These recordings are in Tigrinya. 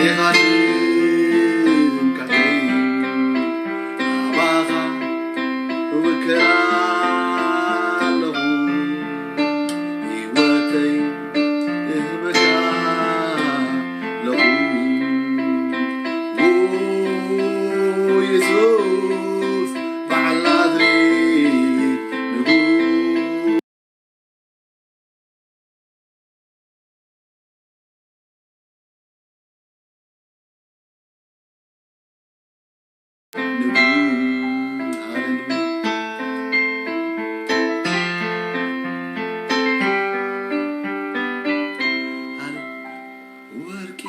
ኢኻ ትምካሕተይ፣ ኣባኻ እውክል ኣለኹ። ህይወተይ እህበካ ኣለኹ። ኦ የሱስ በዓል ናዝሬት ንጉስ። ወርቂ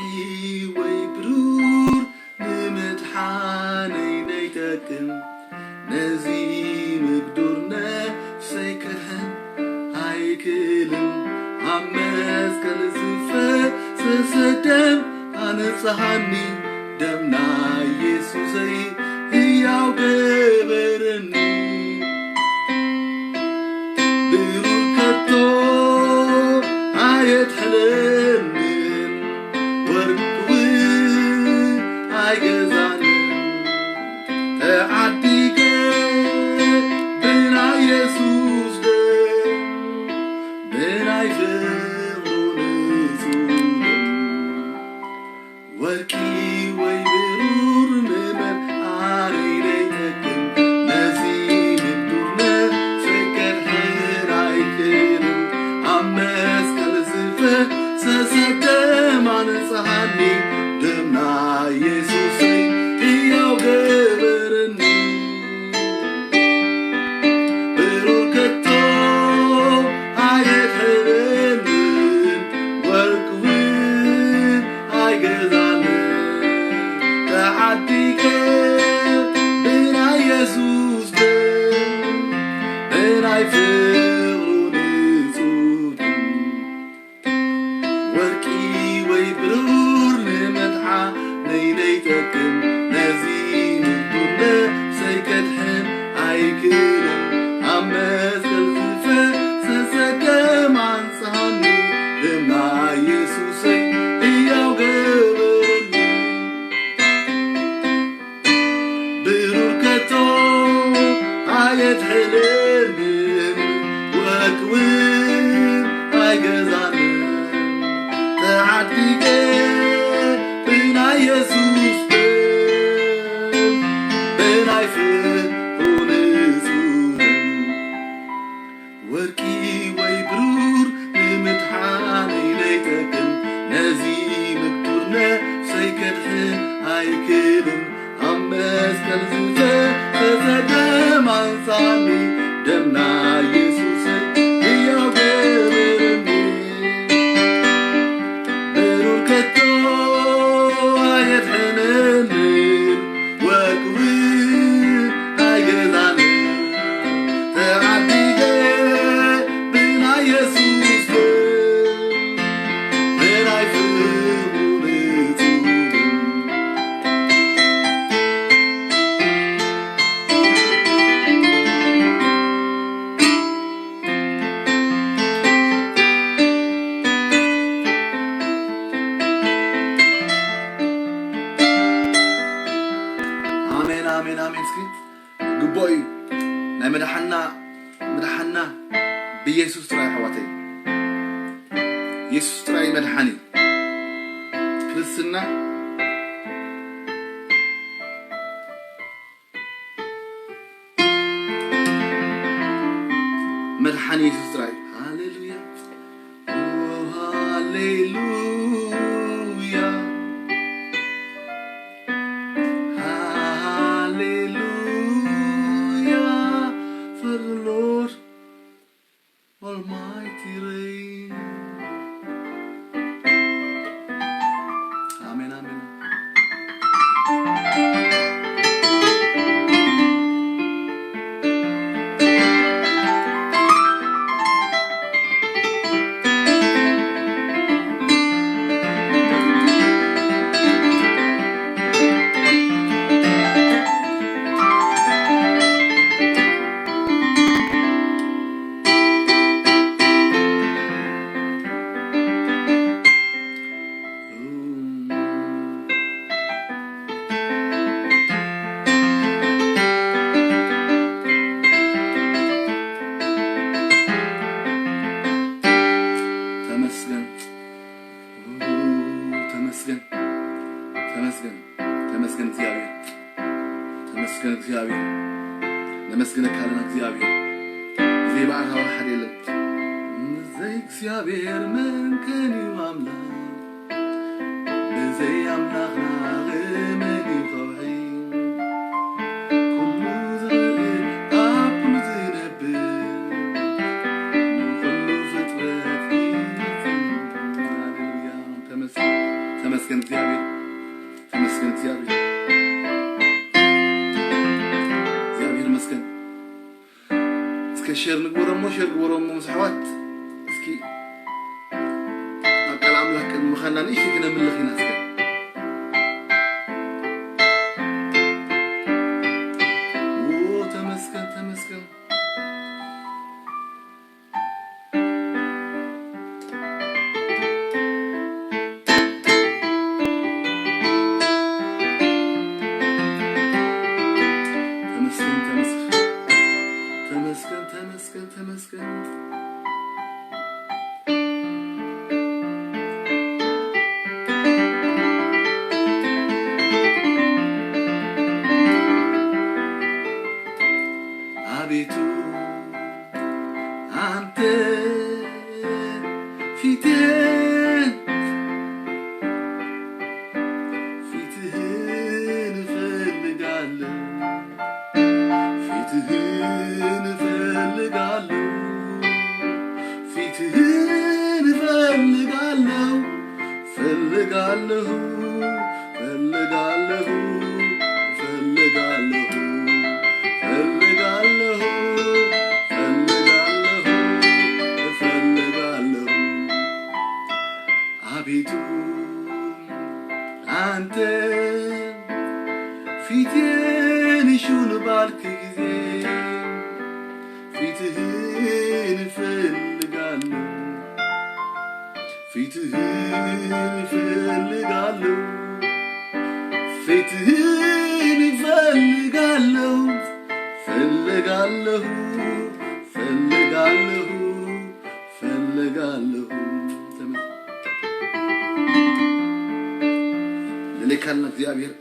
ወይ ብሩር ንምድሓነይ ነይጠቅም፣ ነዚ ምግዱር ነፍሰይ ክድሕን ኣይክልን። ኣብ መስቀል ዝፈሰሰ ደም ኣነጽሃኒ፣ ደም ናይ የሱሰይ ህያው ገበረኒ። ብሩር ከቶ ኣየድሕነንን፣ ወርቂ እውን ኣይገዛንን። ተዓዲገ ብናይ የሱስ ደም፣ ብናይ ፍቕሩ ንጹህ ደም። ወርቂ ወይ ብሩር ንመድሓኒይ ዘይጠቅም፣ ነዚ ምዱር ነፍሰይ ከድሕን ኣይክልን። ኣብ መስቀል ዝፈሰሰ ደም ኣነጽሃኒ፣ ደም ናይ የሱሰይ ህያው ገበረኒ። ብሩር ከቶ ኣየድሕነንን፣ ወርቂ እውን ኣይገዛንን። ተዓዲገ ብናይ የሱስ ደም፣ ብናይ ፍቕሩ ንጹህ ደም። ወርቂ ወይ ብሩር ንመድሓኒይ ዘይጠቅም፣ ነዚ ምዱር ነፍሰይ ከድሕን ኣይክልን። ኣብ መስቀል ዝፈሰሰ ደም ኣንጽሃኒ፣ ደም ናይ የሱሰይ ህያው ገበረኒ። ብሩር ከቶ ኣየድሕነንን፣ ወርቂ እውን ኣይገዛንን። ተዓዲገ ብናይ የሱስ ደም፣ ብናይ ፍቕሩ ንጹህ ደም። ወርቂ ወይ ብሩር ንምድሓኒይ ዘይጠቅም፣ ነዚ ምዱር ነፍሰይ ከድሕን ኣይክልን። ኣብ መስቀል ዝፈሰሰ ደም ኣንጻኒ፣ ደም ናይ የሱሰይ ህያው ገበረኒ። ብሩር ከቶ ኣየድሕነንን፣ ወርቂ እውን ኣይገዛንን። ተዓዲገ ብናይ የሱስ ደም፣ ብናይ ፍቕሩ ንጹህ ደም። ኣሜን፣ ኣሜን፣ ኣሜን። እስኪ ግቡእ እዩ። ናይ መድሓና፣ መድሓና ብየሱስ ጥራይ ኣሕዋተይ። የሱስ ጥራይ መድሓኒ። ክርስትና መድሓኒ የሱስ ጥራይ። ሃሌሉያ። ኦ ሃሌሉያ። ሃሌሉያ። For the Lord Almighty reign. ኣሜን፣ ኣሜን። ተመስገን፣ ተመስገን እግዚኣብሔር፣ ተመስገን እግዚኣብሔር። ነመስግነካ ኣለና እግዚኣብሔር። ብዘይ ባዕልኻ ወላ ሓደ የለን። ብዘይ እግዚኣብሔር መን ከን እዩ ኣምላኽ? ብዘይ ኣምላኽና መን እዩ ከውሒ? ኩሉ ዝኽእል ኣብ ኩሉ ዝነብር ንኹሉ ፍጥረት ይመስል። ሃሌሉያ። ተመስገን፣ ተመስገን እግዚኣብሔር፣ ተመስገን እግዚኣብሔር፣ እግዚኣብሔር ይመስገን። እስከ ሼር ንግበሮ እሞ፣ ሼር ግበሮ እሞ ምስ ኣሕዋት። እስኪ ኣብ ቃል ኣምላኽ ቅድሚ ምኻድና ንእሽተይ ክነምልኽ ኢና እስከ። ኦ፣ ተመስገን፣ ተመስገን። ተመስገን፣ ተመስገን፣ ተመስገን፣ ተመስገን፣ ተመስገን። አቤቱ አንተ ፊትህን፣ ፊትህን እፈልጋለሁ፣ ፊትህን እፈልጋለሁ፣ ፊትህን እፈልጋለሁ፣ እፈልጋለሁ፣ እፈልጋለሁ፣ እፈልጋለሁ፣ እፈልጋለሁ፣ እፈልጋለሁ፣ እፈልጋለሁ። አቤቱ አንተ ፊቴን ሹል ባልክ ጊዜ ፊትህን እፈልጋለሁ፣ ፊትህን እፈልጋለሁ፣ ፊትህን እፈልጋለሁ፣ እፈልጋለሁ፣ እፈልጋለሁ፣ እፈልጋለሁ። ልልካልና እግዚኣብሔር።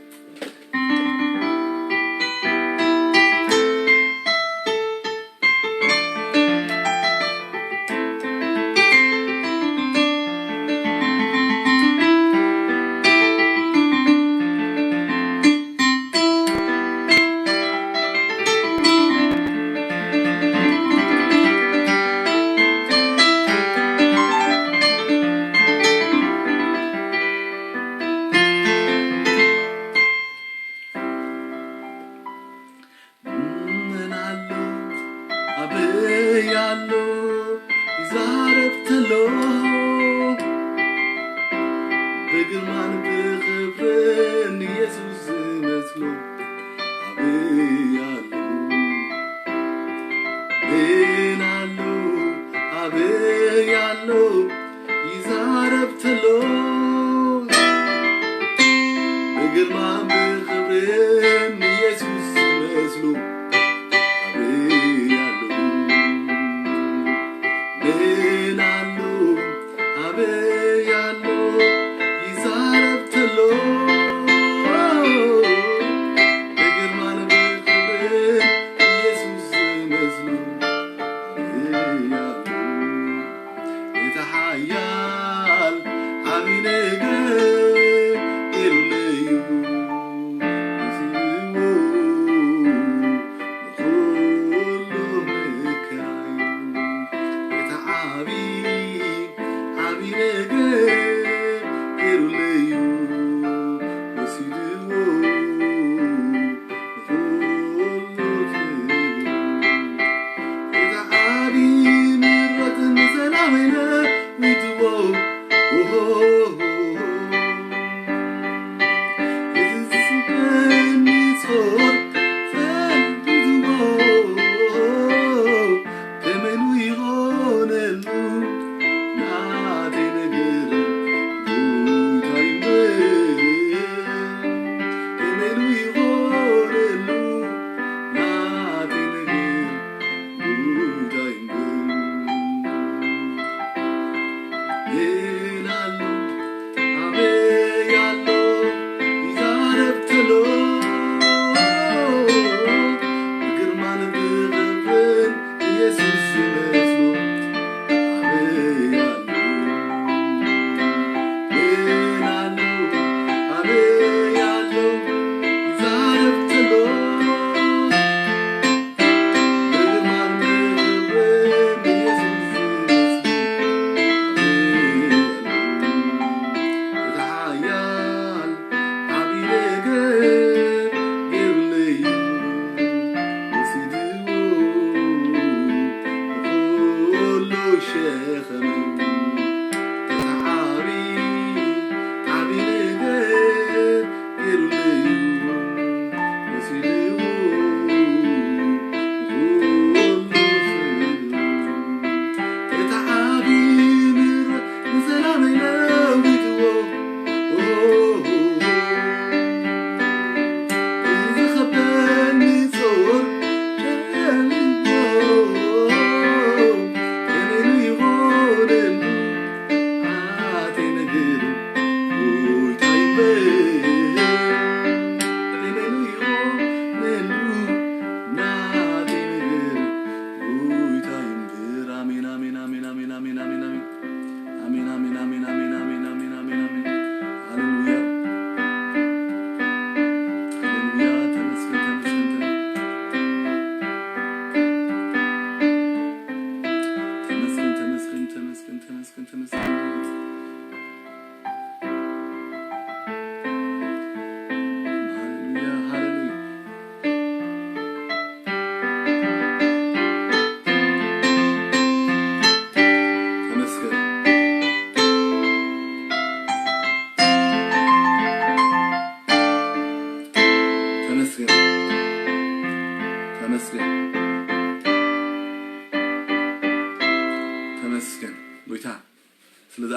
ምን ኣሎ ኣበይ ኣሎ ይዛረብ ተሎ፣ ብግርማን ብኽብርን ኢየሱስ ዝመስሎ ኣበይ ኣሎ? ምን ኣሎ ኣበይ ኣሎ ይዛረብ ተሎ፣ ብግርማን ብኽብርን ኢየሱስ ዝመስሎ ኣበይ ኣሎ? ምን ኣሎ ኣበይ ኣሎ ይዛረብ ተሎ፣ ብግርማን ብኽብርን ኢየሱስ ዝመስሎ ኣበይ ኣሎ? እቲ ሓያል ዓቢ ነገር ገይሩለይ እዩ።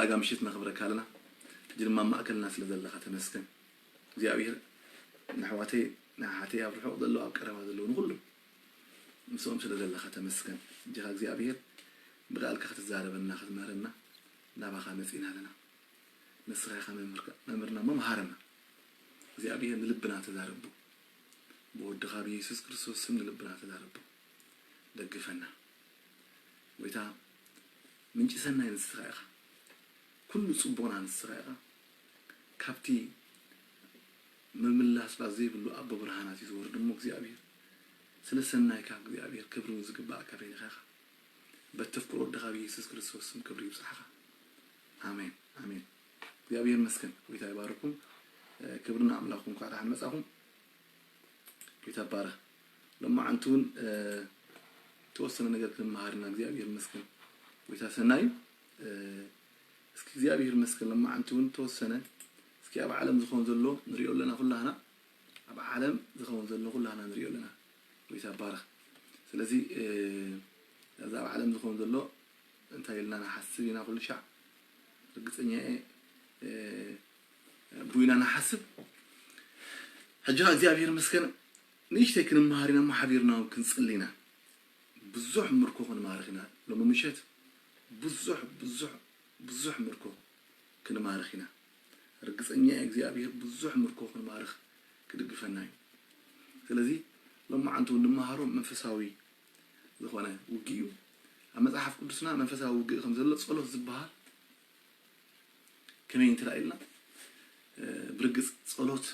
ዳጋ ምሽት ነኽብረካ ኣለና። ሕጂ ድማ ኣብ ማእከልና ስለ ዘለኻ ተመስገን እግዚኣብሔር። ንኣሕዋተይ ንኣሓተይ ኣብ ርሑቕ ዘለዉ ኣብ ቀረባ ዘለዉ ንኹሉ ምስኦም ስለ ዘለኻ ተመስገን። እጅኻ እግዚኣብሔር ብቃልካ ክትዛረበና ክትምህረና ናባኻ መጺና ኣለና። ንስኻ ኢኻ መምህርና እሞ መሃረና። እግዚኣብሔር ንልብና ተዛረቦ። ብወድኻ ብየሱስ ክርስቶስ ስም ንልብና ተዛረቦ። ደግፈና። ጎይታ ምንጪ ሰናይ ንስኻ ኢኻ። ኩሉ ጽቡቕና ንስኻ ኢኻ። ካብቲ ምምላስ ባ ዘይብሉ ኣቦ ብርሃናት እዩ ዝወርድ እሞ እግዚኣብሔር ስለ ሰናይካ እግዚኣብሔር ክብሪ ዝግባእካ በይንኻ ኢኻ። በተፍቅሮ ወድኻ ብየሱስ ክርስቶስ ስም ክብሪ ይብጽሓኻ። ኣሜን ኣሜን። እግዚኣብሔር ይመስገን። ጎይታ ይባርኩም። ክብሪ ንኣምላኽኩም። እንኳዕ ደሓን መጻኹም። ጎይታ ይባረኽ። ሎማዓንቲ እውን ተወሰነ ነገር ክንመሃር ኢና። እግዚኣብሔር ይመስገን። ጎይታ ሰናይ። እስኪ እግዚኣብሔር ይመስገን። ሎማዓንቲ እውን ተወሰነ እስኪ ኣብ ዓለም ዝኸውን ዘሎ ንሪኦ ኣለና ኩላህና። ኣብ ዓለም ዝኸውን ዘሎ ኩላህና ንሪኦ ኣለና። ጎይታ ይባረኽ። ስለዚ እዛ ኣብ ዓለም ዝኸውን ዘሎ እንታይ ኢልና ንሓስብ ኢና ኩሉ ሻዕ? ርግጸኛ እየ። ቡኢና ንሓስብ። ሕጂ ኸዓ እግዚኣብሔር ይመስገን ንእሽተይ ክንመሃር ኢና እሞ ሓቢርና እውን ክንጽሊ ኢና። ብዙሕ ምርኮ ክንማርኽ ኢና። ሎሚ ምሸት ብዙሕ ብዙሕ ብዙሕ ምርኮ ክንማርኽ ኢና። ርግጸኛ እየ እግዚኣብሔር ብዙሕ ምርኮ ክንማርኽ ክድግፈና እዩ። ስለዚ ሎማዓንቲ እውን ንመሃሮ መንፈሳዊ ዝኾነ ውግእ እዩ። ኣብ መጽሓፍ ቅዱስና መንፈሳዊ ውግእ ከም ዘሎ ጸሎት ዝበሃል ከመይ እንትርኣ ኢልና ብርግጽ ጸሎት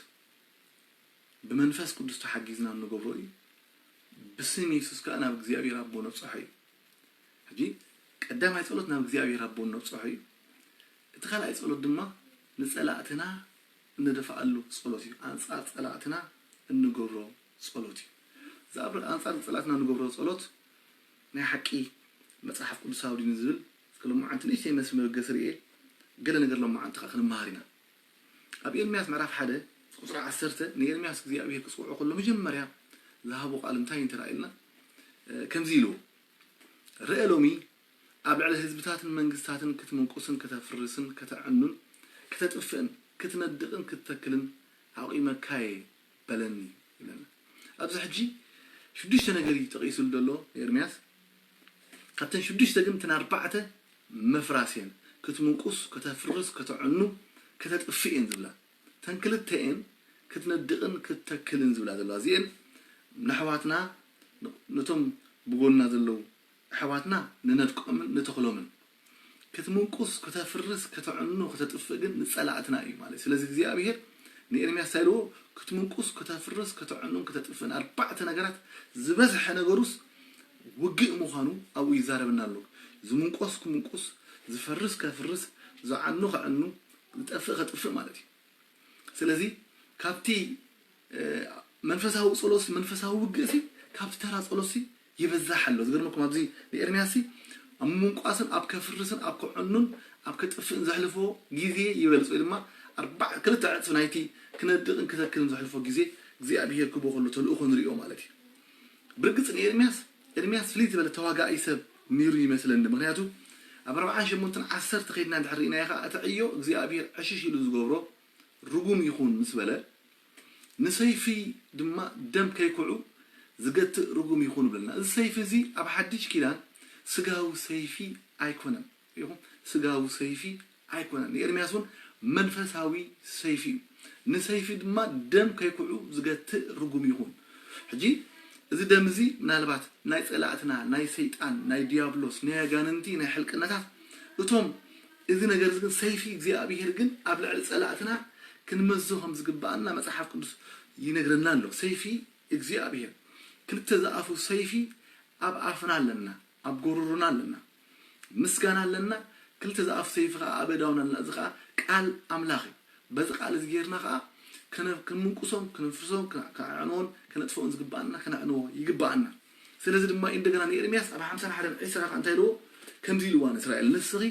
ብመንፈስ ቅዱስ ተሓጊዝና እንገብሮ እዩ። ብስም የሱስ ከኣ ናብ እግዚኣብሔር ኣቦ ነብጽሖ እዩ። ሕጂ ቀዳማይ ጸሎት ናብ እግዚኣብሔር ኣቦ ነብጽሖ እዩ። እቲ ካልኣይ ጸሎት ድማ ንጸላእትና እንደፍኣሉ ጸሎት እዩ። ኣንጻር ጸላእትና እንገብሮ ጸሎት እዩ። እዛ ኣብ ኣንጻር ጸላእትና እንገብሮ ጸሎት ናይ ሓቂ መጽሓፍ ቅዱሳዊ ድዩ ዝብል እስከ ሎማዓንቲ ንእሽተይ መስመር ገስ ርኤ ገለ ነገር ሎማዓንቲ ከዓ ክንመሃር ኢና። ኣብ ኤርምያስ ምዕራፍ ሓደ ቁጽሪ ዓሰርተ ንኤርምያስ እግዚኣብሔር ክጽውዖ ከሎ መጀመርያ ዝሃቦ ቃል እንታይ እንተ ኢልና ከምዚ ኢልዎ፣ ርአ ሎሚ ኣብ ልዕሊ ህዝብታትን መንግስታትን ክትምንቁስን ከተፍርስን ከተዕኑን ከተጥፍእን ክትነድቕን ክትተክልን ኣቑመካየ በለኒ ይብለና። ኣብዚ ሕጂ ሽዱሽተ ነገር እዩ ጠቒሱሉ ዘሎ ኤርምያስ። ካብተን ሽዱሽተ ግን እተን ኣርባዕተ መፍራስ እየን። ክትምንቁስ፣ ከተፍርስ፣ ከተዕኑ፣ ከተጥፍእ እየን ዝብላ። እተን ክልተ እየን ክትነድቕን ክትተክልን ዝብላ ዘለዋ። እዚአን ንኣሕዋትና ነቶም ብጎንና ዘለዉ ኣሕዋትና ንነድቆምን ንተኽሎምን። ክትምንቁስ፣ ከተፍርስ፣ ከተዕኑ፣ ከተጥፍእ ግን ንጸላእትና እዩ ማለት። ስለዚ እግዚኣብሔር ንኤርምያስ እንታይ ኢልዎ? ክትምንቁስ፣ ከተፍርስ፣ ከተዕኑን ከተጥፍእን ኣርባዕተ ነገራት ዝበዝሐ ነገሩስ ውግእ ምዃኑ ኣብኡ ይዛረበና ኣሎ። ዝምንቆስ ክምንቁስ፣ ዝፈርስ ከፍርስ፣ ዝዓኑ ከዕኑ፣ ዝጠፍእ ከጥፍእ ማለት እዩ። ስለዚ ካብቲ መንፈሳዊ ጸሎት መንፈሳዊ ውግእሲ ካብቲ ተራ ጸሎትሲ ይበዛሕ ኣሎ። ዝገርመኩም ኣብዚ ንኤርምያስሲ ኣብ ምንቋስን ኣብ ከፍርስን ኣብ ክዕኑን ኣብ ከጥፍእን ዘሕልፎ ግዜ ይበልጽ ወይ ድማ ኣርባዕ ክልተ ዕጽፍ ናይቲ ክነድቕን ክተክልን ዘሕልፎ ግዜ እግዚኣብሔር ክቦ ከሎ ተልእኾ ንሪኦ ማለት እዩ። ብርግጽ ንኤርምያስ ኤርምያስ ፍልይ ዝበለ ተዋጋኢ ሰብ ነይሩ ይመስለኒ። ምክንያቱ ኣብ ኣርባዓን ሸሞንተን ዓሰርተ ከይድና እንድሕር ርኢናዮ ከዓ እቲ ዕዮ እግዚኣብሔር ዕሽሽ ኢሉ ዝገብሮ ርጉም ይኹን ምስ በለ ንሰይፊ ድማ ደም ከይኩዑ ዝገትእ ርጉም ይኹን ይብለና። እዚ ሰይፊ እዚ ኣብ ሓድሽ ኪዳን ስጋዊ ሰይፊ ኣይኮነን። ሪኢኹም? ስጋዊ ሰይፊ ኣይኮነን። ንኤርምያስ እውን መንፈሳዊ ሰይፊ እዩ። ንሰይፊ ድማ ደም ከይኩዑ ዝገትእ ርጉም ይኹን። ሕጂ እዚ ደም እዚ ምናልባት ናይ ጸላእትና ናይ ሰይጣን ናይ ዲያብሎስ ናይ ኣጋንንቲ ናይ ሕልቅነታት እቶም እዚ ነገር እዚ ግን ሰይፊ እግዚኣብሔር ግን ኣብ ልዕሊ ጸላእትና ክንመዞ ከም ዝግባኣና መጽሓፍ ቅዱስ ይነግረና ኣሎ። ሰይፊ እግዚኣብሔር ክልተ ዝኣፉ ሰይፊ ኣብ ኣፍና ኣለና፣ ኣብ ጎሮሮና ኣለና። ምስጋና ኣለና። ክልተ ዝኣፉ ሰይፊ ከዓ ኣብ ኣእዳውና ኣለና። እዚ ከዓ ቃል ኣምላኽ እዩ። በዚ ቃል እዚ ጌርና ከዓ ከነ- ክንምንቁሶም፣ ክንፍርሶም፣ ክነ- ከነዕንዎን ከነጥፍኦን ዝግባኣና ከነዕንዎ ይግባኣና። ስለዚ ድማ እንደገና ንኤርምያስ ኣብ ሓምሳን ሓደን ዕስራ ከዓ እንታይ ኢልዎ? ከምዚ ኢልዋ ንእስራኤል፣ ንስኺ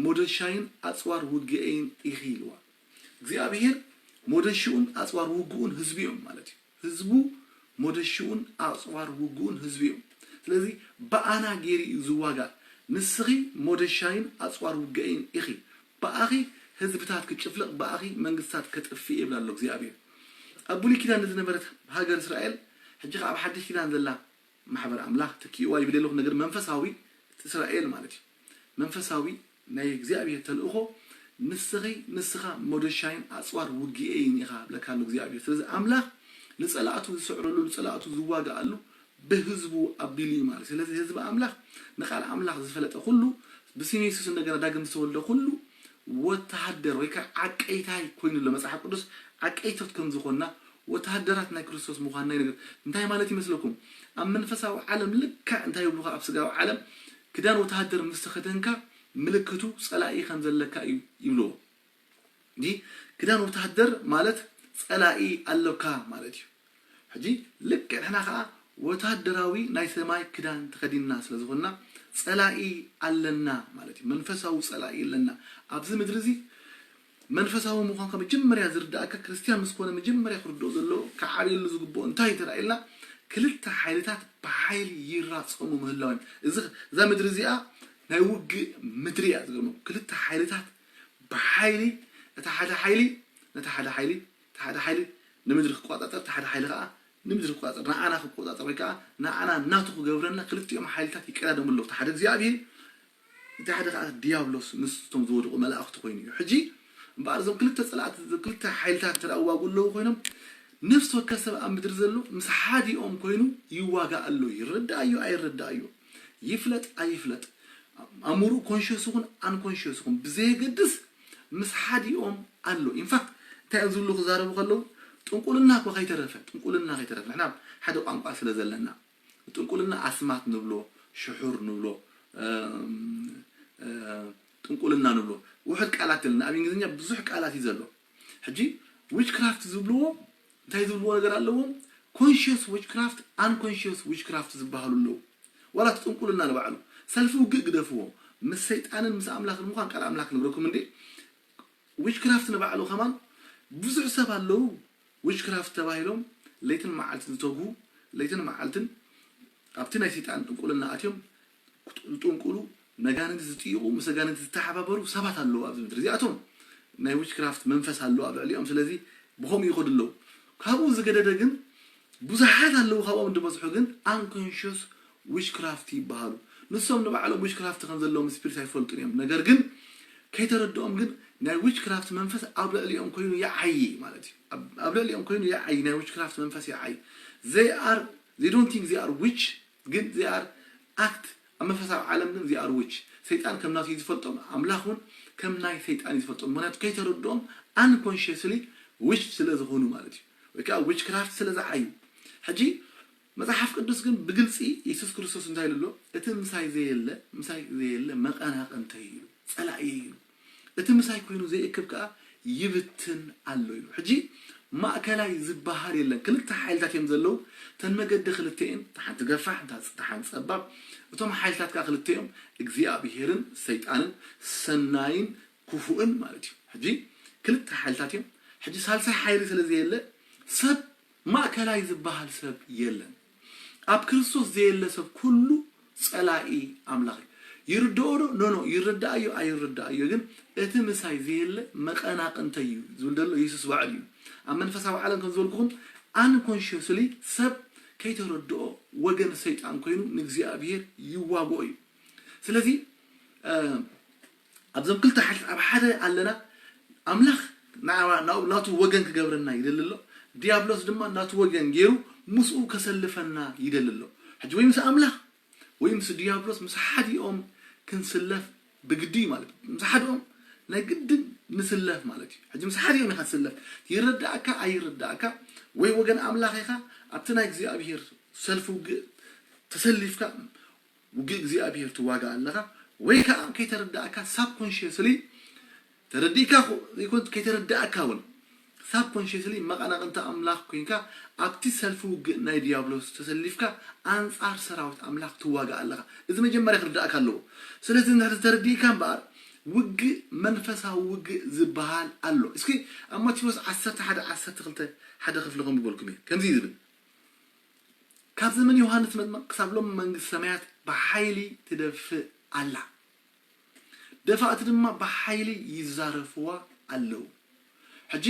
ሞደሻይን ኣጽዋር ውግኤይን ኢኺ ኢልዋ። እግዚኣብሔር ሞደሽኡን ኣጽዋር ውግኡን ህዝቢ እዮም ማለት እዩ። ህዝቡ ሞደሽኡን ኣጽዋር ውግኡን ህዝቢ እዮም። ስለዚ ብኣና ገይሩ እዩ ዝዋጋእ። ንስኺ ሞደሻይን ኣጽዋር ውግኤይን ኢኺ። ብኣኺ ህዝብታት ክጭፍልቕ፣ ብኣኺ መንግስታት ከጥፍእ ይብል ኣሎ እግዚኣብሔር። ኣብ ብሉይ ኪዳን ዝነበረት ሃገር እስራኤል፣ ሕጂ ኸዓ ኣብ ሓድሽ ኪዳን ዘላ ማሕበር ኣምላኽ ተኪእዋ ይብል ኣለኹ። ነገር መንፈሳዊ እስራኤል ማለት እዩ። መንፈሳዊ ናይ እግዚኣብሔር ተልእኾ፣ ንስኺ ንስኻ ሞደሻይን ኣጽዋር ውግኤይን ኢኻ ብለካ ኣሎ እግዚኣብሔር። ስለዚ ኣምላኽ ንጸላእቱ ዝስዕረሉ፣ ንጸላእቱ ዝዋጋኣሉ ብህዝቡ ኣቢሉ እዩ ማለት። ስለዚ ህዝቢ ኣምላኽ ንቃል ኣምላኽ ዝፈለጠ ኩሉ፣ ብስም የሱስ እንደገና ዳግም ዝተወልደ ኩሉ ወተሃደር ወይ ከዓ ዓቀይታይ ኮይኑ ኣሎ። መጽሓፍ ቅዱስ ዓቀይቶት ከም ዝኾንና፣ ወተሃደራት ናይ ክርስቶስ ምዃንና ይነግር። እንታይ ማለት ይመስለኩም? ኣብ መንፈሳዊ ዓለም ልክዕ እንታይ ይብሉኻ? ኣብ ስጋዊ ዓለም ክዳን ወተሃደር ምስ ተኸደንካ ምልክቱ ጸላኢ ከም ዘለካ እዩ ይብልዎ። እንጂ ክዳን ወተሃደር ማለት ጸላኢ ኣለካ ማለት እዩ። ሕጂ ልክዕ ንሕና ኸዓ ወተሃደራዊ ናይ ሰማይ ክዳን ተኸዲንና ስለ ዝኾንና ጸላኢ ኣለና ማለት እዩ። መንፈሳዊ ጸላኢ ኣለና። ኣብዚ ምድሪ እዚ መንፈሳዊ ምዃንካ መጀመርያ ዝርዳእካ፣ ክርስትያን ምስ ኮነ መጀመርያ ክርድኦ ዘለዎ፣ ክዓብየሉ ዝግብኦ እንታይ ተራእየልና? ክልተ ሓይልታት ብሓይሊ ይራጸሙ ምህላዎም። እዚ፣ እዛ ምድሪ እዚኣ ናይ ውግእ ምድሪ እያ። ዝገርመኩም፣ ክልተ ሓይልታት ብሓይሊ፣ እቲ ሓደ ሓይሊ ነቲ ሓደ ሓይሊ፣ እቲ ሓደ ሓይሊ ንምድሪ ክቆጻጸር፣ እቲ ሓደ ሓይሊ ከዓ ንምድሪ ክቆጻጸር፣ ንዓና ክቆጻጸር ወይ ከዓ ንዓና ናቱ ክገብረና፣ ክልቲኦም ሓይልታት ይቀዳደሙ ኣለዉ። እቲ ሓደ እግዚኣብሔር፣ እቲ ሓደ ከዓ ዲያብሎስ ምስቶም ዝወደቑ መላእኽቲ ኮይኑ እዩ። ሕጂ እምበኣር እዞም ክልተ ጸላእቲ፣ እዞም ክልተ ሓይልታት እንተ ደኣ ይዋግኡ ኣለዉ ኮይኖም፣ ነፍሲ ወከፍ ሰብ ኣብ ምድሪ ዘሎ ምስ ሓዲኦም ኮይኑ ይዋጋእ ኣሎ። ይረዳእዮ ኣይረዳእዮ፣ ይፍለጥ ኣይፍለጥ፣ ኣእምሮኡ ኮንሽየስ ይኹን ኣንኮንሽየስ ይኹን ብዘየገድስ ምስ ሓዲኦም ኣሎ። ኢንፋክት እንታይ እዮም ዝብሉ ክዛረቡ ከለዉ፣ ጥንቁልና እኮ ከይተረፈ፣ ጥንቁልና ከይተረፈ፣ ንሕና ሓደ ቋንቋ ስለ ዘለና፣ ጥንቁልና ኣስማት ንብሎ፣ ሽሑር ንብሎ፣ እም፣ እ፣ ጥንቁልና ንብሎ። ውሑድ ቃላት የለን። ኣብ እንግሊዝኛ ብዙሕ ቃላት እዩ ዘሎ። ሕጂ ዊችክራፍት ዝብልዎ እንታይ ዝብልዎ ነገር ኣለዎም? ኮንሽየስ ዊችክራፍት፣ ኣንኮንሽየስ ዊችክራፍት ዝበሃሉ ኣለዉ። ዋላ እቲ ጥንቁልና ንባዕሉ፣ ሰልፊ ውግእ ግደፍዎ። ምስ ሰይጣንን ምስ ኣምላኽን ምዃን ቃል ኣምላኽ ክነግረኩም እንዴ? ዊችክራፍት ንባዕሉ ከማን ብዙሕ ሰብ ኣለዉ ዊችክራፍት ተባሂሎም ለይትን መዓልትን ዝተግሁ፣ ለይትን መዓልትን ኣብቲ ናይ ሰይጣን ጥንቁልና ኣትዮም ዝጥንቁሉ፣ ነጋንንቲ ዝጥይቑ፣ ምስ ኣጋንንቲ ዝተሓባበሩ ሰባት ኣለዉ ኣብዚ ምድሪ። እዚኣቶም ናይ ዊችክራፍት መንፈስ ኣለዉ ኣብ ልዕሊኦም። ስለዚ ብኸምኡ ይኸዱ ኣለዉ። ካብኡ ዝገደደ ግን ብዙሓት ኣለዉ፣ ካብኦም ዝበዝሑ ግን ኣንኮንሽስ ዊችክራፍት ይበሃሉ። ንሶም ንባዕሎም ዊችክራፍት ከም ዘለዎም ስፒሪት ኣይፈልጡን እዮም። ነገር ግን ከይተረድኦም ግን ናይ ዊችክራፍት መንፈስ ኣብ ልዕሊኦም ኮይኑ ይዓዪ ማለት እዩ። ኣብ፣ ኣብ ልዕሊኦም ኮይኑ ይዓዪ፣ ናይ ዊችክራፍት መንፈስ ይዓዪ። They are, they don't think they are witch፣ ግን they are act፣ ኣብ መንፈሳዊ ዓለም ግን they are witch። ሰይጣን ከም ናቱ እዩ ዝፈልጦም፣ ኣምላኽ እውን ከም ናይ ሰይጣን እዩ ዝፈልጦም። ምኽንያቱ ከይተረድኦም ኣንኮንሽየስሊ ዊች ስለ ዝኾኑ ማለት እዩ። ወይ ከዓ ዊችክራፍት ስለ ዝዓዩ። ሕጂ መጽሓፍ ቅዱስ ግን ብግልጺ የሱስ ክርስቶስ እንታይ ኢሉ ኣሎ? "እቲ ምሳይ ዘየለ፣ ምሳይ ዘየለ መቐናቕንተይ" እዩ ኢሉ፣ "ጸላእየይ" እዩ ኢሉ። "እቲ ምሳይ ኮይኑ ዘይእክብ ከኣ ይብትን ኣሎ" እዩ ኢሉ። ሕጂ ማእከላይ ዝበሃል የለን። ክልተ ሓይልታት እዮም ዘለዉ። እተን መገዲ ክልተ እየን። እታ ሓንቲ ገፋሕ፣ እታ፣ እታ ሓንቲ ጸባብ። እቶም ሓይልታት ከኣ ክልተ እዮም። እግዚኣብሄርን ሰይጣንን፣ ሰናይን ክፉእን ማለት እዩ። ሕጂ ክልተ ሓይልታት እዮም። ሕጂ ሳልሳይ ሓይሊ ስለ ዘየለ ሰብ ማእከላይ ዝበሃል ሰብ የለን። ኣብ ክርስቶስ ዘየለ ሰብ ኩሉ ጸላኢ ኣምላኽ እዩ። ይርድኦ ዶ? ኖ፣ ኖ፣ ይረዳእዮ ኣይረዳእዮ፣ ግን እቲ ምሳይ ዘየለ መቐናቕንተይ እዩ ዝብል ዘሎ የሱስ ባዕሉ እዩ። ኣብ መንፈሳዊ ዓለም ከም ዝበልኩኹም ኣንኮንሽስሊ ሰብ ከይተረድኦ ወገን ሰይጣን ኮይኑ ንእግዚኣብሔር ይዋግኦ እዩ። ስለዚ፣ እ፣ ኣብዞም ክልተ ሓይልታት ኣብ ሓደ ኣለና። ኣምላኽ ንዓ-፣ ናኡ-፣ ናቱ ወገን ክገብረና ይደሊ ኣሎ። ዲያብሎስ ድማ ናቱ ወገን ገይሩ ምስኡ ከሰልፈና ይደሊ ኣሎ። ሕጂ ወይ ምስ ኣምላኽ ወይ ምስ ዲያብሎስ፣ ምስ ሓዲኦም ክንስለፍ ብግዲ እዩ ማለት እዩ። ምስ ሓዲኦም ናይ ግድን ንስለፍ ማለት እዩ። ሕጂ ምስ ሓዲኦም ኢኻ ትስለፍ። ይረዳእካ ኣይረዳእካ፣ ወይ ወገን ኣምላኽ ኢኻ፣ ኣብቲ ናይ እግዚኣብሄር ሰልፊ ውግእ ተሰሊፍካ ውግእ እግዚኣብሄር ትዋጋእ ኣለኻ፣ ወይ ከዓ ከይተረዳእካ ሳብኮንሽየስሊ ተረዲእካ ኹ-፣ ይኩን ከይተረዳእካ እውን ሳብኮንሽየስሊ መቐናቕንታ ኣምላኽ ኮይንካ ኣብቲ ሰልፊ ውግእ ናይ ዲያብሎስ ተሰሊፍካ ኣንጻር ሰራዊት ኣምላኽ ትዋጋእ ኣለኻ። እዚ መጀመርያ ክርዳእካ ኣለዎ። ስለዚ እንድሕር ተረዲእካ እምበኣር ውግእ፣ መንፈሳዊ ውግእ ዝበሃል ኣሎ። እስኪ ኣብ ማቴዎስ ዓሰርተ ሓደ ዓሰርተ ክልተ ሓደ ክፍሊ ከንብበልኩም እየ። ከምዚ እዩ ዝብል፣ "ካብ ዘመን ዮሃንስ መጥምቕ ክሳብ ሎሚ መንግስቲ ሰማያት ብሓይሊ ትደፍእ ኣላ። ደፋእቲ ድማ ብሓይሊ ይዛረፍዋ ኣለዉ። ሕጂ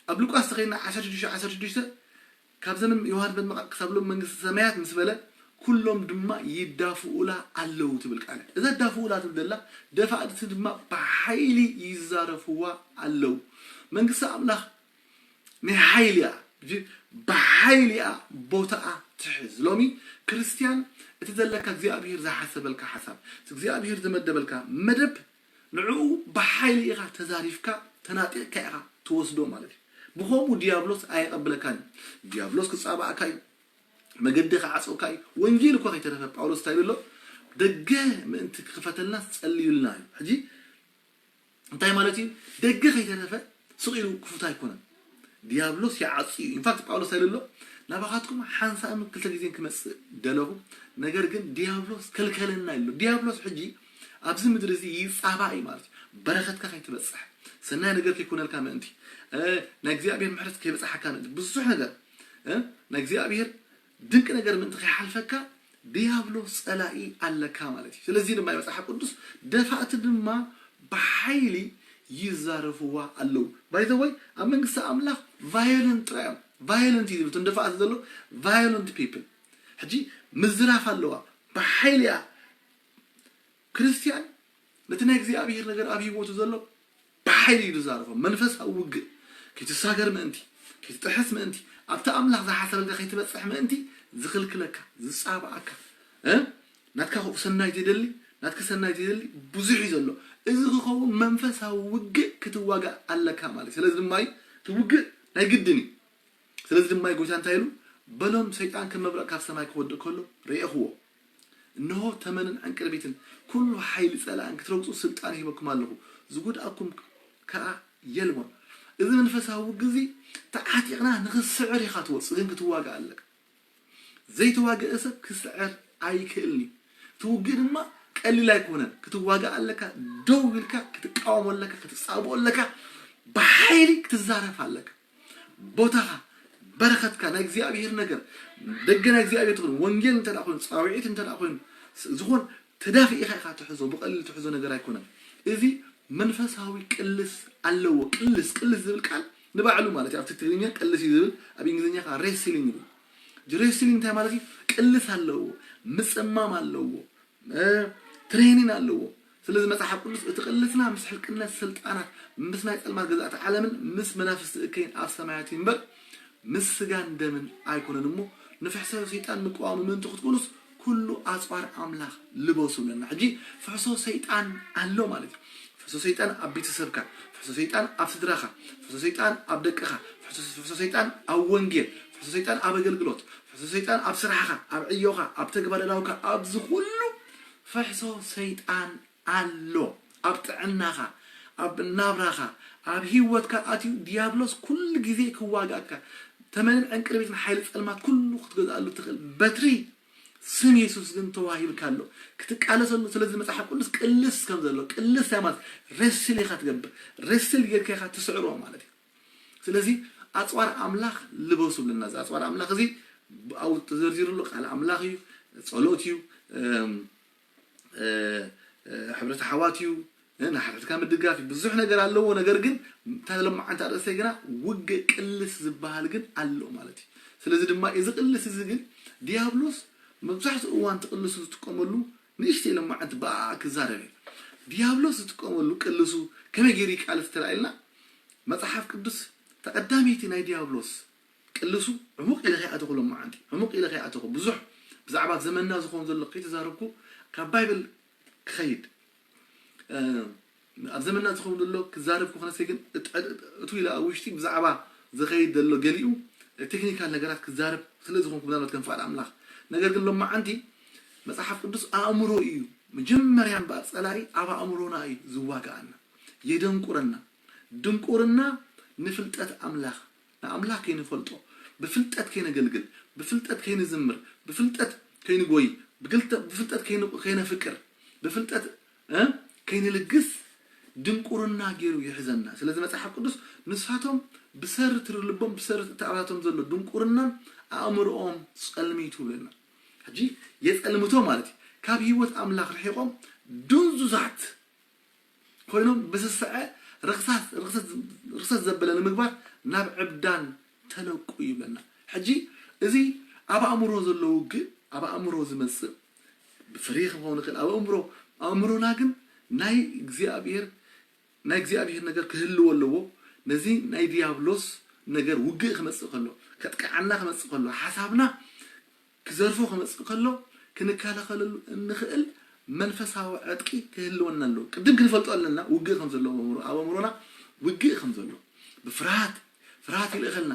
ኣብ ሉቃስ ተኸይና ዓሰርተ ሽዱሽተ ዓሰርተ ሽዱሽተ ካብ ዘመን ዮሃንስ መጥምቕ ክሳብ ሎም መንግስቲ ሰማያት ምስ በለ ኩሎም ድማ ይዳፍኡላ ኣለዉ ትብል ቃል። እዛ ዳፍኡላ ትብል ዘላ ደፋእቲ ድማ ብሓይሊ ይዛረፍዋ ኣለዉ። መንግስቲ ኣምላኽ ናይ ሓይሊ እያ። ብሓይሊ እያ ቦታኣ ትሕዝ። ሎሚ ክርስትያን እቲ ዘለካ እግዚኣብሔር ዝሓሰበልካ ሓሳብ፣ እቲ እግዚኣብሔር ዝመደበልካ መደብ ንዕኡ ብሓይሊ ኢኻ ተዛሪፍካ ተናጢቕካ ኢኻ ትወስዶ ማለት እዩ። ብኸምኡ ዲያብሎስ ኣየቐብለካን እዩ። ዲያብሎስ ክጻባእካ እዩ። መገዲ ክዓጽወካ እዩ። ወንጌል እኮ ከይተረፈ ጳውሎስ እንታይ ኢሉ ኣሎ? ደገ ምእንቲ ክኽፈተልና ጸልዩልና እዩ። ሕጂ እንታይ ማለት እዩ? ደገ ከይተረፈ ስቕ ኢሉ ክፉት ኣይኮነን። ዲያብሎስ ይዓጽ እዩ። ኢንፋክት ጳውሎስ እንታይ ኢሉ ኣሎ? ናባኻትኩም ሓንሳእን ክልተ ግዜን ክመጽእ ደለኹ፣ ነገር ግን ዲያብሎስ ከልከለና ኢሉ ኣሎ። ዲያብሎስ ሕጂ ኣብዚ ምድሪ እዚ ይጻባእ እዩ ማለት እዩ። በረኸትካ ከይትበጽሕ፣ ሰናይ ነገር ከይኮነልካ ምእንቲ፣ እ፣ ናይ እግዚኣብሔር ምሕረት ከይበጽሓካ ምእንቲ፣ ብዙሕ ነገር፣ እ፣ ናይ እግዚኣብሔር ድንቂ ነገር ምእንቲ ከይሓልፈካ ዲያብሎስ ጸላኢ ኣለካ ማለት እዩ። ስለዚ ድማ መጽሓፍ ቅዱስ ደፋእቲ ድማ ብሓይሊ ይዛረፍዋ ኣለዉ። ባይ ዘ ወይ ኣብ መንግስቲ ኣምላኽ ቫዮለንት ጥራይ እዮም። ቫዮለንት እዩ ዝብል እቶም ደፋእቲ ዘሎ ቫዮለንት ፒፕል። ሕጂ ምዝራፍ ኣለዋ ብሓይሊ እያ። ክርስትያን ነቲ ናይ እግዚኣብሔር ነገር ኣብ ህይወቱ ዘሎ ብሓይሊ እዩ ዝዛረፎ። መንፈሳዊ ውግእ ከይትሳገር ምእንቲ፣ ከይትጥሕስ ምእንቲ፣ ኣብቲ ኣምላኽ ዝሓሰበልካ ከይትበጽሕ ምእንቲ ዝኽልክለካ፣ ዝጻባኣካ፣ እ? ናትካ ከ ሰናይ ዘይደሊ፣ ናትካ ሰናይ ዘይደሊ ብዙሕ እዩ ዘሎ። እዚ ክኸውን መንፈሳዊ ውግእ ክትዋጋእ ኣለካ ማለት እዩ። ስለዚ ድማ እዩ እቲ ውግእ ናይ ግድን እዩ። ስለዚ ድማ እዩ ጎይታ እንታይ ኢሉ? በሎም ሰይጣን ከም መብረቕ ካብ ሰማይ ክወድቕ ከሎ ርኤኽዎ። እንሆ ተመንን ዕንቅርቢትን ኩሉ ሓይሊ ጸላእን ክትረግጹ ስልጣን ሂበኩም ኣለኹ። ዝጉድኣኩም ከኣ የልቦን። እዚ መንፈሳዊ ውግእ እዚ ተዓጢቕና ንኽስዕር ኢኻ ትወጽእ፣ ግን ክትዋጋእ ኣለካ። ዘይተዋገአ ሰብ ክስዕር ኣይክእልን እዩ። እቲ ውግእ ድማ ቀሊል ኣይኮነን። ክትዋጋእ ኣለካ፣ ደው ኢልካ ክትቃወሞ ኣለካ፣ ክትጻብኦ ኣለካ፣ ብሓይሊ ክትዛረፍ ኣለካ። ቦታኻ፣ በረኸትካ፣ ናይ እግዚኣብሔር ነገር፣ ደገ ናይ እግዚኣብሔር ትኹን፣ ወንጌል እንተ ደኣ ኮይኑ፣ ጻውዒት እንተ ደኣ ኮይኑ፣ ስ-፣ ዝኾን ተዳፊእኻ ኢኻ ትሕዞ፣ ብቐሊል ትሕዞ ነገር ኣይኮነን። እዚ መንፈሳዊ ቅልስ ኣለዎ። ቅልስ፣ ቅልስ ዝብል ቃል ንባዕሉ ማለት እዩ። ኣብቲ ትግርኛ ቅልስ እዩ ዝብል፣ ኣብ እንግሊዝኛ ከዓ ሬስሊንግ ይብል። እዚ ሬስሊንግ እንታይ ማለት እዩ? ቅልስ ኣለዎ፣ ምጽማም ኣለዎ፣ እ፣ ትሬኒን ኣለዎ። ስለዚ መጽሓፍ ቅዱስ እቲ ቅልስና ምስ ሕልቅነት ስልጣናት፣ ምስ ናይ ጸልማት ገዛእቲ ዓለምን ምስ መናፍስቲ እከይን ኣብ ሰማያት እዩ እምበር ምስ ስጋን ደምን ኣይኮነን እሞ ንፍሕሶ ሰይጣን ምቅዋሙ ምእንቲ ክትክእሉስ ኩሉ ኣጽዋር ኣምላኽ ልበሱ ብለና። ሕጂ ፍሕሶ ሰይጣን ኣሎ ማለት እዩ። ፍሕሶ ሰይጣን ኣብ ቤተሰብካ፣ ፍሕሶ ሰይጣን ኣብ ስድራኻ፣ ፍሕሶ ሰይጣን ኣብ ደቅኻ፣ ፍሕሶ፣ ፍሕሶ ሰይጣን ኣብ ወንጌል፣ ፍሕሶ ሰይጣን ኣብ ኣገልግሎት፣ ፍሕሶ ሰይጣን ኣብ ስራሕኻ፣ ኣብ ዕዮኻ፣ ኣብ ተግባረ እዳውካ፣ ኣብዚ ኩሉ ፍሕሶ ሰይጣን ኣሎ። ኣብ ጥዕናኻ፣ ኣብ ናብራኻ፣ ኣብ ህይወትካ ኣትዩ ዲያብሎስ ኩሉ ግዜ ክዋጋእካ፣ ተመንን ዕንቅርቢትን ሓይሊ ጸልማት ኩሉ ክትገዝኣሉ ትኽእል በትሪ ስም የሱስ ግን ተዋሂብካ ኣሎ ክትቃለሰሉ። ስለዚ መጽሓፍ ቅዱስ ቅልስ ከም ዘሎ፣ ቅልስ እንታይ ማለት? ሬስል ኢኻ ትገብር። ሬስል ጌርካ ኢኻ ትስዕሮ ማለት እዩ። ስለዚ ኣጽዋር ኣምላኽ ልበሱ ብለና። እዚ ኣጽዋር ኣምላኽ እዚ ኣብኡ ተዘርዚሩ ኣሎ። ቃል ኣምላኽ እዩ፣ ጸሎት እዩ፣ እም፣ እ፣ እ፣ ሕብረት ኣሕዋት እዩ፣ እ፣ ንሓድሕድካ ምድጋፍ እዩ። ብዙሕ ነገር ኣለዎ። ነገር ግን እታ ሎማዓንቲ ኣርእስተይ ግና ውግእ ቅልስ ዝበሃል ግን ኣሎ ማለት እዩ። ስለዚ ድማ እዚ ቅልስ እዚ ግን ዲያብሎስ መብዛሕትኡ እዋን እቲ ቅልሱ ዝጥቀመሉ ንእሽተይ ሎማዓንቲ ብኣኣ ክዛረብ እዩ። ዲያብሎስ ዝጥቀመሉ ቅልሱ ከመይ ገይሩ ይቃለስ እንተ ኢልና መጽሓፍ ቅዱስ ተቐዳመይቲ ናይ ዲያብሎስ ቅልሱ ዕሙቕ ኢለ ከይኣተኹ ሎማዓንቲ፣ ዕሙቕ ኢለ ከይኣተኹ ብዙሕ ብዛዕባ ዘመንና ዝኾን ዘሎ ከይተዛረብኩ ካብ ባይብል ክኸይድ፣ እ፣ ኣብ ዘመንና ዝኸውን ዘሎ ክዛረብ ክኾነሰ ግን እት-፣ እት-፣ እቱ ኢለ ኣብ ውሽጢ ብዛዕባ ዝኸይድ ዘሎ ገሊኡ ቴክኒካል ነገራት ክዛረብ ስለ ዝኾንኩ ምናልባት ከም ፍቓድ ኣምላኽ። ነገር ግን ሎማዓንቲ መጽሓፍ ቅዱስ ኣእምሮ እዩ። መጀመርያ እምበኣር ጸላኢ ኣብ ኣእምሮና እዩ ዝዋጋኣና፣ የደንቁረና። ድንቁርና ንፍልጠት ኣምላኽ፣ ንኣምላኽ ከይንፈልጦ፣ ብፍልጠት ከይነገልግል፣ ብፍልጠት ከይንዝምር፣ ብፍልጠት ከይንጎይ፣ ብግልተ-፣ ብፍልጠት ከይን-፣ ከይነፍቅር፣ ብፍልጠት፣ እ፣ ከይንልግስ ድንቁርና ገይሩ ይሕዘና። ስለዚ መጽሓፍ ቅዱስ ንሳቶም ብሰሪ ትሪ ልቦም፣ ብሰሪ እቲ ኣባታቶም ዘሎ ድንቁርናን ኣእምሮኦም ጸልሚቱ ይብለና። ሕጂ የጸልምቶ ማለት እዩ። ካብ ህይወት ኣምላኽ ርሒቖም ድንዙዛት ኮይኖም ብስስዐ ርኽሳት ርኽሰት ርኽሰት ዘበለ ንምግባር ናብ ዕብዳን ተለቁ ይብለና። ሕጂ እዚ ኣብ ኣእምሮ ዘሎ ውግእ፣ ኣብ ኣእምሮ ዝመጽእ ብፍርሂ ክኸውን ይኽእል። ኣብ ኣእምሮ ኣእምሮና ግን ናይ እግዚኣብሔር ናይ እግዚኣብሔር ነገር ክህልዎ ኣለዎ። ነዚ ናይ ዲያብሎስ ነገር ውግእ ክመጽእ ከሎ፣ ከጥቅዓና ክመጽእ ከሎ፣ ሓሳብና ክዘርፎ ክመጽእ ከሎ ክንከላኸለሉ እንኽእል መንፈሳዊ ዕጥቂ ክህልወና ኣለዎ። ቅድም ክንፈልጦ ኣለና ውግእ ከም ዘሎ ኣብ ኣእምሮ- ኣብ ኣእምሮና ውግእ ከም ዘሎ ብፍርሃት ፍርሃት ይልእኸልና።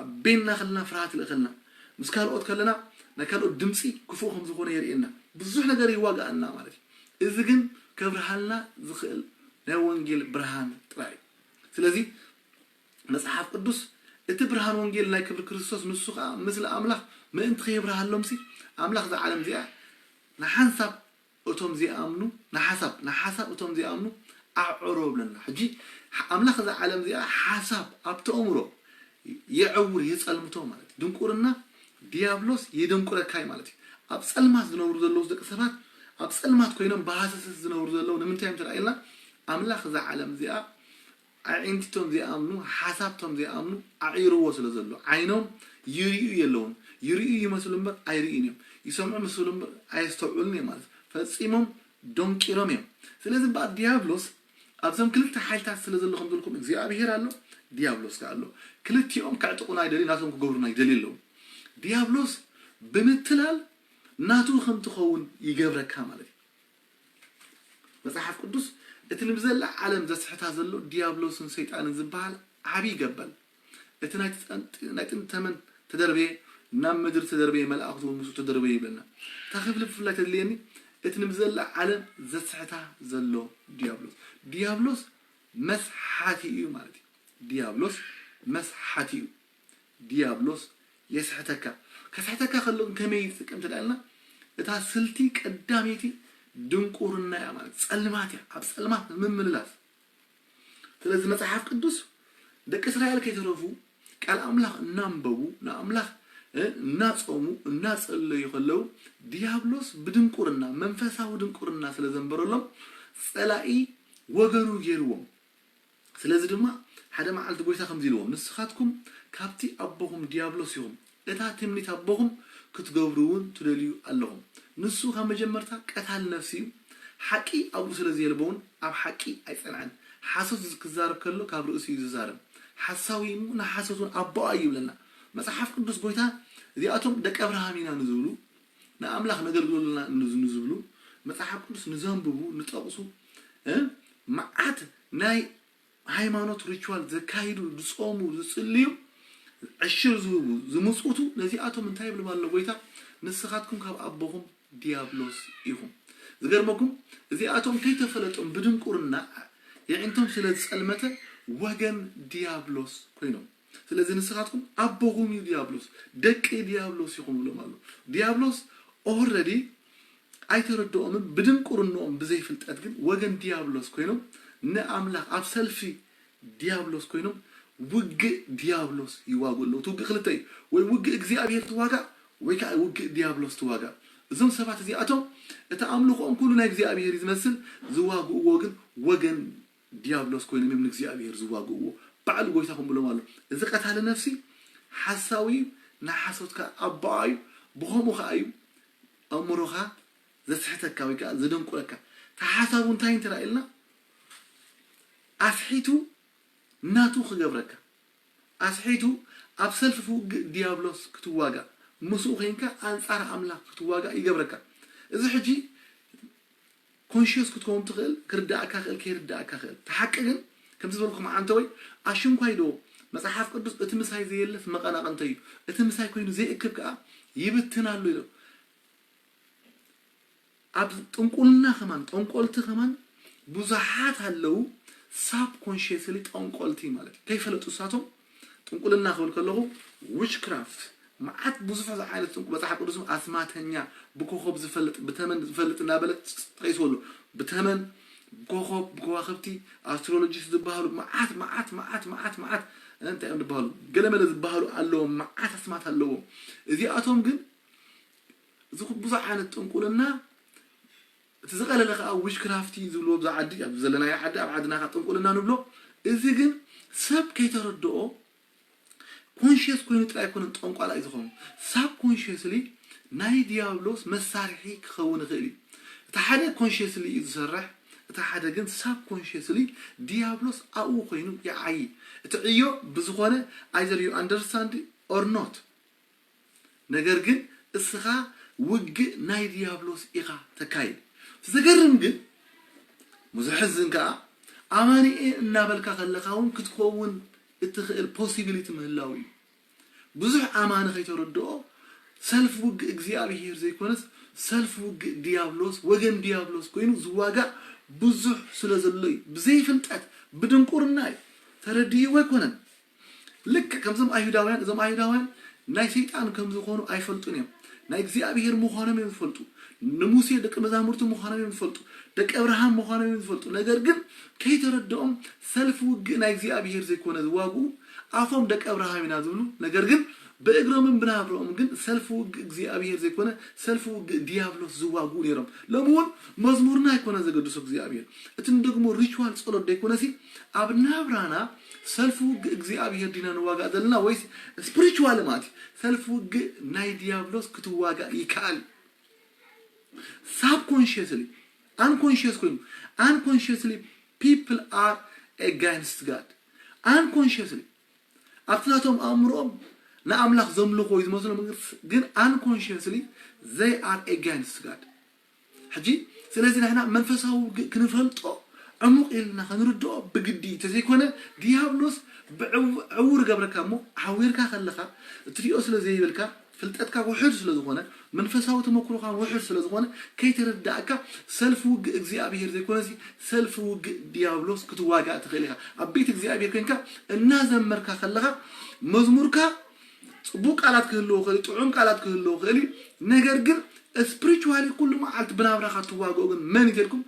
ኣብ ቤንና ከለና ፍርሃት ይልእኸልና። ምስ ካልኦት ከለና ናይ ካልኦት ድምፂ ክፉእ ከም ዝኾነ የርእየና። ብዙሕ ነገር ይዋጋኣና ማለት እዩ። እዚ ግን ከብርሃልና ዝኽእል ናይ ወንጌል ብርሃን ጥራይ እዩ። ስለዚ መጽሓፍ ቅዱስ እቲ ብርሃን ወንጌል ናይ ክብሪ ክርስቶስ ንሱ ኸዓ ምስሊ ኣምላኽ ምእንቲ ከየብርሃሎም ሲ ኣምላኽ እዛ ዓለም እዚኣ ንሓንሳብ እቶም ዚኣምኑ ንሓሳብ ንሓሳብ እቶም ዚኣምኑ ኣዕዕሮ ብለና። ሕጂ ኣምላኽ እዛ ዓለም እዚኣ ሓሳብ ኣብቲ ኣእምሮ የዕውር የጸልምቶ ማለት እዩ። ድንቁርና ዲያብሎስ የደንቁረካ እዩ ማለት እዩ። ኣብ ጸልማት ዝነብሩ ዘለዉ ደቂ ሰባት ኣብ ጸልማት ኮይኖም ብሃሰሰት ዝነብሩ ዘለዉ ንምንታይ እዮም ተራእየልና? ኣምላኽ እዛ ዓለም እዚኣ ኣዒንቲቶም ዘይኣምኑ ሓሳብቶም ዘይኣምኑ ኣዒርዎ ስለ ዘሎ ዓይኖም ይርእዩ የለውን። ይርእዩ ይመስሉ እምበር ኣይርእዩን እዮም። ይሰምዑ ምስሉ እምበር ኣየስተውዕሉን እዮም ማለት ፈጺሞም ደንቂሮም እዮም። ስለዚ እምበኣር ዲያብሎስ ኣብዞም ክልተ ሓይልታት ስለ ዘሎ ከም ዝበልኩም እግዚኣብሄር ኣሎ፣ ዲያብሎስ ከ ኣሎ። ክልቲኦም ከዕጥቁና ይደልዩ፣ ናቶም ክገብሩና ይደልዩ ኣለዉ። ዲያብሎስ ብምትላል ናቱ ከም ትኸውን ይገብረካ ማለት እዩ። መጽሓፍ ቅዱስ እቲ ንብዘላ ዓለም ዘስሕታ ዘሎ ዲያብሎስን ሰይጣንን ዝበሃል ዓብዪ ገበል እቲ ናይ ጥንቲ ተመን ተደርበየ ናብ ምድሪ ተደርበየ መላእክቱ እውን ምስኡ ተደርበየ ይብለና። እታ ክፍሊ ብፍላይ ተድልየኒ እቲ ንብዘላ ዓለም ዘስሕታ ዘሎ ዲያብሎስ ዲያብሎስ መስሓቲ እዩ ማለት እዩ። ዲያብሎስ መስሓቲ እዩ። ዲያብሎስ የስሕተካ። ከስሕተካ ከሎ ግን ከመይ ይጥቀም ተዳልና? እታ ስልቲ ቀዳመይቲ ድንቁርና እያ ማለት ጸልማት እያ። ኣብ ጸልማት ምምልላስ። ስለዚ መጽሓፍ ቅዱስ ደቂ እስራኤል ከይተረፉ ቃል ኣምላኽ እናንበቡ ንኣምላኽ እናጾሙ እናጸለዩ ከለዉ ዲያብሎስ ብድንቁርና መንፈሳዊ ድንቁርና ስለ ዘንበረሎም ጸላኢ ወገኑ ገይርዎም። ስለዚ ድማ ሓደ መዓልቲ ጎይታ ከምዚ ኢልዎም፣ ንስኻትኩም ካብቲ ኣቦኹም ዲያብሎስ ኢኹም፣ እታ ትምኒት ኣቦኹም ክትገብሩ እውን ትደልዩ ኣለኹም። ንሱ ካብ መጀመርታ ቀታል ነፍሲ እዩ፣ ሓቂ ኣብኡ ስለ ዘየልቦውን ኣብ ሓቂ ኣይጸንዐን። ሓሶት ክዛረብ ከሎ ካብ ርእሱ እዩ ዝዛረብ። ሓሳዊ እሞ ንሓሶት እውን ኣቦኣ እዩ ይብለና መጽሓፍ ቅዱስ። ጎይታ እዚኣቶም ደቂ ኣብርሃም ኢና ንዝብሉ ንኣምላኽ ነገልግለሉና ንዝብሉ መጽሓፍ ቅዱስ ንዘንብቡ ንጠቕሱ መዓት ናይ ሃይማኖት ሪቹዋል ዘካይዱ ዝጾሙ ዝጽልዩ ዕሽር ዝህቡ ዝምጽውቱ ነዚኣቶም እንታይ ይብልም ኣሎ ጎይታ? ንስኻትኩም ካብ ኣቦኹም ዲያብሎስ ኢኹም። ዝገርመኩም እዚኣቶም ከይተፈለጦም ብድንቁርና የዒንቶም ስለ ዝጸልመተ ወገን ዲያብሎስ ኮይኖም። ስለዚ ንስኻትኩም ኣቦኹም እዩ ዲያብሎስ፣ ደቂ ዲያብሎስ ኢኹም ብሎም ኣሎ። ዲያብሎስ ኦረዲ ኣይተረድኦምን ብድንቁርንኦም ብዘይፍልጠት ግን ወገን ዲያብሎስ ኮይኖም ንኣምላኽ ኣብ ሰልፊ ዲያብሎስ ኮይኖም ውግእ ዲያብሎስ ይዋግኡ ኣለዉ። እቲ ውግእ ክልተ እዩ። ወይ ውግእ እግዚኣብሔር ትዋጋእ ወይ ከዓ ውግእ ዲያብሎስ ትዋጋእ። እዞም ሰባት እዚኣቶም እቲ ኣምልኾኦም ኩሉ ናይ እግዚኣብሔር እዩ ዝመስል፣ ዝዋግእዎ ግን ወገን ዲያብሎስ ኮይኖም እዮም ንእግዚኣብሔር ዝዋግእዎ። ባዕሉ ጎይታ ከም ብሎም ኣሎ። እዚ ቀታሊ ነፍሲ ሓሳዊ እዩ፣ ናይ ሓሶት ከዓ ኣቦኣ እዩ። ብኸምኡ ከዓ እዩ ኣእምሮኻ ዘስሕተካ ወይ ከዓ ዘደንቁረካ። ተሓሳቡ እንታይ እንተራ ኢልና ኣስሒቱ ናቱ ክገብረካ ኣስሒቱ ኣብ ሰልፊ ውግእ ዲያብሎስ ክትዋጋእ ምስኡ ኮይንካ ኣንጻር ኣምላኽ ክትዋጋእ ይገብረካ። እዚ ሕጂ ኮንሽስ ክትከውን ትኽእል፣ ክርዳእካ ክእል፣ ከይርዳእካ ክእል። እቲ ሓቂ ግን ከምዚ ዝበልኩም ዓንተወይ ኣሽንኳይ ዶ መጽሓፍ ቅዱስ እቲ ምሳይ ዘየልፍ መቐናቕንተይ እዩ፣ እቲ ምሳይ ኮይኑ ዘይእክብ ከኣ ይብትን ኣሎ ኢሎም። ኣብ ጥንቁልና ከማን ጠንቆልቲ ከማን ብዙሓት ኣለዉ። ሳብ ኮንሽስሊ ጠንቆልቲ ማለት እዩ። ከይፈለጡ እሳቶም ጥንቁልና ክብል ከለኹ ዊችክራፍት መዓት ብዙሕ ዓይነት ጥንቁ መጽሓፍ ቅዱስ ኣስማተኛ ብኮኸብ ዝፈልጥ ብተመን ዝፈልጥ እናበለ ጠቂስዎ ኣሎ። ብተመን ብኮኸብ ብከዋክብቲ ኣስትሮሎጂስት ዝበሃሉ መዓት መዓት መዓት መዓት መዓት እንታይ እዮም ዝበሃሉ ገለመለ ዝበሃሉ ኣለዎም። መዓት ኣስማት ኣለዎም። እዚኣቶም ግን እዚ ብዙሕ ዓይነት ጥንቁልና እቲ ዝቐለለ ከዓ ዊችክራፍት እዩ ዝብልዎ ኣብዚ ዓዲ፣ ኣብ ዘለናዮ ዓዲ፣ ኣብ ዓድና ከዓ ጥንቁልና ንብሎ። እዚ ግን ሰብ ከይተረድኦ ኮንሽየስ ኮይኑ ጥራይ ኣይኮነን ጠንቋላ እዩ ዝኸውን። ሳብ ኮንሽየስሊ ናይ ዲያብሎስ መሳርሒ ክኸውን ይኽእል እዩ። እቲ ሓደ ኮንሽየስሊ እዩ ዝሰርሕ፣ እቲ ሓደ ግን ሳብ ኮንሽየስሊ ዲያብሎስ ኣብኡ ኮይኑ ይዓዪ። እቲ ዕዮ ብዝኾነ either you understand or not፣ ነገር ግን እስኻ ውግእ ናይ ዲያብሎስ ኢኻ ተካይድ። እቲ ዘገርም ግን፣ ብዙሕ ሕዝን ከዓ ኣማኒኤ እናበልካ ከለኻ እውን ክትከውን እትኽእል ፖሲቢሊቲ ምህላው እዩ። ብዙሕ ኣማኒ ከይተረድኦ ሰልፍ ውግእ እግዚኣብሔር ዘይኮነስ ሰልፍ ውግእ ዲያብሎስ፣ ወገን ዲያብሎስ ኮይኑ ዝዋጋእ ብዙሕ ስለ ዘሎ እዩ። ብዘይፍልጠት፣ ብድንቁርና እዩ። ተረድእዎ ኣይኮነን። ልክዕ ከምዞም ኣይሁዳውያን፣ እዞም ኣይሁዳውያን ናይ ሰይጣን ከም ዝኾኑ ኣይፈልጡን እዮም። ናይ እግዚኣብሔር ምዃኖም እዮም ዝፈልጡ። ንሙሴ ደቂ መዛሙርቱ ምዃኖም እዮም ዝፈልጡ። ደቂ ኣብርሃም ምዃኖም እዮም ዝፈልጡ። ነገር ግን ከይተረድኦም ሰልፍ ውግእ ናይ እግዚኣብሔር ዘይኮነ ዝዋግኡ፣ ኣፎም ደቂ ኣብርሃም ኢና ዝብሉ፣ ነገር ግን ብእግሮምን ብናብርኦም ግን ሰልፍ ውግእ እግዚኣብሔር ዘይኮነ ሰልፍ ውግእ ዲያብሎስ ዝዋግኡ ነይሮም። ሎሚ እውን መዝሙርና ኣይኮነ ዘገድሶ እግዚኣብሔር። እቲ ንደግሞ ሪቹዋል ጸሎት ደይኮነሲ ኣብ ናብራና ሰልፍ ውግእ እግዚኣብሔር ዲና ንዋጋእ ዘለና ወይስ ስፒሪቹዋል ማለት እዩ? ሰልፍ ውግእ ናይ ዲያብሎስ ክትዋጋእ ይከኣል። ሳብኮንሽየስሊ፣ ኣንኮንሽየስ ኮይኑ፣ ኣንኮንሽየስሊ people are against God። ኣንኮንሽየስሊ ኣብቲ ናቶም ኣእምሮኦም ንኣምላኽ ዘምልኾ እዩ ዝመስሎም፣ ግን ኣንኮንሽየስሊ they are against God። ሕጂ ስለዚ ንሕና መንፈሳዊ ውግእ ክንፈልጦ ዕሙቕ ኢልና ክንርድኦ ብግዲ እንተዘይኮነ፣ ዲያብሎስ ብዕው- ዕውር ገብረካ እሞ፣ ዓዊርካ ከለኻ እትሪኦ ስለ ዘይብልካ፣ ፍልጠትካ ውሑድ ስለ ዝኾነ፣ መንፈሳዊ ተመክሮኻ ውሑድ ስለ ዝኾነ፣ ከይተረዳእካ ሰልፊ ውግእ እግዚኣብሔር ዘይኮነሲ ሰልፊ ውግእ ዲያብሎስ ክትዋጋእ ትኽእል ኢኻ። ኣብ ቤት እግዚኣብሔር ኮይንካ እናዘመርካ ከለኻ መዝሙርካ ጽቡቅ ቃላት ክህልዎ ክእል፣ ጥዑም ቃላት ክህልዎ ክእል እዩ። ነገር ግን ስፕሪቹዋሊ ኩሉ መዓልቲ ብናብራኻ ትዋግኦ ግን መን እዩ ተልኩም?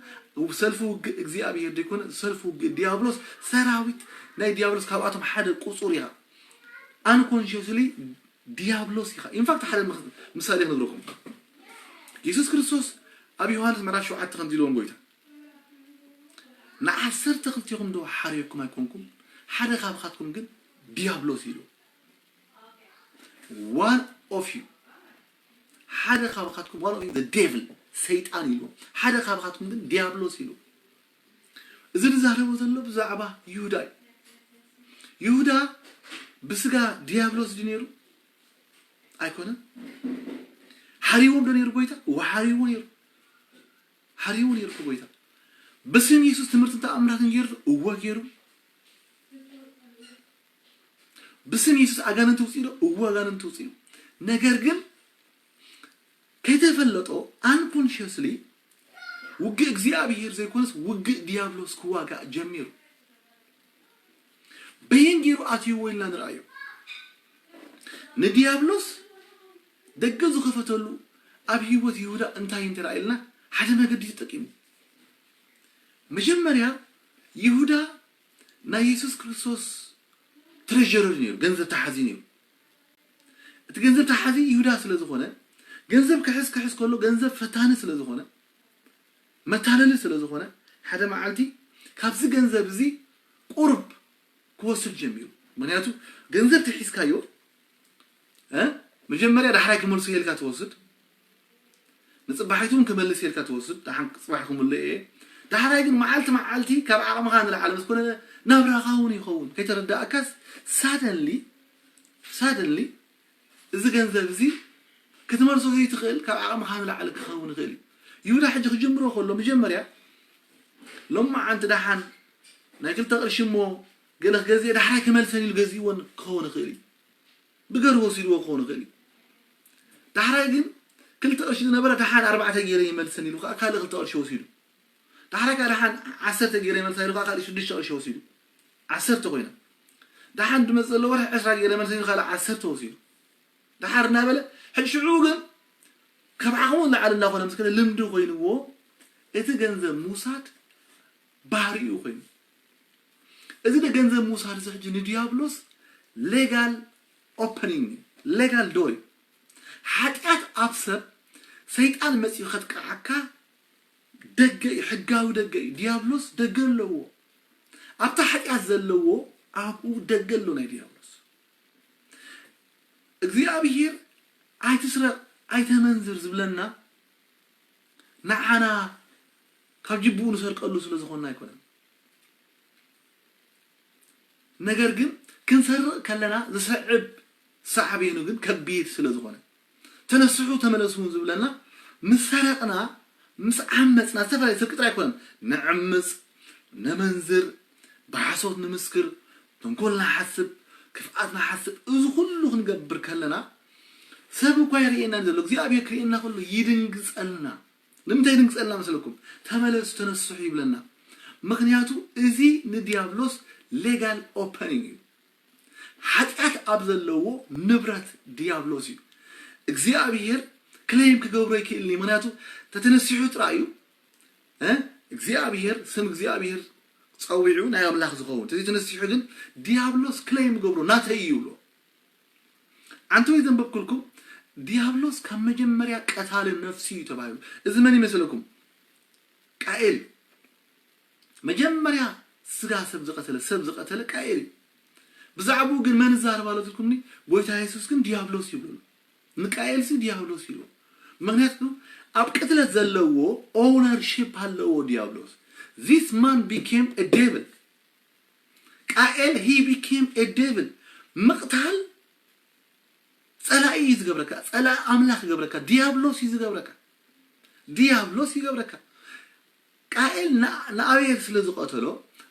ሰልፊ ውግእ እግዚኣብሔር ዘይኮነ ሰልፊ ውግእ ዲያብሎስ፣ ሰራዊት ናይ ዲያብሎስ ካብኣቶም ሓደ ቁጹር ኢኻ። ኣንኮንሽስሊ ዲያብሎስ ኢኻ። ኢንፋክት ሓደ ምክ- ምሳሌ ክነግረኩም። የሱስ ክርስቶስ ኣብ ዮሃንስ ምዕራፍ ሸውዓተ ከምዚ ኢልዎም ጎይታ፣ ንዓሰርተ ክልቴኹም ዶ ሓርየኩም ኣይኮንኩም? ሓደ ካብኻትኩም ግን ዲያብሎስ ኢሉ። One of you፣ ሓደ ካብኻትኩም፣ one of you the devil፣ ሰይጣን ኢሉ። ሓደ ካብኻትኩም ግን ዲያብሎስ ኢሉ። እዚ ዝዛረቦ ዘሎ ብዛዕባ ይሁዳ እዩ። ይሁዳ ብስጋ ዲያብሎስ ድዩ ነይሩ? ኣይኮነን። ሓሪዎም ዶ ነይሩ ጎይታ? እወ፣ ሓሪዎ ነይሩ። ሓሪዎ ነይሩ እኮ ጎይታ። ብስም የሱስ ትምህርትን ተኣምራትን ገይሩ ዶ? እወ፣ ገይሩ። ብስም የሱስ ኣጋንንቲ ውፅኡ ዶ? እወ፣ ኣጋንንቲ ውፅኡ። ነገር ግን ከይተፈለጦ ኣንኮንሽስሊ ውግእ እግዚኣብሔር ዘይኮነስ ውግእ ዲያብሎስ ክዋጋእ ጀሚሩ። በየን ገይሩ ኣትይዎ ኢልና ንርኣዮ። ንዲያብሎስ ደገ ዝኸፈተሉ ኣብ ህይወት ይሁዳ እንታይ እንተረኣ ኢልና፣ ሓደ መገዲ ተጠቂሙ። መጀመርያ ይሁዳ ናይ የሱስ ክርስቶስ ትሬጀረር ነይሩ፣ ገንዘብ ተሓዚ ነይሩ። እቲ ገንዘብ ተሓዚ ይሁዳ ስለ ዝኾነ፣ ገንዘብ ክሕዝ ክሕዝ ከሎ ገንዘብ ፈታኒ ስለ ዝኾነ፣ መታለሊ ስለ ዝኾነ፣ ሓደ መዓልቲ ካብዚ ገንዘብ እዚ ቁሩብ ክወስድ ጀሚሩ። ምክንያቱ ገንዘብ ተሒዝካዮ፣ እ፣ መጀመርያ ዳሕራይ ክመልሶ ኢልካ ትወስድ፣ ንጽባሒቱ እውን ክመልስ ኢልካ ትወስድ፣ ደሓን ጽባሕ ክምልእ እየ። ዳሕራይ ግን መዓልቲ መዓልቲ ካብ ዓቕምኻ ንላዕሊ ምስ ኮነ ናብራኻ እውን ይኸውን። ከይተረዳእካስ ሳደንሊ፣ ሳደንሊ እዚ ገንዘብ እዚ ክትመልሶ ዘይትኽእል፣ ካብ ዓቕምኻ ንላዕሊ ክኸውን ይኽእል እዩ። ይሁዳ ሕጂ ክጅምሮ ከሎ መጀመርያ ሎማዓንቲ ደሓን ናይ ክልተ ቅርሺ እሞ ገለ ክገዝእ ዳሕራይ ክመልሰን ኢሉ ገዚእዎን ክኸውን ይኽእል እዩ። ብገሩ ወሲድዎ ክኸውን ይኽእል እዩ። ዳሕራይ ግን ክልተ ቅርሺ ዝነበረ ደሓን ኣርባዕተ ገይረ ይመልሰን ኢሉ ከዓ ካልእ ክልተ ቅርሺ ወሲዱ። ዳሕራይ ከዓ ደሓን ዓሰርተ ገይረ ይመልሳ ኢሉ ከዓ ካልእ ሽዱሽተ ቅርሺ ወሲዱ። ዓሰርተ ኮይና። ደሓን ድመጽእ ዘሎ ወርሒ ዕስራ ገይረ ይመልሰን ኢሉ ካልእ ዓሰርተ ወሲዱ። ደሓር እናበለ ሕጂ ሽዑ ግን ካብ ዓቕሙ ንላዕሊ እናኾነ ምስ ከደ ልምዲ ኮይንዎ እቲ ገንዘብ ምውሳድ ባህሪኡ ኮይኑ። እዚ ገንዘብ ምውሳድ እዚ ሕጂ ንዲያብሎስ ሌጋል ኦፐኒንግ እዩ፣ ሌጋል ዶር እዩ። ሓጢኣት ኣብ ሰብ ሰይጣን መጺኡ ከጥቅዓካ ደገ እዩ፣ ሕጋዊ ደገ እዩ። ዲያብሎስ ደገ ኣለዎ። ኣብታ ሓጢኣት ዘለዎ ኣብኡ ደገ ኣሎ ናይ ዲያብሎስ። እግዚኣብሔር ኣይትስረቕ ኣይተመንዝር ዝብለና ንዓና ካብ ጅብኡ ንሰርቀሉ ስለ ዝኾንና ኣይኮነን። ነገር ግን ክንሰርቕ ከለና ዝስዕብ ሳዕቤኑ ግን ከቢድ ስለ ዝኾነ፣ ተነስሑ ተመለሱ እውን ዝብለና ምስ ሰረቕና ምስ ዓመፅና፣ ዝተፈላለዩ ስርቂ ጥራይ ኣይኮነን፣ ንዕምፅ፣ ነመንዝር፣ ብሓሶት ንምስክር፣ ተንኮል ንሓስብ፣ ክፍኣት ንሓስብ፣ እዚ ኩሉ ክንገብር ከለና ሰብ እኳ ይርእየና ዘሎ እግዚኣብሔር ክርእየና ከሎ ይድንግፀልና። ንምንታይ ይድንግፀልና መስለኩም? ተመለሱ ተነስሑ ይብለና። ምክንያቱ እዚ ንዲያብሎስ ሌጋል ኦፐኒንግ እዩ። ሓጢኣት ኣብ ዘለዎ ንብረት ዲያብሎስ እዩ። እግዚኣብሔር ክለይም ክገብሮ ይክእል እዩ። ምክንያቱ ተተነሲሑ ጥራይ እዩ እ እግዚኣብሔር ስም እግዚኣብሔር ጸዊዑ ናይ ኣምላኽ ዝኸውን። ተዘይተነሲሑ ግን ዲያብሎስ ክለይም ገብሮ ናተይ እዩ ይብሎ። ኣንተ ወይ ዘንበብኩልኩም ዲያብሎስ ካብ መጀመርያ ቀታሊ ነፍሲ እዩ ተባሂሉ። እዚ መን ይመስለኩም? ቃኤል። መጀመርያ ስጋ ሰብ ዝቐተለ ሰብ ዝቐተለ ቃኤል እዩ። ብዛዕባኡ ግን መን ይዛረብ ኣሎ ትልኩምኒ? ጎይታ የሱስ ግን ዲያብሎስ ይብሉ። ንቃኤል ሲ ዲያብሎስ ይብሉ። ምክንያቱ ኣብ ቅትለት ዘለዎ ኦውነርሺፕ ኣለዎ ዲያብሎስ። This man became a devil። ቃኤል he became a devil። ምቕታል ጸላኢ እዩ ዝገብረካ፣ ጸላኢ ኣምላኽ ይገብረካ፣ ዲያብሎስ እዩ ዝገብረካ፣ ዲያብሎስ ይገብረካ። ቃኤል ንኣቤል ስለ ዝቐተሎ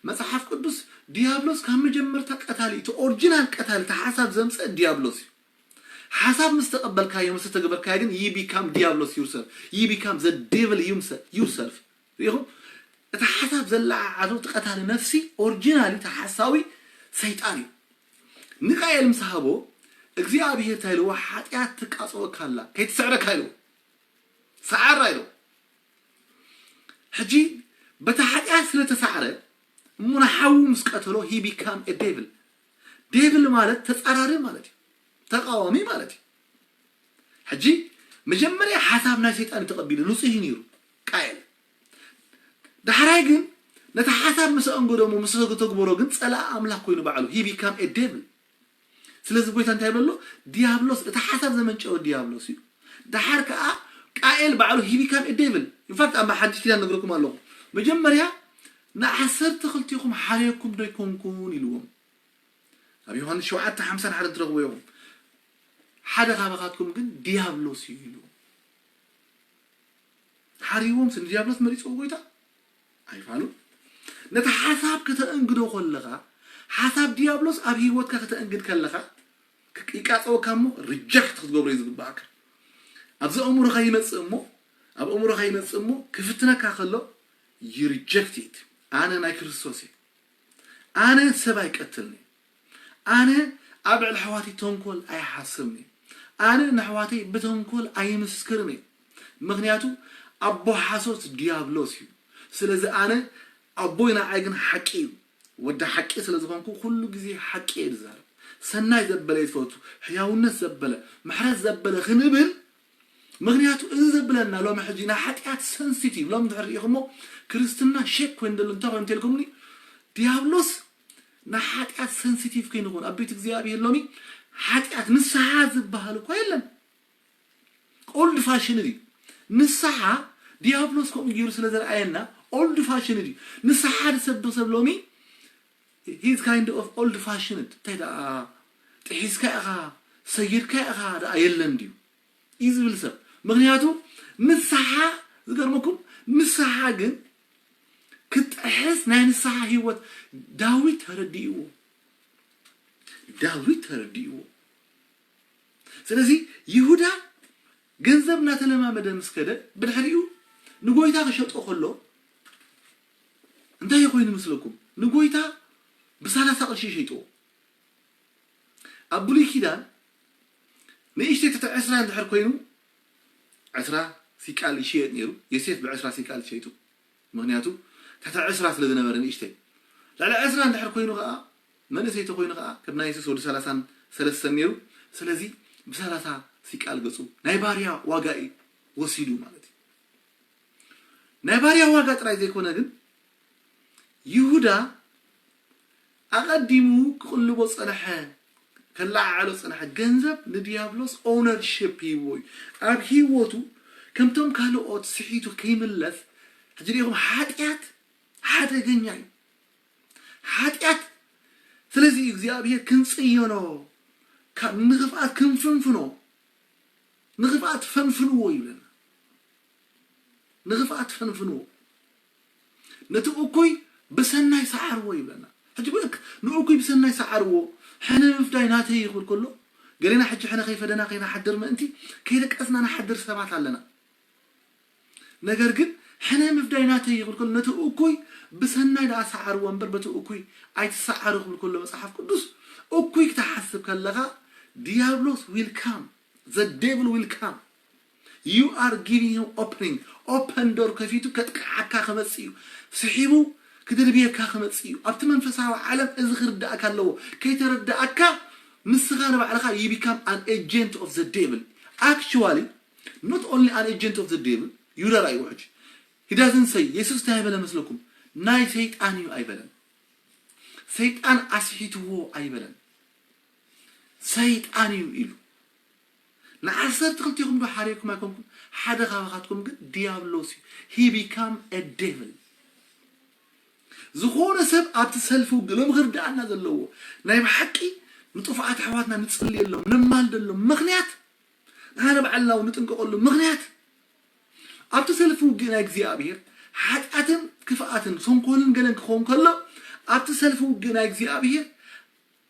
መጽሓፍ ቅዱስ ዲያብሎስ ካብ መጀመርታ ቀታሊ እቲ ኦሪጂናል ቀታሊ እቲ ሓሳብ ዘምፀ ዲያብሎስ እዩ። ሓሳብ ምስ ተቐበልካዮ ምስ ተገበርካዮ ግን you become ዲያብሎስ yourself, you become the devil yourself። ሪኢኹም እቲ ሓሳብ ዘለዓዓሉ እቲ ቀታሊ ነፍሲ ኦሪጂናሊ እቲ ሓሳዊ ሰይጣን እዩ። ንቃኤል ምስ ሃቦ እግዚኣብሔር እንታይ ኢልዎ? ሓጢኣት ትቃፀወካ ኣላ ከይትስዕረካ ኢልዎ። ሰዓራ ኢልዎ። ሕጂ በታ ሓጢኣት ስለ ተሳዕረ እሞ ንሓዉ ምስ ቀተሎ he become a devil። ዴቭል ማለት ተጻራሪ ማለት እዩ፣ ተቃዋሚ ማለት እዩ። ሕጂ መጀመርያ ሓሳብ ናይ ሰይጣን ተቐቢሉ ንጹህ እዩ ነይሩ ቃየል። ዳሕራይ ግን ነቲ ሓሳብ ምስ ኣንገዶ እሞ ምስ ተግበሮ ግን ጸላኢ ኣምላኽ ኮይኑ ባዕሉ he become a devil። ስለዚ ጎይታ እንታይ ይብሎ? ዲያብሎስ እቲ ሓሳብ ዘመንጨወ ዲያብሎስ እዩ። ደሓር ከዓ ቃኤል ባዕሉ he become a devil። In fact ኣብ ሓድሽ ኪዳን ነግረኩም ኣለኹ። መጀመርያ ንዓሰርተ ክልቲኹም ሓርየኩም ዶ ኣይኮንኩን ኢልዎም። ኣብ ዮሃንስ ሸውዓተ ሓምሳን ሓደ ትረኽቡ ኢኹም። ሓደ ካባኻትኩም ግን ዲያብሎስ እዩ ኢልዎም። ሓሪዎም ስን ዲያብሎስ መሪፅዎ ጎይታ ኣይፋሉ። ነቲ ሓሳብ ከተእንግዶ ከለኻ ሓሳብ ዲያብሎስ ኣብ ህይወትካ ከተእንግድ ከለኻ ይቃፀወካ እሞ ሪጀክት ክትገብሮ እዩ ዝግባኣካ። ኣብዚ ኣእምሮኻ ይመፅእ እሞ ኣብ ኣእምሮኻ ይመፅእ እሞ ክፍትነካ ከሎ you reject it። ኣነ ናይ ክርስቶስ እየ። ኣነ ሰብ ኣይቀትልን እየ። ኣነ ኣብ ልዕሊ ኣሕዋተይ ተንኮል ኣይሓስብን እየ። ኣነ ንኣሕዋተይ ብተንኮል ኣይምስክርን እየ። ምኽንያቱ ኣቦ ሓሶት ዲያብሎስ እዩ። ስለዚ ኣነ ኣቦይ ንዓይ ግን ሓቂ እዩ። ወዲ ሓቂ ስለ ዝኾንኩ ኩሉ ግዜ ሓቂ እየ ዝዛረብ። ሰናይ ዘበለ እዩ ዝፈቱ፣ ሕያውነት ዘበለ፣ ምሕረት ዘበለ ክንብል። ምኽንያቱ እዚ ዘብለና ሎሚ ሕጂ ናይ ሓጢኣት ሰንሲቲቭ ሎሚ እንድሕር ርኢኹሞ ክርስትና ሼክ ኮይኑ ዘሎ እንታይ ኮይኑ እንተልኩምኒ ዲያብሎስ ንሓጢኣት ሰንሲቲቭ ከይንኾን ኣብ ቤት እግዚኣብሔር ሎሚ ሓጢኣት ንስሓ ዝበሃል እኳ የለን። ኦልድ ፋሽን እዩ ንስሓ። ዲያብሎስ ከምኡ ገይሩ ስለ ዘርኣየና ኦልድ ፋሽን እዩ ንስሓ። ዝሰዶ ሰብ ሎሚ he's kind of old fashioned። እንታይ ደኣ ጥሒስካ ኢኻ ሰጊድካ ኢኻ ደኣ የለን ድዩ እዩ ዝብል ሰብ። ምክንያቱ ንስሓ ዝገርመኩም ንስሓ ግን ክጥሕስ ናይ ንስሓ ህይወት ዳዊት ተረዲእዎ። ዳዊት ተረዲእዎ። ስለዚ ይሁዳ ገንዘብ እናተለማመደ ምስ ከደ ብድሕሪኡ ንጎይታ ክሸጦ ከሎ እንታይ ኮይኑ ይመስለኩም? ንጎይታ ብሰላሳ ቅርሺ ይሸይጥዎ። ኣብ ብሉይ ኪዳን ንእሽተይ ትሕቲ ዕስራ እንድሕር ኮይኑ ዕስራ ሲቃል ይሽየጥ ነይሩ። ዮሴፍ ብዕስራ ሲቃል ይሸይጡ። ምክንያቱ ትሕቲ ዕስራ ስለ ዝነበረ ንእሽተይ። ልዕሊ ዕስራ እንድሕር ኮይኑ ከዓ መንእሰይ ተኮይኑ ከዓ ከም ናይ የሱስ ወዲ ሰላሳን ሰለስተን ነይሩ። ስለዚ ብሰላሳ ሲቃል ገጹ ናይ ባርያ ዋጋ እዩ ወሲዱ ማለት እዩ። ናይ ባርያ ዋጋ ጥራይ ዘይኮነ ግን ይሁዳ ኣቐዲሙ ክቕልቦ ጸንሐ፣ ከለዓዕሎ ጸንሐ። ገንዘብ ንዲያብሎስ ኦውነርሺፕ ሂብዎ እዩ ኣብ ህይወቱ። ከምቶም ካልኦት ስሒቱ ከይምለስ ሕጂ ሪኢኹም፣ ሓጢኣት ሓደገኛ እዩ። ሓጢኣት ስለዚ እግዚኣብሔር ክንጽየኖ፣ ካብ ንኽፍኣት ክንፍንፍኖ፣ ንኽፍኣት ፈንፍንዎ ይብለና። ንኽፍኣት ፈንፍንዎ፣ ነቲ እኩይ ብሰናይ ሰዓርዎ ይብለና። ሕጂ ብእክ ንእኩይ ብሰናይ ሰዓርዎ፣ ሕነ ምፍዳይ ናተይ ይኽብል ከሎ፣ ገሌና ሕጂ ሕነ ከይፈደና ከይንሓድር ምእንቲ ከይደቀስና ንሓድር ሰባት ኣለና። ነገር ግን ሕነ ምፍዳይ ናተይ ይኽብል ከሎ፣ ነቲ እኩይ ብሰናይ ደኣ ሰዓርዎ እምበር በቲ እኩይ ኣይትሰዓሩ ክብል ከሎ መጽሓፍ ቅዱስ፣ እኩይ ክትሓስብ ከለኻ ዲያብሎስ will come, the devil will come. You are giving him opening. ኦፐን ዶር ከፊቱ ከጥቅዓካ ክመጽእ እዩ። ስሒቡ ክድርብየካ ክመጽእ እዩ። ኣብቲ መንፈሳዊ ዓለም እዚ ክርዳእካ ኣለዎ። ከይተረዳእካ ንስኻ ንባዕልኻ you become an agent of the devil. Actually, not only an agent of the devil, ይሁዳ ራእይዎ ሕጂ። He doesn't say፣ የሱስ እንታይ በለ መስለኩም? ናይ ሰይጣን እዩ ኣይበለን። ሰይጣን ኣስሒትዎ ኣይበለን። ሰይጣን እዩ ኢሉ። ንዓሰርተ ክልቴኹም ዶ ሓርየኩም ኣይኮንኩም? ሓደ ካባኻትኩም ግን ዲያብሎስ እዩ። He become a devil። ዝኾነ ሰብ ኣብቲ ሰልፊ ውግእ ሎም ክርዳእና ዘለዎ ናይ ብሓቂ ንጥፉኣት ኣሕዋትና ንጽልየሎም፣ ነማልደሎም ምኽንያት፣ ንሓደ ባዕልና እውን ንጥንቀቐሉ ምኽንያት፣ ኣብቲ ሰልፊ ውግእ ናይ እግዚኣብሔር ሓጢኣትን ክፍኣትን ተንኮልን ገለን ክኸውን ከሎ፣ ኣብቲ ሰልፊ ውግእ ናይ እግዚኣብሔር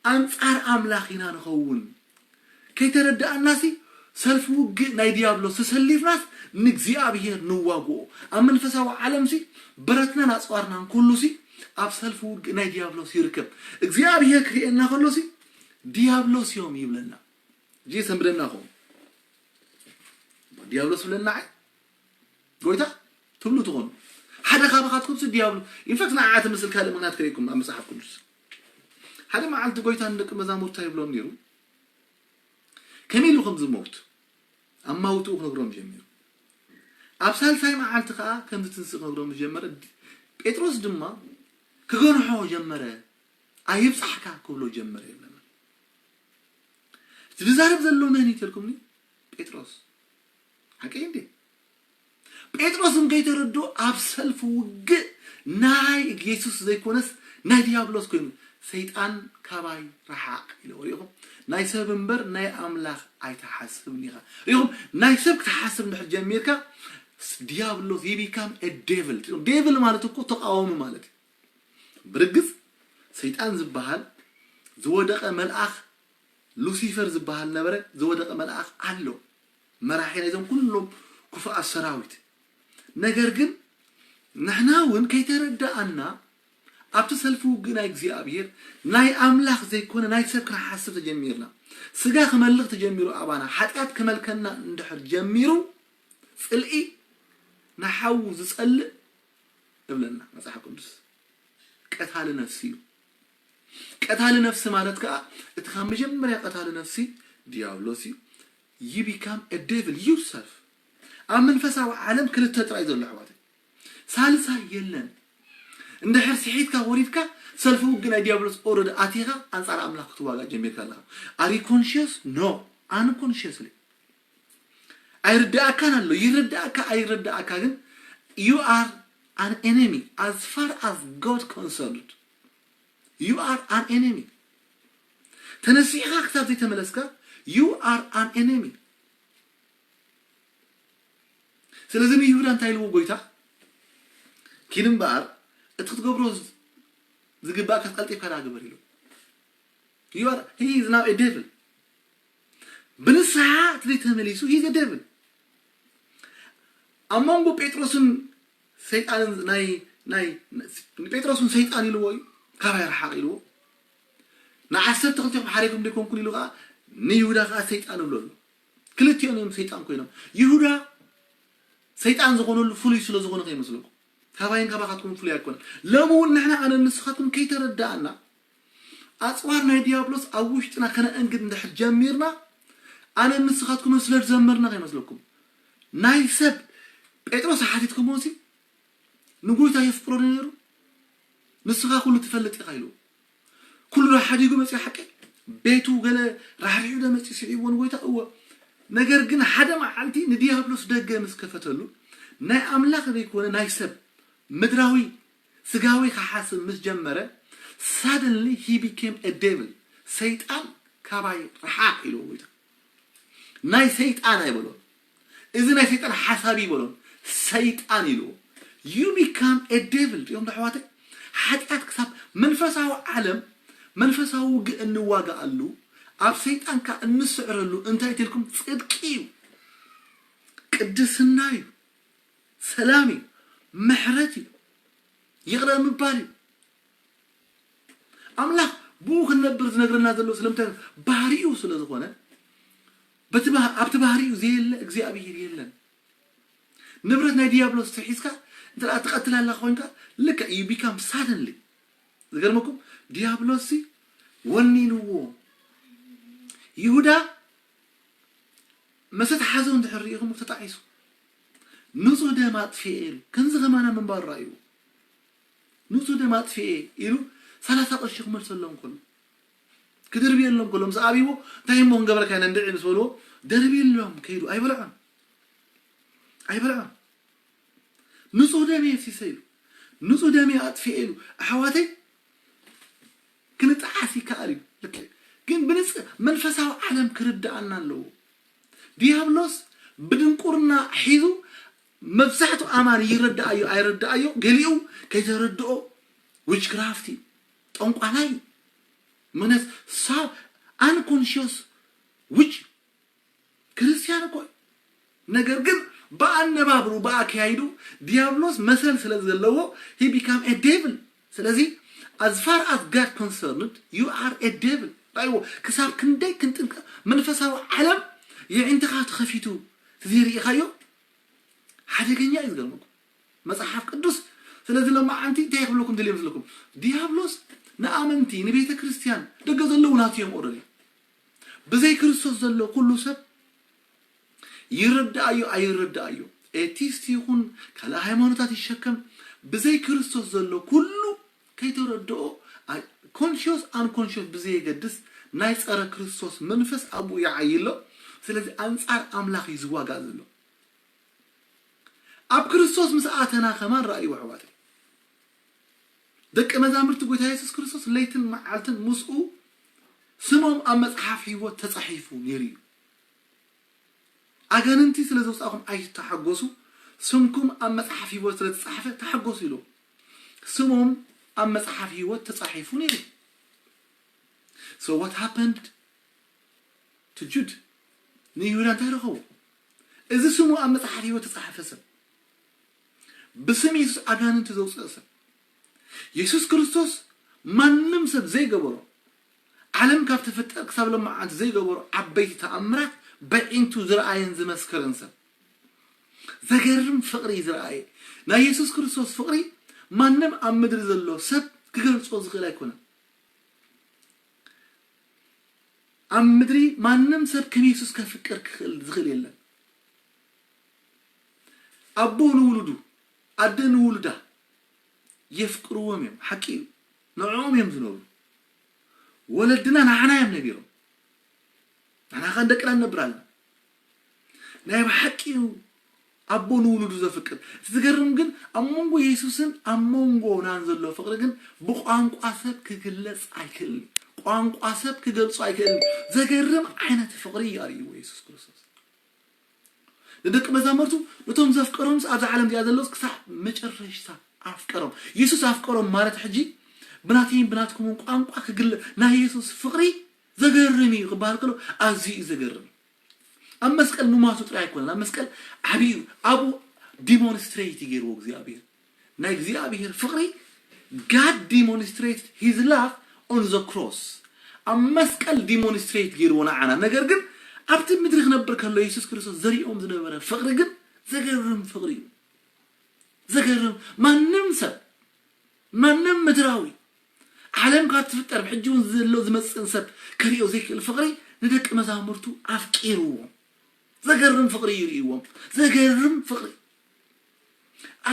ኣንጻር ኣምላኽ ኢና ንኸውን። ከይተረዳእናሲ ሰልፊ ውግእ ናይ ዲያብሎስ ተሰሊፍናስ ንእግዚኣብሔር ንዋግኦ። ኣብ መንፈሳዊ ዓለምሲ ብረትናን ኣጽዋርናን ኩሉሲ ኣብ ሰልፊ ውግእ ናይ ዲያብሎስ ይርከብ። እግዚኣብሔር ክርእየና ከሎሲ ዲያብሎስ እዮም ይብለና። ጂ ሰንብደና ኹም ዲያብሎስ ብለና ዓይ ጎይታ ትብሉ ትኾኑ። ሓደ ካባኻትኩም ሲ ዲያብሎስ ኢንፋክት ንዓ ትመስል ካልእ ምኽንያት ክርእየኩም ኣብ መጽሓፍ ቅዱስ። ሓደ መዓልቲ ጎይታ ንደቂ መዛሙርቱ ይብሎም ነይሩ፣ ከመይ ኢሉ ከም ዝመውት ኣማውትኡ ክነግሮም ጀሚሩ። ኣብ ሳልሳይ መዓልቲ ከዓ ከም ዝትንስእ ክነግሮም ጀመረ። ጴጥሮስ ድማ ክገንሖ ጀመረ። ኣይብጻሕካ ክብሎ ጀመረ ይብለና። እቲ ዝዛረብ ዘሎ መን እዩ ተልኩምኒ? ጴጥሮስ። ሓቀይ እንዴ? ጴጥሮስ እንከይተረድኦ ኣብ ሰልፊ ውግእ ናይ የሱስ ዘይኮነስ ናይ ዲያብሎስ ኮይኑ፣ ሰይጣን ካባይ ረሓቕ ኢለ ወሪኹም። ናይ ሰብ እምበር ናይ ኣምላኽ ኣይትሓስብን ኢኻ። ሪኹም፣ ናይ ሰብ ክትሓስብ እንድሕር ጀሚርካ፣ ስ-፣ ዲያብሎስ you become a devil። ዴቭል ማለት እኮ ተቃዋሚ ማለት እዩ። ብርግጽ ሰይጣን ዝበሃል ዝወደቐ መልኣኽ ሉሲፈር ዝበሃል ነበረ፣ ዝወደቐ መልኣኽ ኣሎ፣ መራሒ ናይዞም ኩሎም ክፉኣት ሰራዊት። ነገር ግን ንሕና እውን ከይተረዳኣና ኣብቲ ሰልፊ ውግእ ናይ እግዚኣብሔር ናይ ኣምላኽ ዘይኮነ ናይ ሰብ ክንሓስብ ተጀሚርና። ስጋ ክመልኽ ተጀሚሩ ኣባና፣ ሓጢኣት ክመልከና እንድሕር ጀሚሩ ጽልኢ ንሓዉ ዝጸልእ እብለና መጽሓፍ ቅዱስ። ቀታሊ ነፍሲ እዩ። ቀታሊ ነፍሲ ማለት ከኣ እቲ ካብ መጀመርያ ቀታሊ ነፍሲ ዲያብሎስ እዩ። You become a devil yourself። ኣብ መንፈሳዊ ዓለም ክልተ ጥራይ ዘሎ ኣሕዋተይ፣ ሳልሳይ የለን። እንድሕር ስሒትካ ወሪድካ ሰልፊ ውግእ ናይ ዲያብሎስ ኦረዲ ኣቲኻ ኣንጻር ኣምላኽ ክትዋጋእ ጀሚርካ ኣለኻ። Are you conscious? No, unconsciously። ኣይርዳእካን ኣሎ፣ ይርዳእካ ኣይርዳእካ ግን you are an enemy as far as God concerned. You are an enemy። ተነሲሕካ ክሳብ ዘይተመለስካ you are an enemy። ስለዚ ንይሁዳ እንታይ ኢልዎ ጎይታ? ኪድ እምበኣር እቲ ክትገብሮ ዝግባእካ ቀልጢፍካ ደኣ ግበር ኢሉ። You are, he is now a devil። ብንስሓ እቲ ዘይተመሊሱ he is a devil። ኣብ መንጎ ጴጥሮስን ሰይጣንን ናይ ናይ ጴጥሮስን ሰይጣን ኢልዎ እዩ፣ ካባይ ርሓቕ ኢልዎ። ንዓሰርተ ክልቴኹም ሓሬኩም ዘይኮንኩን ኢሉ ከዓ ንይሁዳ ከዓ ሰይጣን እብሎ ኣሎ። ክልቲኦም እዮም ሰይጣን ኮይኖም። ይሁዳ ሰይጣን ዝኾነሉ ፍሉይ ስለ ዝኾነ ከይመስለኩም። ካባይን ካባኻትኩም ፍሉይ ኣይኮነን። ሎሚ እውን ንሕና ኣነ ንስኻትኩም ከይተረዳእና ኣጽዋር ናይ ዲያብሎስ ኣብ ውሽጥና ከነእንግድ እንድሕር ጀሚርና ኣነ ንስኻትኩም ስለ ዝዘመርና ከይመስለኩም። ናይ ሰብ ጴጥሮስ ሓቲትኩሞ ሲ ንጎይታ የፍቅሮ ነይሩ። ንስኻ ኩሉ ትፈልጥ ኢኻ ኢሉ ኩሉ ሓዲጉ መፂኡ ሓቂ ቤቱ ገለ ራሕሪሑ ዶ መፂኡ ስዒብዎ ንጎይታ እወ። ነገር ግን ሓደ መዓልቲ ንዲያብሎስ ደገ ምስ ከፈተሉ ናይ ኣምላኽ ዘይኮነ ናይ ሰብ ምድራዊ ስጋዊ ክሓስብ ምስ ጀመረ suddenly he became a devil። ሰይጣን ካባይ ርሓቕ ኢልዎ ጎይታ። ናይ ሰይጣን ኣይበሎን። እዚ ናይ ሰይጣን ሓሳብ ይበሎን። ሰይጣን ኢልዎ። You become a devil እዮም ኣሕዋተይ። ሓጢኣት ክሳብ መንፈሳዊ ዓለም መንፈሳዊ ውግእ እንዋጋኣሉ ኣብ ሰይጣንካ እንስዕረሉ እንታይ ትልኩም ፅድቂ እዩ፣ ቅድስና እዩ፣ ሰላም እዩ፣ ምሕረት እዩ፣ ይቕረ ምባል እዩ። ኣምላኽ ብኡ ክንነብር ዝነግረና ዘሎ ስለምንታይ ባህሪኡ ስለ ዝኾነ በቲ ኣብቲ ባህሪኡ ዘየለ እግዚኣብሔር የለን። ንብረት ናይ ዲያብሎስ ተሒዝካ እንተ ትቐትል ኣለኻ ኮይንካ ልክዕ you become suddenly ዝገርመኩም ዲያብሎስ ወኒንዎ ይሁዳ መሰት ሓዘው እንድሕር ርኢኹም ተጣዒሱ ንጹህ ደም ኣጥፍኤ ኢሉ ከምዚ ከማና ምንባር ራእዩ ንጹህ ደም ኣጥፍኤ ኢሉ ሰላሳ ቅርሺ ክመልሰሎም ከሎ ክድርብየሎም ከሎ ምስ ኣብይዎ እንታይ እሞ ክንገብረካ ኢና እንድዒ ምስ በልዎ ደርብየሎም ከይዱ ኣይበልዖን ኣይበልዖን ንጹህ ደም የፍሲሰ ኢሉ ንጹህ ደም ኣጥፍኤ ኢሉ ኣሕዋተይ ክንጠዓስ ይከኣል እዩ ልክ ግን ብንጽ መንፈሳዊ ዓለም ክርዳኣና ኣለዎ ዲያብሎስ ብድንቁርና ሒዙ መብዛሕቱ ኣማን ይረዳኣዮ ኣይረዳኣዮ ገሊኡ ከይተረድኦ witchcraft እዩ ጠንቋላይ እዩ ምክንያት ሳብ unconscious witch ክርስቲያን እኮ እዩ ነገር ግን ብኣነባብሩ ብኣካያይዱ ዲያብሎስ መሰል ስለ ዘለዎ he become a devil ስለዚ as far as God concerned you are a devil ራይዎ ክሳብ ክንደይ ክንጥንቀ መንፈሳዊ ዓለም የዒንትኻ ተኸፊቱ ዘይርኢኻዮ ሓደገኛ እዩ ዝገርመኩም መጽሓፍ ቅዱስ ስለዚ ለማዓንቲ እንታይ ክብለኩም ድልየ ምስለኩም ዲያብሎስ ንኣመንቲ ንቤተ ክርስቲያን ደገ ዘለዉ ናቱ እዮም ኦረዲ ብዘይ ክርስቶስ ዘሎ ኩሉ ሰብ ይረዳኣዮ ኣይረዳኣዮ ኤቲስት ይኹን ካልእ ሃይማኖታት ይሸከም ብዘይ ክርስቶስ ዘሎ ኩሉ ከይተረድኦ conscious unconscious ብዘየገድስ ናይ ጸረ ክርስቶስ መንፈስ ኣብኡ ይዓይሎ ስለዚ ኣንጻር ኣምላኽ እዩ ዝዋጋእ ዘሎ ኣብ ክርስቶስ ምስ ኣተና ከማን ረኣይዎ ኣሕዋተይ ደቂ መዛምርቲ ጎይታ የሱስ ክርስቶስ ለይትን መዓልትን ምስኡ ስሞም ኣብ መጽሓፍ ህይወት ተጻሒፉ ነይሩ እዩ ኣጋንንቲ ስለ ዘውፃእኹም ኣይትተሓጎሱ ስምኩም ኣብ መጽሓፍ ህይወት ስለ ተጻሕፈ ተሓጎሱ ኢሉ ስሞም ኣብ መጽሓፍ ህይወት ተጻሒፉ ነይሩ so what happened to Jude ንይሁዳ እንታይ ረኸቡ እዚ ስሙ ኣብ መጽሓፍ ህይወት ተጻሕፈ ሰብ ብስም የሱስ ኣጋንንቲ ዘውፅእ ሰብ የሱስ ክርስቶስ ማንም ሰብ ዘይገበሮ ዓለም ካብ ትፍጠር ክሳብ ለማዓንቲ ዘይገበሮ ዓበይቲ ተኣምራት በዒንቱ ዝረኣየን ዝመስከረን ሰብ ዘገርም ፍቕሪ ዝረኣየ ናይ የሱስ ክርስቶስ ፍቕሪ ማንም ኣብ ምድሪ ዘሎ ሰብ ክገልጾ ዝኽእል ኣይኮነን ኣብ ምድሪ ማንም ሰብ ከም የሱስ ከፍቅር ክኽእል ዝኽእል የለን ኣቦ ንውሉዱ ኣደ ንውሉዳ የፍቅርዎም እዮም ሓቂ እዩ ንዕኦም እዮም ዝነብሩ ወለድና ንዓና እዮም ነቢሮም ንዓና ከ ንደቅና ንነብር ኣለና ናይ ብሓቂ እዩ ኣቦ ንውሉዱ ዘፍቅር እቲ ዝገርም ግን ኣብ መንጎ የሱስን ኣብ መንጎናን ዘሎ ፍቅሪ ግን ብቋንቋ ሰብ ክግለጽ ኣይክእልን ቋንቋ ሰብ ክገልጾ ኣይክእልን ዘገርም ዓይነት ፍቅሪ እዩ ኣርእይዎ የሱስ ክርስቶስ ንደቂ መዛሙርቱ ነቶም ዘፍቀሮምስ ኣብዛ ዓለም እዚኣ ዘለውስ ክሳብ መጨረሽታ ኣፍቀሮም የሱስ ኣፍቀሮም ማለት ሕጂ ብናተይን ብናትኩምን ቋንቋ ክግለ ናይ የሱስ ፍቅሪ ዘገርም እዩ ክበሃል ከሎ ኣዝዩ እዩ ዘገርም ኣብ መስቀል ምማቱ ጥራይ ኣይኮነን ኣብ መስቀል ዓብዩ ኣብኡ ዲሞንስትሬት ይገይርዎ እግዚኣብሔር ናይ እግዚኣብሔር ፍቅሪ God demonstrated his love on the cross ኣብ መስቀል ዲሞንስትሬት ገይርዎ ንዓና ነገር ግን ኣብቲ ምድሪ ክነብር ከሎ የሱስ ክርስቶስ ዘሪኦም ዝነበረ ፍቅሪ ግን ዘገርም ፍቅሪ እዩ ዘገርም ማንም ሰብ ማንም ምድራዊ ዓለም ካብ ትፍጠር ሕጂ እውን ዘሎ ዝመፅእን ሰብ ከሪኦ ዘይክእል ፍቅሪ ንደቂ መዛሙርቱ ኣፍቂርዎም ዘገርም ፍቅሪ ይርእዎም ዘገርም ፍቅሪ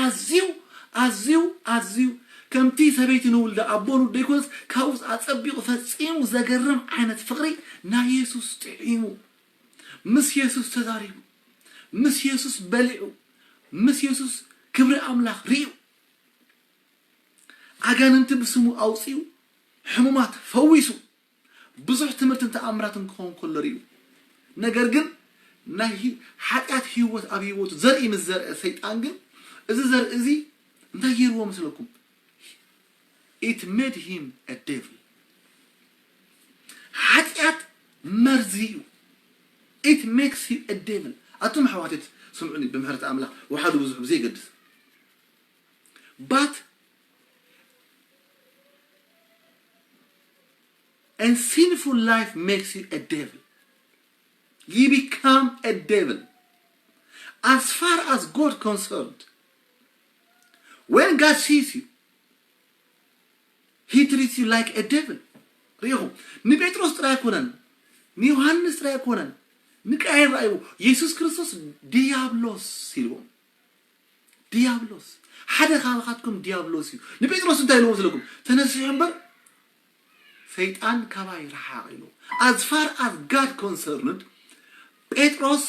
ኣዝዩ ኣዝዩ ኣዝዩ ከምቲ ሰበይቲ ንውልዳ ኣቦ ንውልዶ ይኮንስ ካብኡ ኣጸቢቑ ፈጺሙ ዘገርም ዓይነት ፍቕሪ ናይ የሱስ ጥዒሙ። ምስ የሱስ ተዛሪቡ፣ ምስ የሱስ በሊዑ፣ ምስ የሱስ ክብሪ ኣምላኽ ርእዩ፣ ኣጋንንቲ ብስሙ ኣውጺኡ፣ ሕሙማት ፈዊሱ፣ ብዙሕ ትምህርትን ተኣምራትን ክኸውን ከሎ ርእዩ። ነገር ግን ናይ ሂ- ሓጢኣት ህይወት ኣብ ህይወቱ ዘርኢ ምስ ዘርአ ሰይጣን ግን እዚ ዘርኢ እዚ እንታይ ገይርዎ መስለኩም? It made him a devil. ሓጢኣት መርዚ እዩ። It makes you a devil. ኣቱም ኣሕዋት ስምዑኒ ብምሕረት ኣምላኽ ወሓዱ ብዙሕ ብዘይገድስ but and sinful life makes you a devil. You become a devil. As far as God concerned, when God sees you, he treats you like a devil. ሪኢኹም ንጴጥሮስ ጥራይ ኣይኮነን፣ ንዮሃንስ ጥራይ ኣይኮነን፣ ንቃየል ራእይዎ። የሱስ ክርስቶስ ዲያብሎስ ኢልዎም። ዲያብሎስ ሓደ ካባኻትኩም ዲያብሎስ እዩ። ንጴጥሮስ እንታይ ኢልዎ መስለኩም? ተነሲሑ እምበር ሰይጣን ካባይ ረሓቕ ኢልዎ። As far as God concerned, ጴጥሮስ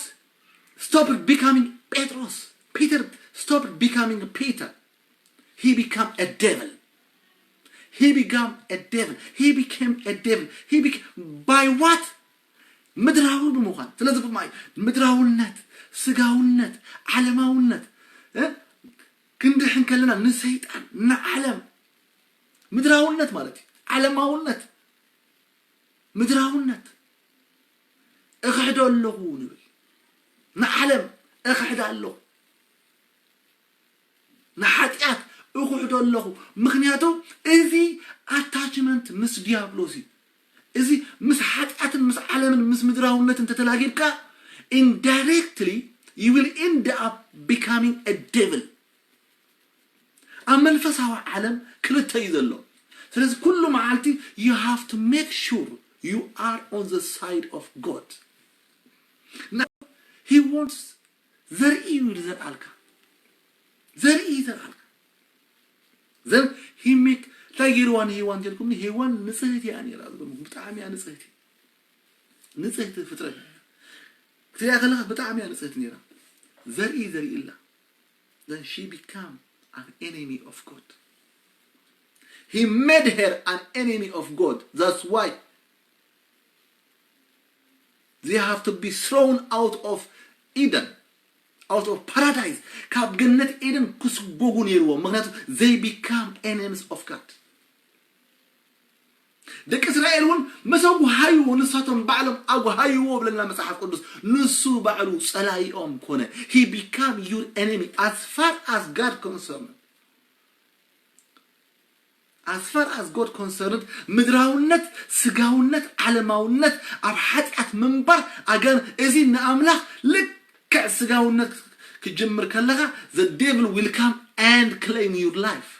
stopped becoming ጴጥሮስ። Peter stopped becoming Peter. He become a devil. He become a devil. He became a devil. He became by what? ምድራዊ ብምዃን። ስለዚ ብማይ ምድራውነት፣ ስጋውነት፣ ዓለማውነት እ? ክንድሕን ከለና ንሰይጣን ንዓለም ምድራውነት ማለት እዩ። ዓለማውነት ምድራውነት እኽሕዶ ኣለኹ ንብል። ንዓለም እኽሕዳ ኣለኹ፣ ንሓጢኣት እኽሕዶ ኣለኹ። ምክንያቱ እዚ ኣታችመንት ምስ ዲያብሎስ እዩ። እዚ ምስ ሓጢኣትን ምስ ዓለምን ምስ ምድራውነትን ተተላጊብካ indirectly you will end up becoming a devil። ኣብ መንፈሳዊ ዓለም ክልተ እዩ ዘሎ። ስለዚ ኩሉ መዓልቲ you have to make sure you are on the side of God. Now, he wants ዘርኢ እዩ ዘርኣልካ፣ ዘርኢ እዩ ዘርኣልካ። ዘን ሂሚክ እንታይ ገይርዋ ንሄዋን ተልኩም? ንሄዋን ንጽህቲ እያ ነይራ። ብጣዕሚ እያ ንጽህቲ፣ ንጽህቲ ፍጥረት ክትሪኣ ከለኻ ብጣዕሚ እያ ንጽህቲ ነይራ። ዘርኢ ዘርኢ እላ። Then she become an enemy of God. He made her an enemy of God. That's why they have to be thrown out of Eden, out of paradise. ካብ ገነት ኤደን ክስጎጉ ነይርዎም። ምክንያቱ they become enemies of God. ደቂ እስራኤል እውን ምስ ኣጉሃይዎ ንሳቶም ባዕሎም ኣጉሃይዎ ብለና መጽሓፍ ቅዱስ። ንሱ ባዕሉ ጸላኢኦም ኮነ። He become your enemy as far as God concerned. As far as God concerned, ምድራውነት፣ ስጋውነት፣ ዓለማውነት፣ ኣብ ሓጢኣት ምንባር ኣጋን እዚ ንኣምላኽ ልክዕ ስጋውነት ክጅምር ከለኻ the devil will come and claim your life.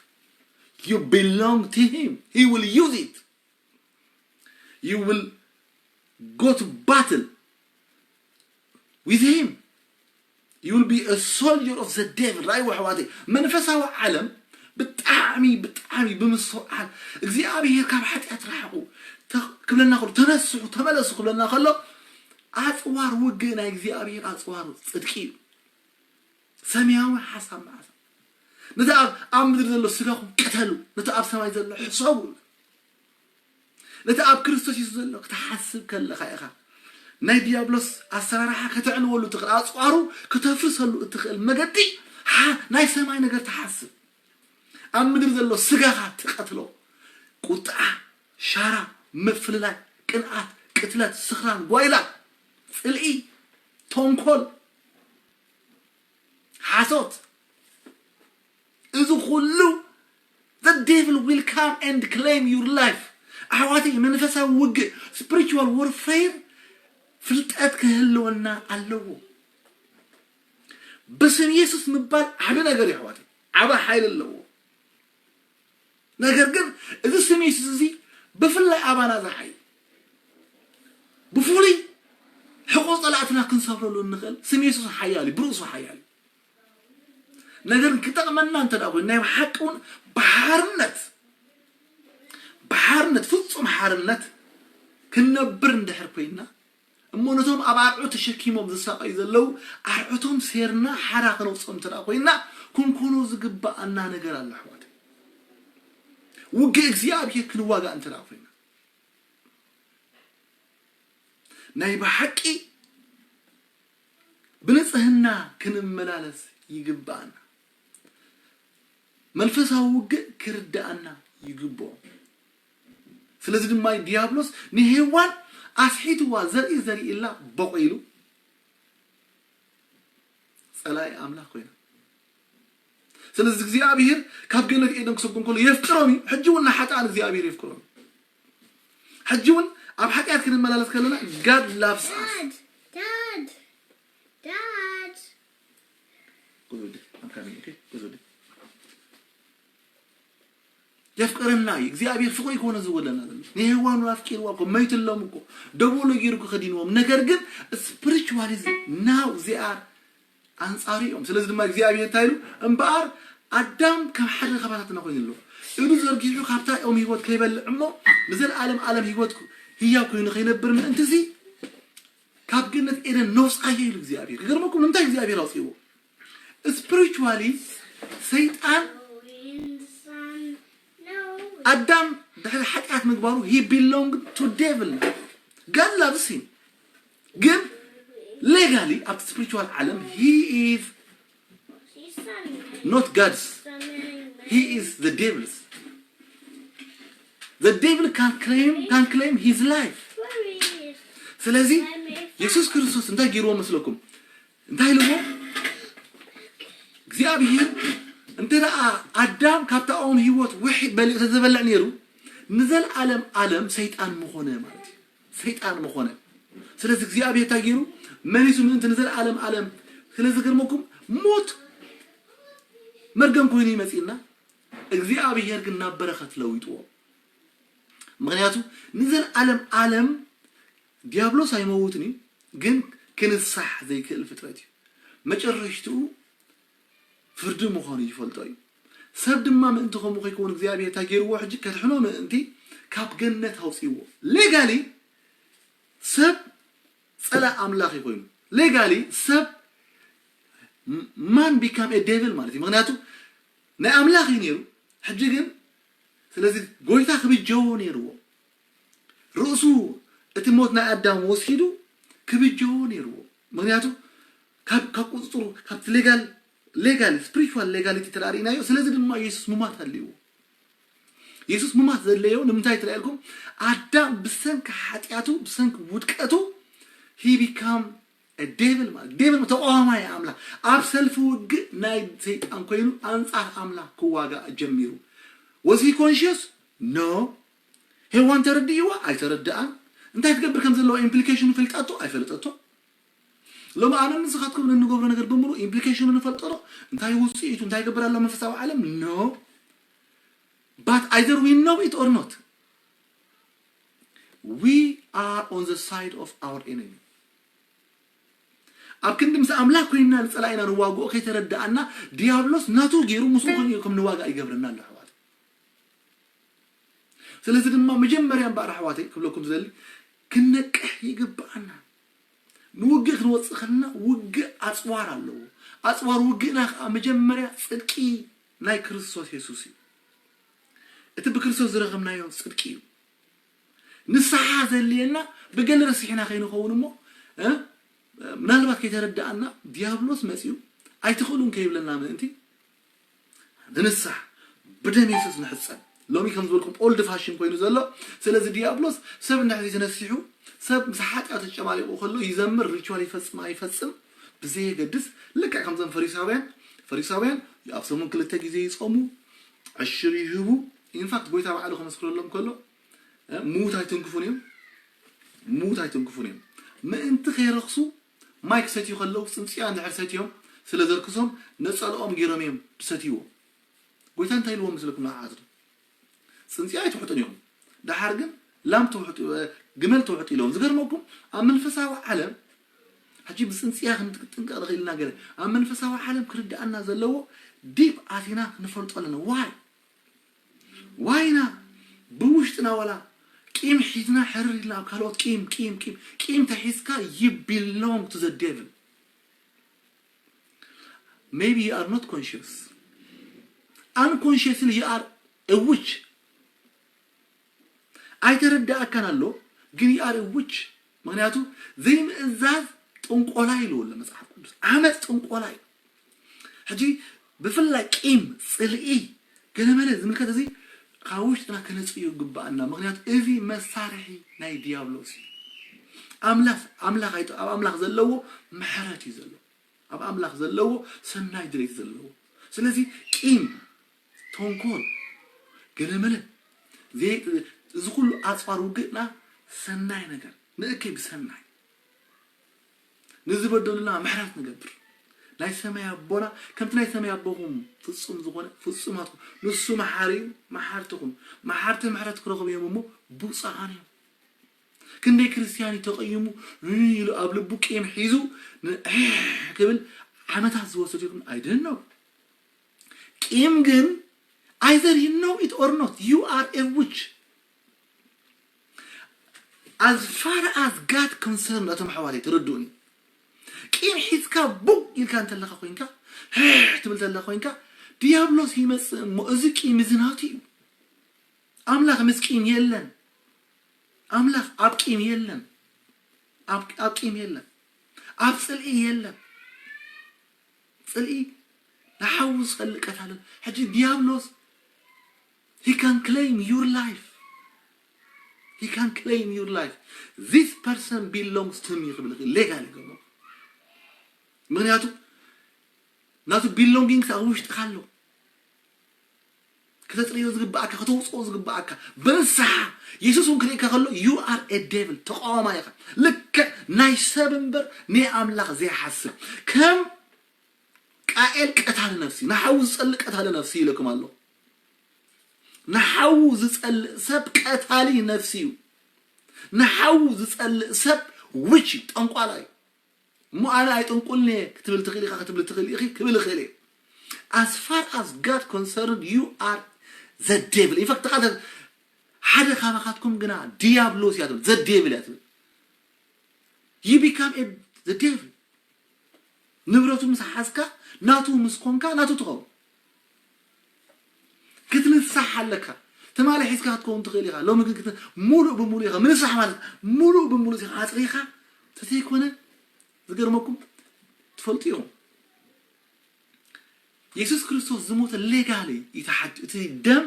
You belong to him. He will use it. You will go to battle with him. You will be a soldier of the devil. ራእይ ወሕዋተይ መንፈሳዊ ዓለም ብጣዕሚ ብጣዕሚ ብምስትውዓል እግዚኣብሔር ካብ ሓጢኣት ራሕቁ ክብለና ከሎ ተነስሑ ተመለሱ ክብለና ከሎ ኣፅዋር ውግእ ናይ እግዚኣብሔር ኣፅዋር ፅድቂ እዩ። ሰማያዊ ሓሳብ መዓሳ ነቲ ኣብ ኣብ ምድሪ ዘሎ ስጋኹም ቅተሉ፣ ነቲ ኣብ ሰማይ ዘሎ ሕሰቡ። ነቲ ኣብ ክርስቶስ የሱስ ዘሎ ክትሓስብ ከለኻ ኢኻ ናይ ዲያብሎስ ኣሰራርሓ ከተዕንወሉ ትኽእል፣ ኣፅዋሩ ክተፍርሰሉ እትኽእል መገዲ ናይ ሰማይ ነገር ትሓስብ። ኣብ ምድሪ ዘሎ ስጋኻ ትቐትሎ፣ ቁጥዓ፣ ሻራ፣ ምፍልላይ፣ ቅንኣት፣ ቅትለት፣ ስኽራን፣ ጓይላ፣ ፅልኢ፣ ተንኮል፣ ሓሶት፣ እዚ ኩሉ the devil will come and claim your life። ኣሕዋተይ መንፈሳዊ ውግእ spiritual warfare ፍልጠት ክህልወና ኣለዎ። ብስም የሱስ ምባል ዓቢ ነገር እዩ ኣሕዋተይ፣ ዓቢ ሓይሊ ኣለዎ። ነገር ግን እዚ ስም የሱስ እዚ ብፍላይ ኣባና ዝዓይ ብፍሉይ ሕቆ ጸላእትና ክንሰብረሉ እንኽእል ስም የሱስ ሓያል እዩ፣ ብርእሱ ሓያል እዩ። ነገር ግን ክጠቕመና እንተ ደኣ ኮይኑ ናይ ብሓቂ እውን ብሓርነት ብሓርነት ፍጹም ሓርነት ክንነብር እንድሕር ኮይና እሞ ነቶም ኣብ ኣርዑት ተሸኪሞም ዝሳቐዩ ዘለዉ ኣርዑቶም ሴርና ሓራ ክነውፅኦም እንተ ደኣ ኮይና ክንኮኖ ዝግብኣና ነገር ኣሎ ኣሕዋት። ውግእ እግዚኣብሔር ክንዋጋእ እንተ ደኣ ኮይና ናይ ብሓቂ ብንጽህና ክንመላለስ ይግብኣና። መንፈሳዊ ውግእ ክርድኣና ይግብኦ። ስለዚ ድማ ዲያብሎስ ንሄዋን ኣስሒትዋ ዘርኢ ዘሪእላ በቒሉ ጸላኢ ኣምላኽ ኮይና። ስለዚ እግዚኣብሔር ካብ ገነት ኤደን ክሰጎም ከሎ የፍቅሮም እዩ። ሕጂ እውን ንሓጥኣን እግዚኣብሔር የፍቅሮም እዩ። ሕጂ እውን ኣብ ሓጢኣት ክንመላለስ ከለና God loves us. Dad, Dad, Dad. የፍቅረና እዩ እግዚኣብሔር። ፍቅሪ ይኮነ ዝወለና ዘሎ ንሄዋኑ ኣፍቂርዋ እኮ መይትሎም እኮ ደቦሎ ገይሩ ክኸዲንዎም። ነገር ግን spiritualism now they are ኣንጻሩ እዮም። ስለዚ ድማ እግዚኣብሔር እንታይ ኢሉ እምበኣር ኣዳም ከም ሓደ ከባታትና ኮይኑ ኣሎ። ኢዱ ዘርጊሑ ካብታ ኦም ህይወት ከይበልዕ እሞ ንዘለኣለም ኣለም ህይወት ህያው ኮይኑ ከይነብር ምእንትዚ ካብ ገነት ኤደን ነውፃዮ ኢሉ እግዚኣብሔር። ክገርመኩም ንምንታይ እግዚኣብሔር ኣውፅዎ? Spiritually ሰይጣን ኣዳም ድሕሪ ሓጢኣት ምግባሩ he belong to devil። God loves him ግን legally ኣብቲ spiritual ዓለም he is not God's, he is the devil's. The devil can claim, can claim his life. ስለዚ የሱስ ክርስቶስ እንታይ ገይርዎ መስለኩም? እንታይ ኢልዎ? እግዚኣብሔር እንተ ደኣ ኣዳም ካብታ ኦም ህይወት ውሒ በሊዑ ተዘበልዕ ነይሩ ንዘለኣለም ኣለም ሰይጣን ምኾነ ማለት እዩ። ሰይጣን ምኾነ። ስለዚ እግዚኣብሔር እንታይ ገይሩ? መሊሱ ምእንቲ ንዘለኣለም ኣለም። ስለዚ ገርመኩም ሞት መርገም ኮይኑ ይመፅእና እግዚኣብሔር ግን ናብ በረኸት ለዊጥዎ። ምክንያቱ ንዘለኣለም ኣለም ዲያብሎስ ኣይመውትን እዩ፣ ግን ክንሳሕ ዘይክእል ፍጥረት እዩ። መጨረሽትኡ ፍርዲ ምዃኑ ይፈልጦ እዩ። ሰብ ድማ ምእንቲ ከምኡ ከይከውን እግዚኣብሔር እንታይ ገይርዎ? ሕጂ ከድሕኖ ምእንቲ ካብ ገነት ኣውፅዎ። ሌጋሊ ሰብ ፀላ ኣምላኽ ኮይኑ ሌጋሊ ሰብ ማን ቢካም ኤ ዴቪል ማለት እዩ። ምክንያቱ ናይ ኣምላኽ እዩ ነይሩ። ሕጂ ግን ስለዚ ጎይታ ክብጀዎ ነይርዎ። ርእሱ እቲ ሞት ናይ ኣዳም ወሲዱ ክብጀዎ ነይርዎ። ምክንያቱ ካብ ቁፅፅሩ ካብቲ ሌጋል ሌጋል ስፕሪቹዋል ሌጋሊቲ ተዳሪእናዮ። ስለዚ ድማ የሱስ ሙማት ኣልዎ። የሱስ ሙማት ዘድለዮ ንምንታይ ትላልኩም? ኣዳም ብሰንኪ ሓጢኣቱ ብሰንኪ ውድቀቱ ሂ ቢካም ዴቪል ማለት ዴቪል ተቃዋማይ ኣምላኽ ኣብ ሰልፊ ውግእ ናይ ሰይጣን ኮይኑ ኣንጻር ኣምላኽ ክዋጋእ ጀሚሩ። ወዚ ኮንሽስ ኖ ሄዋን ተረድእዋ ኣይተረድኣን። እንታይ ትገብር ከም ዘለዋ ኢምፕሊኬሽኑ ፈልጣቶ ኣይፈለጠቶ። ሎሚ ኣነ ንስኻትኩም እንገብሮ ነገር ብምሉ ኢምፕሊኬሽኑ ንፈልጦ ዶ? እንታይ ውፅኢቱ እንታይ ይገብር ኣሎ መንፈሳዊ ዓለም? No, but either we know it or not, we are on the side of our enemy. ኣብ ክንዲ ምስ ኣምላኽ ኮይንና ንፀላኢና ንዋግኦ ከይተረድኣና ዲያብሎስ ናቱ ገይሩ ምስኡ ኮይኑ ከም ንዋጋእ ይገብረና ኣሎ ኣሕዋት። ስለዚ ድማ መጀመርያ እምበኣር ኣሕዋተይ ክብለኩም ዝደሊ ክንነቅሕ ይግብኣና። ንውግእ ክንወፅእ ከለና ውግእ ኣፅዋር ኣለዎ። ኣፅዋር ውግእና ከዓ መጀመርያ ፅድቂ ናይ ክርስቶስ የሱስ እዩ። እቲ ብክርስቶስ ዝረኸብናዮ ፅድቂ እዩ። ንስሓ ዘድልየና ብገለ ረሲሕና ከይንኸውን እሞ ምናልባት ከይተረድኣና ዲያብሎስ መፅኡ ኣይትኽእሉን ከይብለና ምእንቲ ንንስሓ ብደም የሱስ ንሕፀብ። ሎሚ ከም ዝበልኩም ኦልድ ፋሽን ኮይኑ ዘሎ። ስለዚ ዲያብሎስ ሰብ እንድሕር ተነሲሑ ሰብ ምስ ሓጢኣቱ ተጨማሊቑ ከሎ ይዘምር፣ ሪቹዋል ይፈፅም ኣይፈፅም ብዘየገድስ ልክዕ ከምዞም ፈሪሳውያን ፈሪሳውያን ኣብ ሰሙን ክልተ ግዜ ይፀሙ፣ ዕሽር ይህቡ። ኢንፋክት ጎይታ ባዕሉ ከመስክረሎም ከሎ ምዉት ኣይትንክፉን እዮም፣ ምዉት ኣይትንክፉን እዮም። ምእንቲ ከይረኽሱ ማይ ክሰትዩ ከለዉ ፅንፅያ እንድሕር ሰትዮም ስለ ዘርክሶም ነፀልኦም ገይሮም እዮም ዝሰትይዎ። ጎይታ እንታይ ኢልዎም መስለኩም ንዓቱ? ፅንፅያ ኣይትውሕጡን እዮም። ደሓር ግን ላም ትውሕጡ ግመል ትውሕጡ ኢሎም። ዝገርመኩም ኣብ መንፈሳዊ ዓለም ሕጂ ብፅንፅያ ክንጥንቀቕ ንኽእል ኢና። ገለ ኣብ መንፈሳዊ ዓለም ክርድኣና ዘለዎ ዲፕ ኣቲና ክንፈልጦ ኣለና። ዋይ ዋይና ብውሽጥና ዋላ ቂም ሒዝና ሕርር ኢልና ኣብ ካልኦት ቂም ቂም ቂም ቂም ተሒዝካ you belong to the devil. Maybe you are not conscious. Unconsciously you are a witch. ኣይተረዳእካን ኣሎ ግን you are a witch። ምክንያቱ ዘይምእዛዝ ጥንቆላ ኢልዎ ኣሎ መፅሓፍ ቅዱስ። ዓመፅ ጥንቆላ እዩ። ሕጂ ብፍላይ ቂም፣ ፅልኢ፣ ገለመለ ዝምልከት እዚ ካብ ውሽጥና ከነፅዮ ይግባኣና። ምክንያቱ እዚ መሳርሒ ናይ ዲያብሎስ እዩ። ኣምላኽ ኣምላኽ ኣይጠ- ኣብ ኣምላኽ ዘለዎ ምሕረት እዩ ዘለዎ። ኣብ ኣምላኽ ዘለዎ ሰናይ ድሌት ዘለዎ። ስለዚ ቂም፣ ተንኮል፣ ገለመለ ዘይ- እዚ ኩሉ ኣፅዋር ውግእና ሰናይ ነገር ንእከይ ብሰናይ ንዝበደሉና ምሕረት ንገብር። ናይ ሰማይ ኣቦና ከምቲ ናይ ሰማይ ኣቦኹም ፍጹም ዝኾነ ፍጹማት ኩኑ። ንሱ መሓሪ እዩ፣ መሓርቲ ኩኑ። መሓርቲ ምሕረት ክረኽቡ እዮም እሞ ብፁዓን እዮም። ክንደይ ክርስትያን እዩ ተቐይሙ ኢሉ ኣብ ልቡ ቂም ሒዙ ንዕሕ ክብል ዓመታት ዝወሰድ ይኹን ኣይደን ነው። ቂም ግን either you know it or not you are a witch. As far as God concerned ኣቶም ኣሕዋተይ ተረድኡኒ። ቂም ሒዝካ ቡቅ ኢልካ እንተለካ ኮይንካ ሕሕ ትብል ተለካ ኮይንካ ዲያብሎስ ይመፅእ እሞ እዚ ቂም እዚ ናቱ እዩ። ኣምላኽ ምስ ቂም የለን። ኣምላኽ ኣብ ቂም የለን። ኣብ ኣብ ቂም የለን። ኣብ ፅልኢ የለን። ፅልኢ ንሓዉ ዝፀልእ ቀታልን። ሕጂ ዲያብሎስ he can claim your life. He can claim your life. This person belongs to me ክብል ይኽእል። ሌጋል ይገብሮ። ምክንያቱ ናቱ ቢሎንጊንግስ ኣብ ውሽጥካ ኣሎ። ክተፅርዮ ዝግባኣካ፣ ክተውፅኦ ዝግባኣካ ብንስሓ። የሱስ እውን ክርእካ ከሎ you are a devil፣ ተቃዋማይ ኢኻ። ልክዕ ናይ ሰብ እምበር ናይ ኣምላኽ ዘይሓስብ ከም ቃኤል ቀታሊ ነፍሲ፣ ንሓዉ ዝፀልእ ቀታሊ ነፍሲ ኢለኩም ኣሎ። ንሓዉ ዝፀልእ ሰብ ቀታሊ ነፍሲ እዩ። ንሓዉ ዝፀልእ ሰብ ውች እዩ፣ ጠንቋላ እዩ። እሞ ኣነ ኣይጠንቁልን እየ ክትብል ትኽእል ኢኻ፣ ክትብል ትኽእል ኢኺ፣ ክብል ይኽእል እየ። As far as God concerned you are the devil። In fact ተቃተ ሓደ ካባኻትኩም ግና ዲያብሎስ እያ ትብል፣ the devil እያ ትብል። You become a the devil። ንብረቱ ምስ ሓዝካ ናቱ ምስ ኮንካ ናቱ ትኸውን። ክትንሳሕ ኣለካ። ትማሊ ሒዝካ ክትከውን ትኽእል ኢኻ። ሎሚ ግን ክት- ሙሉእ ብሙሉእ ኢኻ ምንሳሕ ማለት ሙሉእ ብሙሉእ ኢኻ ኣፅሪኻ ተዘይኮነ ዝገርመኩም ትፈልጡ ኢኹም። የሱስ ክርስቶስ ዝሞተ ሌጋሊ ይተሓድ እቲ ደም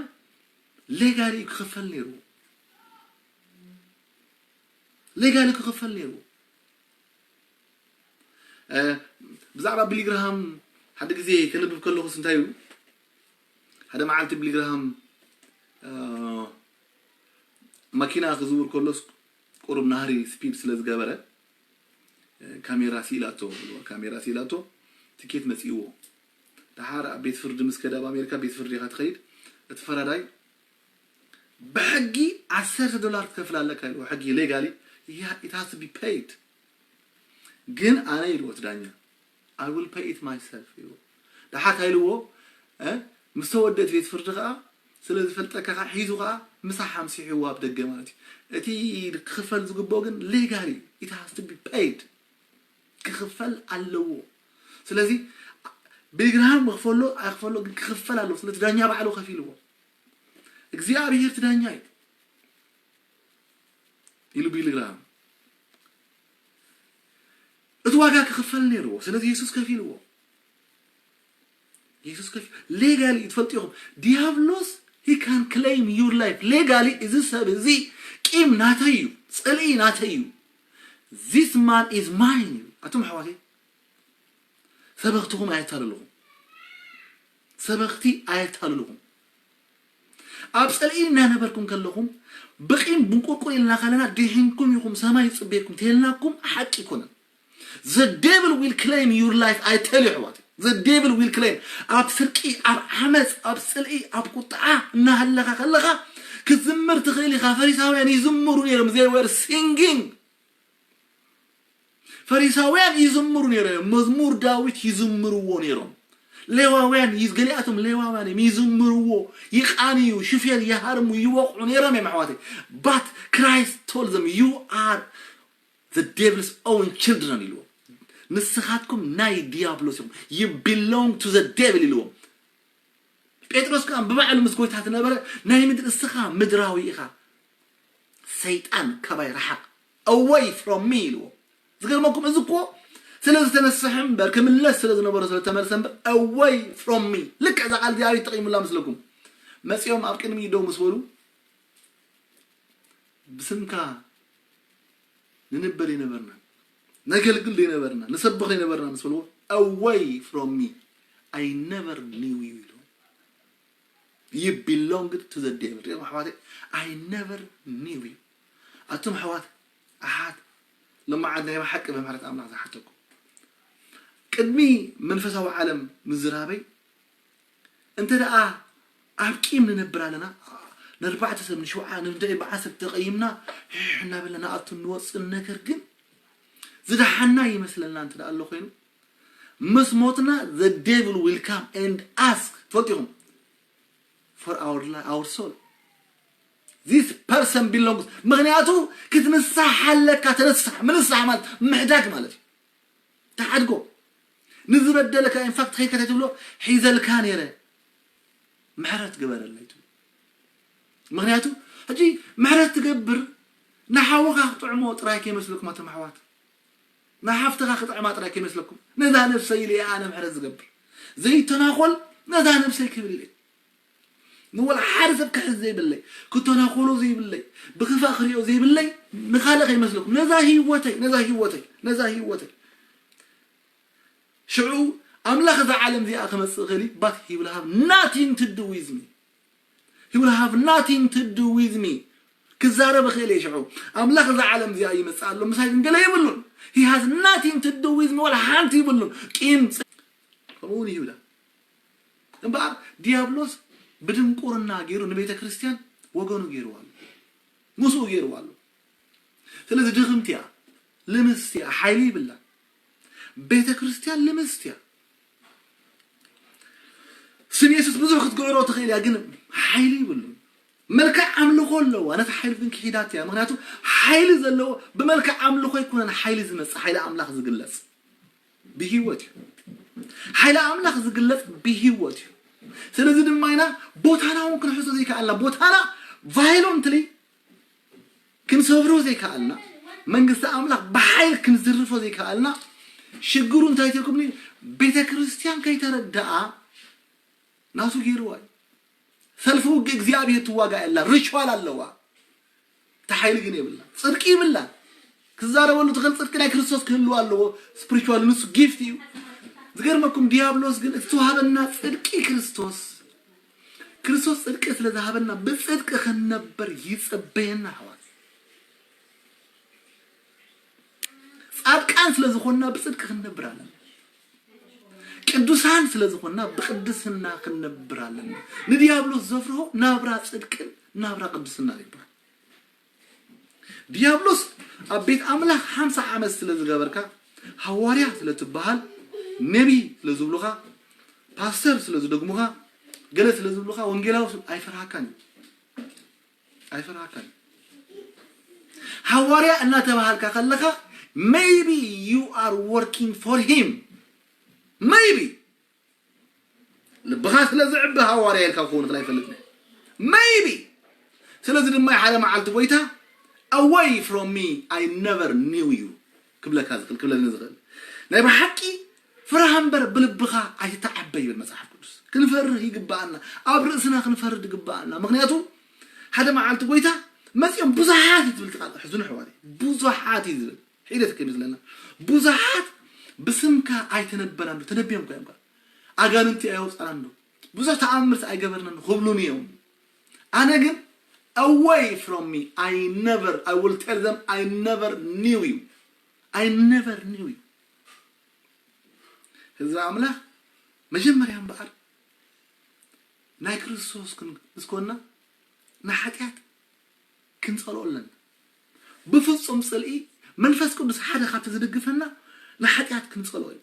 ሌጋሊ እዩ ክኽፈል ነይርዎ። ሌጋሊ ክኽፈል ነይርዎ። ብዛዕባ ቢሊግርሃም ሓደ ግዜ ከንብብ ከለኹስ እንታይ እዩ ሓደ መዓልቲ ቢሊግርሃም ማኪና ክዝውር ከሎስ ቁሩብ ናህሪ ስፒድ ስለ ዝገበረ ካሜራ ስኢላቶ። ካሜራ ስኢላቶ። ትኬት መፅእዎ። ደሓር ኣብ ቤት ፍርዲ ምስ ከደ ኣብ ኣሜሪካ ቤት ፍርዲ ኢኻ ትኸይድ። እቲ ፈራዳይ ብሕጊ ዓሰርተ ዶላር ክትከፍል ኣለካ ኢልዎ። ሕጊ ሌጋሊ it has to be paid። ግን ኣነ ኢልዎ እቲ ዳኛ I will pay it myself ኢልዎ። ደሓር እንታይ ኢልዎ ምስ ተወደት ቤት ፍርዲ ከዓ ስለ ዝፈልጠካ ከዓ ሒዙ ከዓ ምሳሕ ኣምሲሕዎ ኣብ ደገ ማለት እዩ። እቲ ክኽፈል ዝግብኦ ግን ሌጋሊ it has to be paid ክኽፈል ኣለዎ። ስለዚ ቢሊግርሃም ክኽፈሎ ኣይክፈሎ ግን ክኽፈል ኣለዎ። ስለዚ ዳኛ ባዕሉ ከፊልዎ። እግዚኣብሔር እቲ ዳኛ እዩ ኢሉ ቢሊግርሃም እቲ ዋጋ ክኽፈል ነይርዎ። ስለዚ የሱስ ከፊልዎ። የሱስ ከፊ ሌጋሊ እዩ ትፈልጡ ኢኹም። ዲያብሎስ he can claim your life ሌጋሊ። እዚ ሰብ እዚ ቂም ናተይ እዩ፣ ፅልኢ ናተይ እዩ። This man is mine እዩ። ኣቶም ኣሕዋተይ ሰበኽትኹም ኣየታልልኹም። ሰበኽቲ ኣየታልልኹም። ኣብ ፅልኢ እናነበርኩም ከለኹም ብቂም ብንቁርቁር ኢልና ከለና ድሒንኩም ኢኹም ሰማይ ይፅበየኩም ተልናኩም ሓቂ ይኮነን። The devil will claim your life I tell you ኣሕዋት። The devil will claim ኣብ ስርቂ ኣብ ዓመፅ ኣብ ፅልኢ ኣብ ቁጥዓ እናሃለኻ ከለኻ ክትዝምር ትኽእል ኢኻ። ፈሪሳውያን ይዝምሩ ነይሮም they were singing። ፈሪሳውያን ይዝምሩ ነይሮም እዮም። መዝሙር ዳዊት ይዝምርዎ ነይሮም። ሌዋውያን ይዝ- ገሊኣቶም ሌዋውያን እዮም። ይዝምርዎ፣ ይቃንዩ፣ ሽፌር ይሃርሙ፣ ይወቕዑ ነይሮም እዮም ኣሕዋተይ። But Christ told them, you are the devil's own children ኢልዎም። ንስኻትኩም ናይ ዲያብሎስ ኢኹም። You belong to the devil ኢልዎም። ጴጥሮስ ከዓ ብባዕሉ ምስ ጎይታ ዝነበረ ናይ ምድሪ እስኻ ምድራዊ ኢኻ፣ ሰይጣን ካባይ ረሓቕ፣ away from me ኢልዎ። ዝገርመኩም እዚ እኮ ስለ ዝተነስሐ እምበር ክምለስ ስለ ዝነበሮ ስለ ተመልሰ እምበር away from me። ልክዕ እዛ ቃል እዚኣ ተጠቂሙላ ምስለኩም። መጺኦም ኣብ ቅድሚ ደው ምስ በሉ ብስምካ ንንበር ይነበርና፣ ነገልግል ይነበርና፣ ንሰብኽ ይነበርና ምስ በልዎ away from me, I never knew you ኢሉ። You belonged to the devil። ሪኦም ኣሕዋተይ፣ I never knew you። ኣቱም ኣሕዋት ኣሓት፣ ለማዓት ናይ ብሓቂ ብምህረት ኣምላኽ ዝሓተኩም ቅድሚ መንፈሳዊ ዓለም ምዝራበይ እንተ ደኣ ኣብ ቂም ንነብር ኣለና፣ ንኣርባዕተ ሰብ፣ ንሽውዓ፣ ንደቂ በዓል ሰብ ተቐይምና፣ ሒሕ እናበልና ንኣቱ ንወጽእ። ነገር ግን ዝደሓና ይመስለና እንተ ደኣ ኣሎ ኮይኑ፣ ምስ ሞትና the devil will come and ask፣ ትፈልጡ ኢኹም፣ for our li- our soul, this person belongs። ምኽንያቱ ክትንሳሕ ኣለካ። ተነሳሕ፣ ምንሳሕ ማለት ምሕዳግ ማለት እዩ። ተሓድጎ። ንዝበደለካ ኢንፋክት ከይከተ ትብሎ፣ ሒዘልካ ነይረ፣ ምሕረት ግበረለይ ትብሎ። ምኽንያቱ ሕጂ ምሕረት ትገብር ንሓውኻ ክጥዕሞ ጥራይ ከይመስለኩም ኣቶም ኣሕዋት፣ ንሓፍትኻ ክጥዕማ ጥራይ ከይመስለኩም። ነዛ ነብሰይ ኢለ እየ ኣነ ምሕረት ዝገብር። ዘይተናኾል ነዛ ነብሰይ ክብል ኢለ፣ ንወላ ሓደ ሰብ ክሕዝ ዘይብለይ፣ ክተናኾሎ ዘይብለይ፣ ብክፋእ ክሪኦ ዘይብለይ፣ ንኻልእ ከይመስለኩም። ነዛ ህይወተይ፣ ነዛ ህይወተይ፣ ነዛ ህይወተይ። ሽዑ ኣምላኽ እዛ ዓለም እዚኣ ክመጽእ ክእል፣ but he will have nothing to do with me. He will have nothing to do with me. ክዛረብ ክእል እየ ሽዑ። ኣምላኽ እዛ ዓለም እዚኣ ይመጽእ ኣሎ፣ ምሳይ ግን ገለ የብሉን። He has nothing to do with me፣ ወላ ሓንቲ ይብሉን። ቂም ጽ- ከምኡ እውን ይሁዳ። እምበኣር ዲያብሎስ ብድንቁርና ገይሩ ንቤተ ክርስቲያን ወገኑ ገይርዋ ኣሎ፣ ምስኡ ገይርዋ ኣሎ። ስለዚ ድኽምቲ እያ፣ ልምስቲ እያ፣ ሓይሊ ይብላን። ቤተ ክርስቲያን ልምስቲ እያ። ስም የሱስ ብዙሕ ክትግዕሮ ትኽእል እያ፣ ግን ሓይሊ ይብሉን። መልክዕ ኣምልኾ ኣለዋ፣ ነቲ ሓይሊ ግን ክሒዳት እያ። ምኽንያቱ ሓይሊ ዘለዎ ብመልክዕ ኣምልኾ ኣይኮነን ሓይሊ ዝመጽእ፣ ሓይሊ ኣምላኽ ዝግለጽ ብህይወት እዩ። ሓይሊ ኣምላኽ ዝግለጽ ብህይወት እዩ። ስለዚ ድማ ኢና ቦታና እውን ክንሕዞ ዘይከኣልና፣ ቦታና ቫዮለንትሊ ክንሰብሮ ዘይከኣልና፣ መንግስቲ ኣምላኽ ብሓይል ክንዝርፎ ዘይከኣልና፣ ሽግሩ እንታይ ተልኩምኒ? ቤተ ክርስቲያን ከይተረድኣ ናቱ ገይርዋ እዩ። ሰልፊ ውግእ እግዚኣብሔር ትዋጋ የላ፣ ሪቹዋል ኣለዋ። እቲ ሓይሊ ግን የብላ። ጽድቂ ይብላ። ክዛረበሉ ትኽእል ጽድቂ ናይ ክርስቶስ ክህልው ኣለዎ። ስፒሪቹዋል ንሱ ጊፍት እዩ። ዝገርመኩም ዲያብሎስ ግን እቲ ተዋህበና ጽድቂ ክርስቶስ፣ ክርስቶስ ጽድቂ ስለ ዝሃበና ብጽድቂ ክንነብር ይጽበየና ኣሕዋት። ጻድቃን ስለ ዝኾንና ብጽድቂ ክንነብር ኣለና። ቅዱሳን ስለ ዝኾንና ብቅድስና ክንነብር ኣለና። ንዲያብሎስ ዘፍርሆ ናብራ ጽድቅን ናብራ ቅድስና ይባል። ዲያብሎስ ኣብ ቤት ኣምላኽ ሓምሳ ዓመት ስለ ዝገበርካ፣ ሃዋርያ ስለ ትበሃል፣ ነቢ ስለ ዝብሉኻ፣ ፓስተር ስለ ዝደግሙኻ፣ ገለ ስለ ዝብሉኻ፣ ወንጌላዊ ስለ ኣይፈርሃካን እዩ። ኣይፈርሃካን እዩ። ሃዋርያ እናተባሃልካ ከለኻ maybe you are working for him, maybe ልብኻ ስለ ዝዕቢ ሃዋርያ ኢልካ ክኸውን ይኽእል ኣይፈልጥን። Maybe ስለዚ ድማ ሓደ መዓልቲ ጎይታ away from me, I never knew you ክብለካ ዝኽእል ክብለኒ ዝኽእል ናይ ብሓቂ ፍርሃ እምበር ብልብኻ ኣይትተዓበ ይብል መጽሓፍ ቅዱስ። ክንፈርህ ይግብኣና፣ ኣብ ርእስና ክንፈርድ ይግብኣና። ምኽንያቱ ሓደ መዓልቲ ጎይታ መጺኦም ብዙሓት እዩ ዝብል ቃል ሕዝኑ ሕዋሪ ብዙሓት እዩ ዝብል ሒደት ከይመስለና ብዙሓት ብስምካ ኣይተነበናን ዶ ተነቢዮም እኮ እዮም ኣጋንንቲ ኣየውፃናን ዶ ብዙሕ ተኣምርት ኣይገበርናን ክብሉን እዮም። ኣነ ግን away from me, I never, I will tell them I never knew you, I never knew you። ህዝቢ ኣምላኽ መጀመርያ እምበኣር ናይ ክርስቶስ ምስ ኮና ንሓጢኣት ክንጸልኦ ኣለና። ብፍጹም ጽልኢ መንፈስ ቅዱስ ሓደ ካብቲ ዝድግፈና ንሓጢኣት ክንጸልኦ እዩ።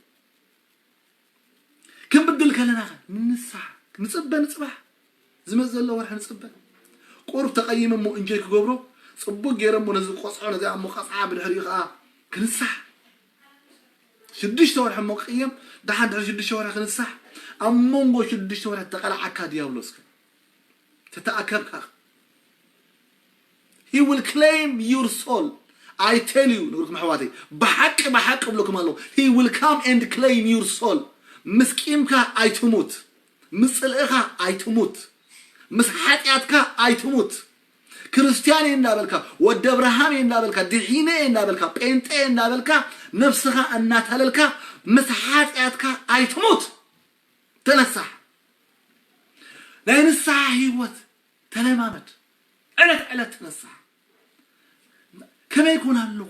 ክንብድል ከለና ኸ ንንስሓ ንጽበ፣ ንጽባሕ ዝመጽእ ዘሎ ወርሒ ንጽበ። ቁሩብ ተቐይመ እሞ እንጆይ ክገብሮ፣ ጽቡቅ ገይረ እሞ ነዚ ቆጽዖ፣ ነዚ ኣሞ ቀጽዓ፣ ብድሕሪኡ ኸኣ ክንስሓ። ሽዱሽተ ወርሒ እሞ ክቕየም፣ ደሓን ድሕሪ ሽዱሽተ ወርሒ ክንስሓ። ኣብ መንጎ ሽዱሽተ ወርሒ ተቐላዓካ ዲያብሎስ ከ ተተኣከብካ፣ he will claim your soul. I tell you፣ ንብርኩም ኣሕዋተይ፣ ብሓቂ ብሓቂ እብለኩም ኣለኹ፣ he will come and claim your soul. ምስ ቂምካ ኣይትሙት፣ ምስ ጽልእኻ ኣይትሙት፣ ምስ ሓጢኣትካ ኣይትሙት። ክርስትያን እየ እንዳበልካ፣ ወዲ ኣብርሃም እየ እንዳበልካ፣ ድሒነ እየ እንዳበልካ፣ ጴንጤ እየ እንዳበልካ፣ ነብስኻ እናታለልካ፣ ምስ ሓጢኣትካ ኣይትሙት። ተነሳሕ። ናይ ንስሓ ህይወት ተለማመድ። ዕለት ዕለት ተነሳሕ። ከመይ ኮን ኣለኹ?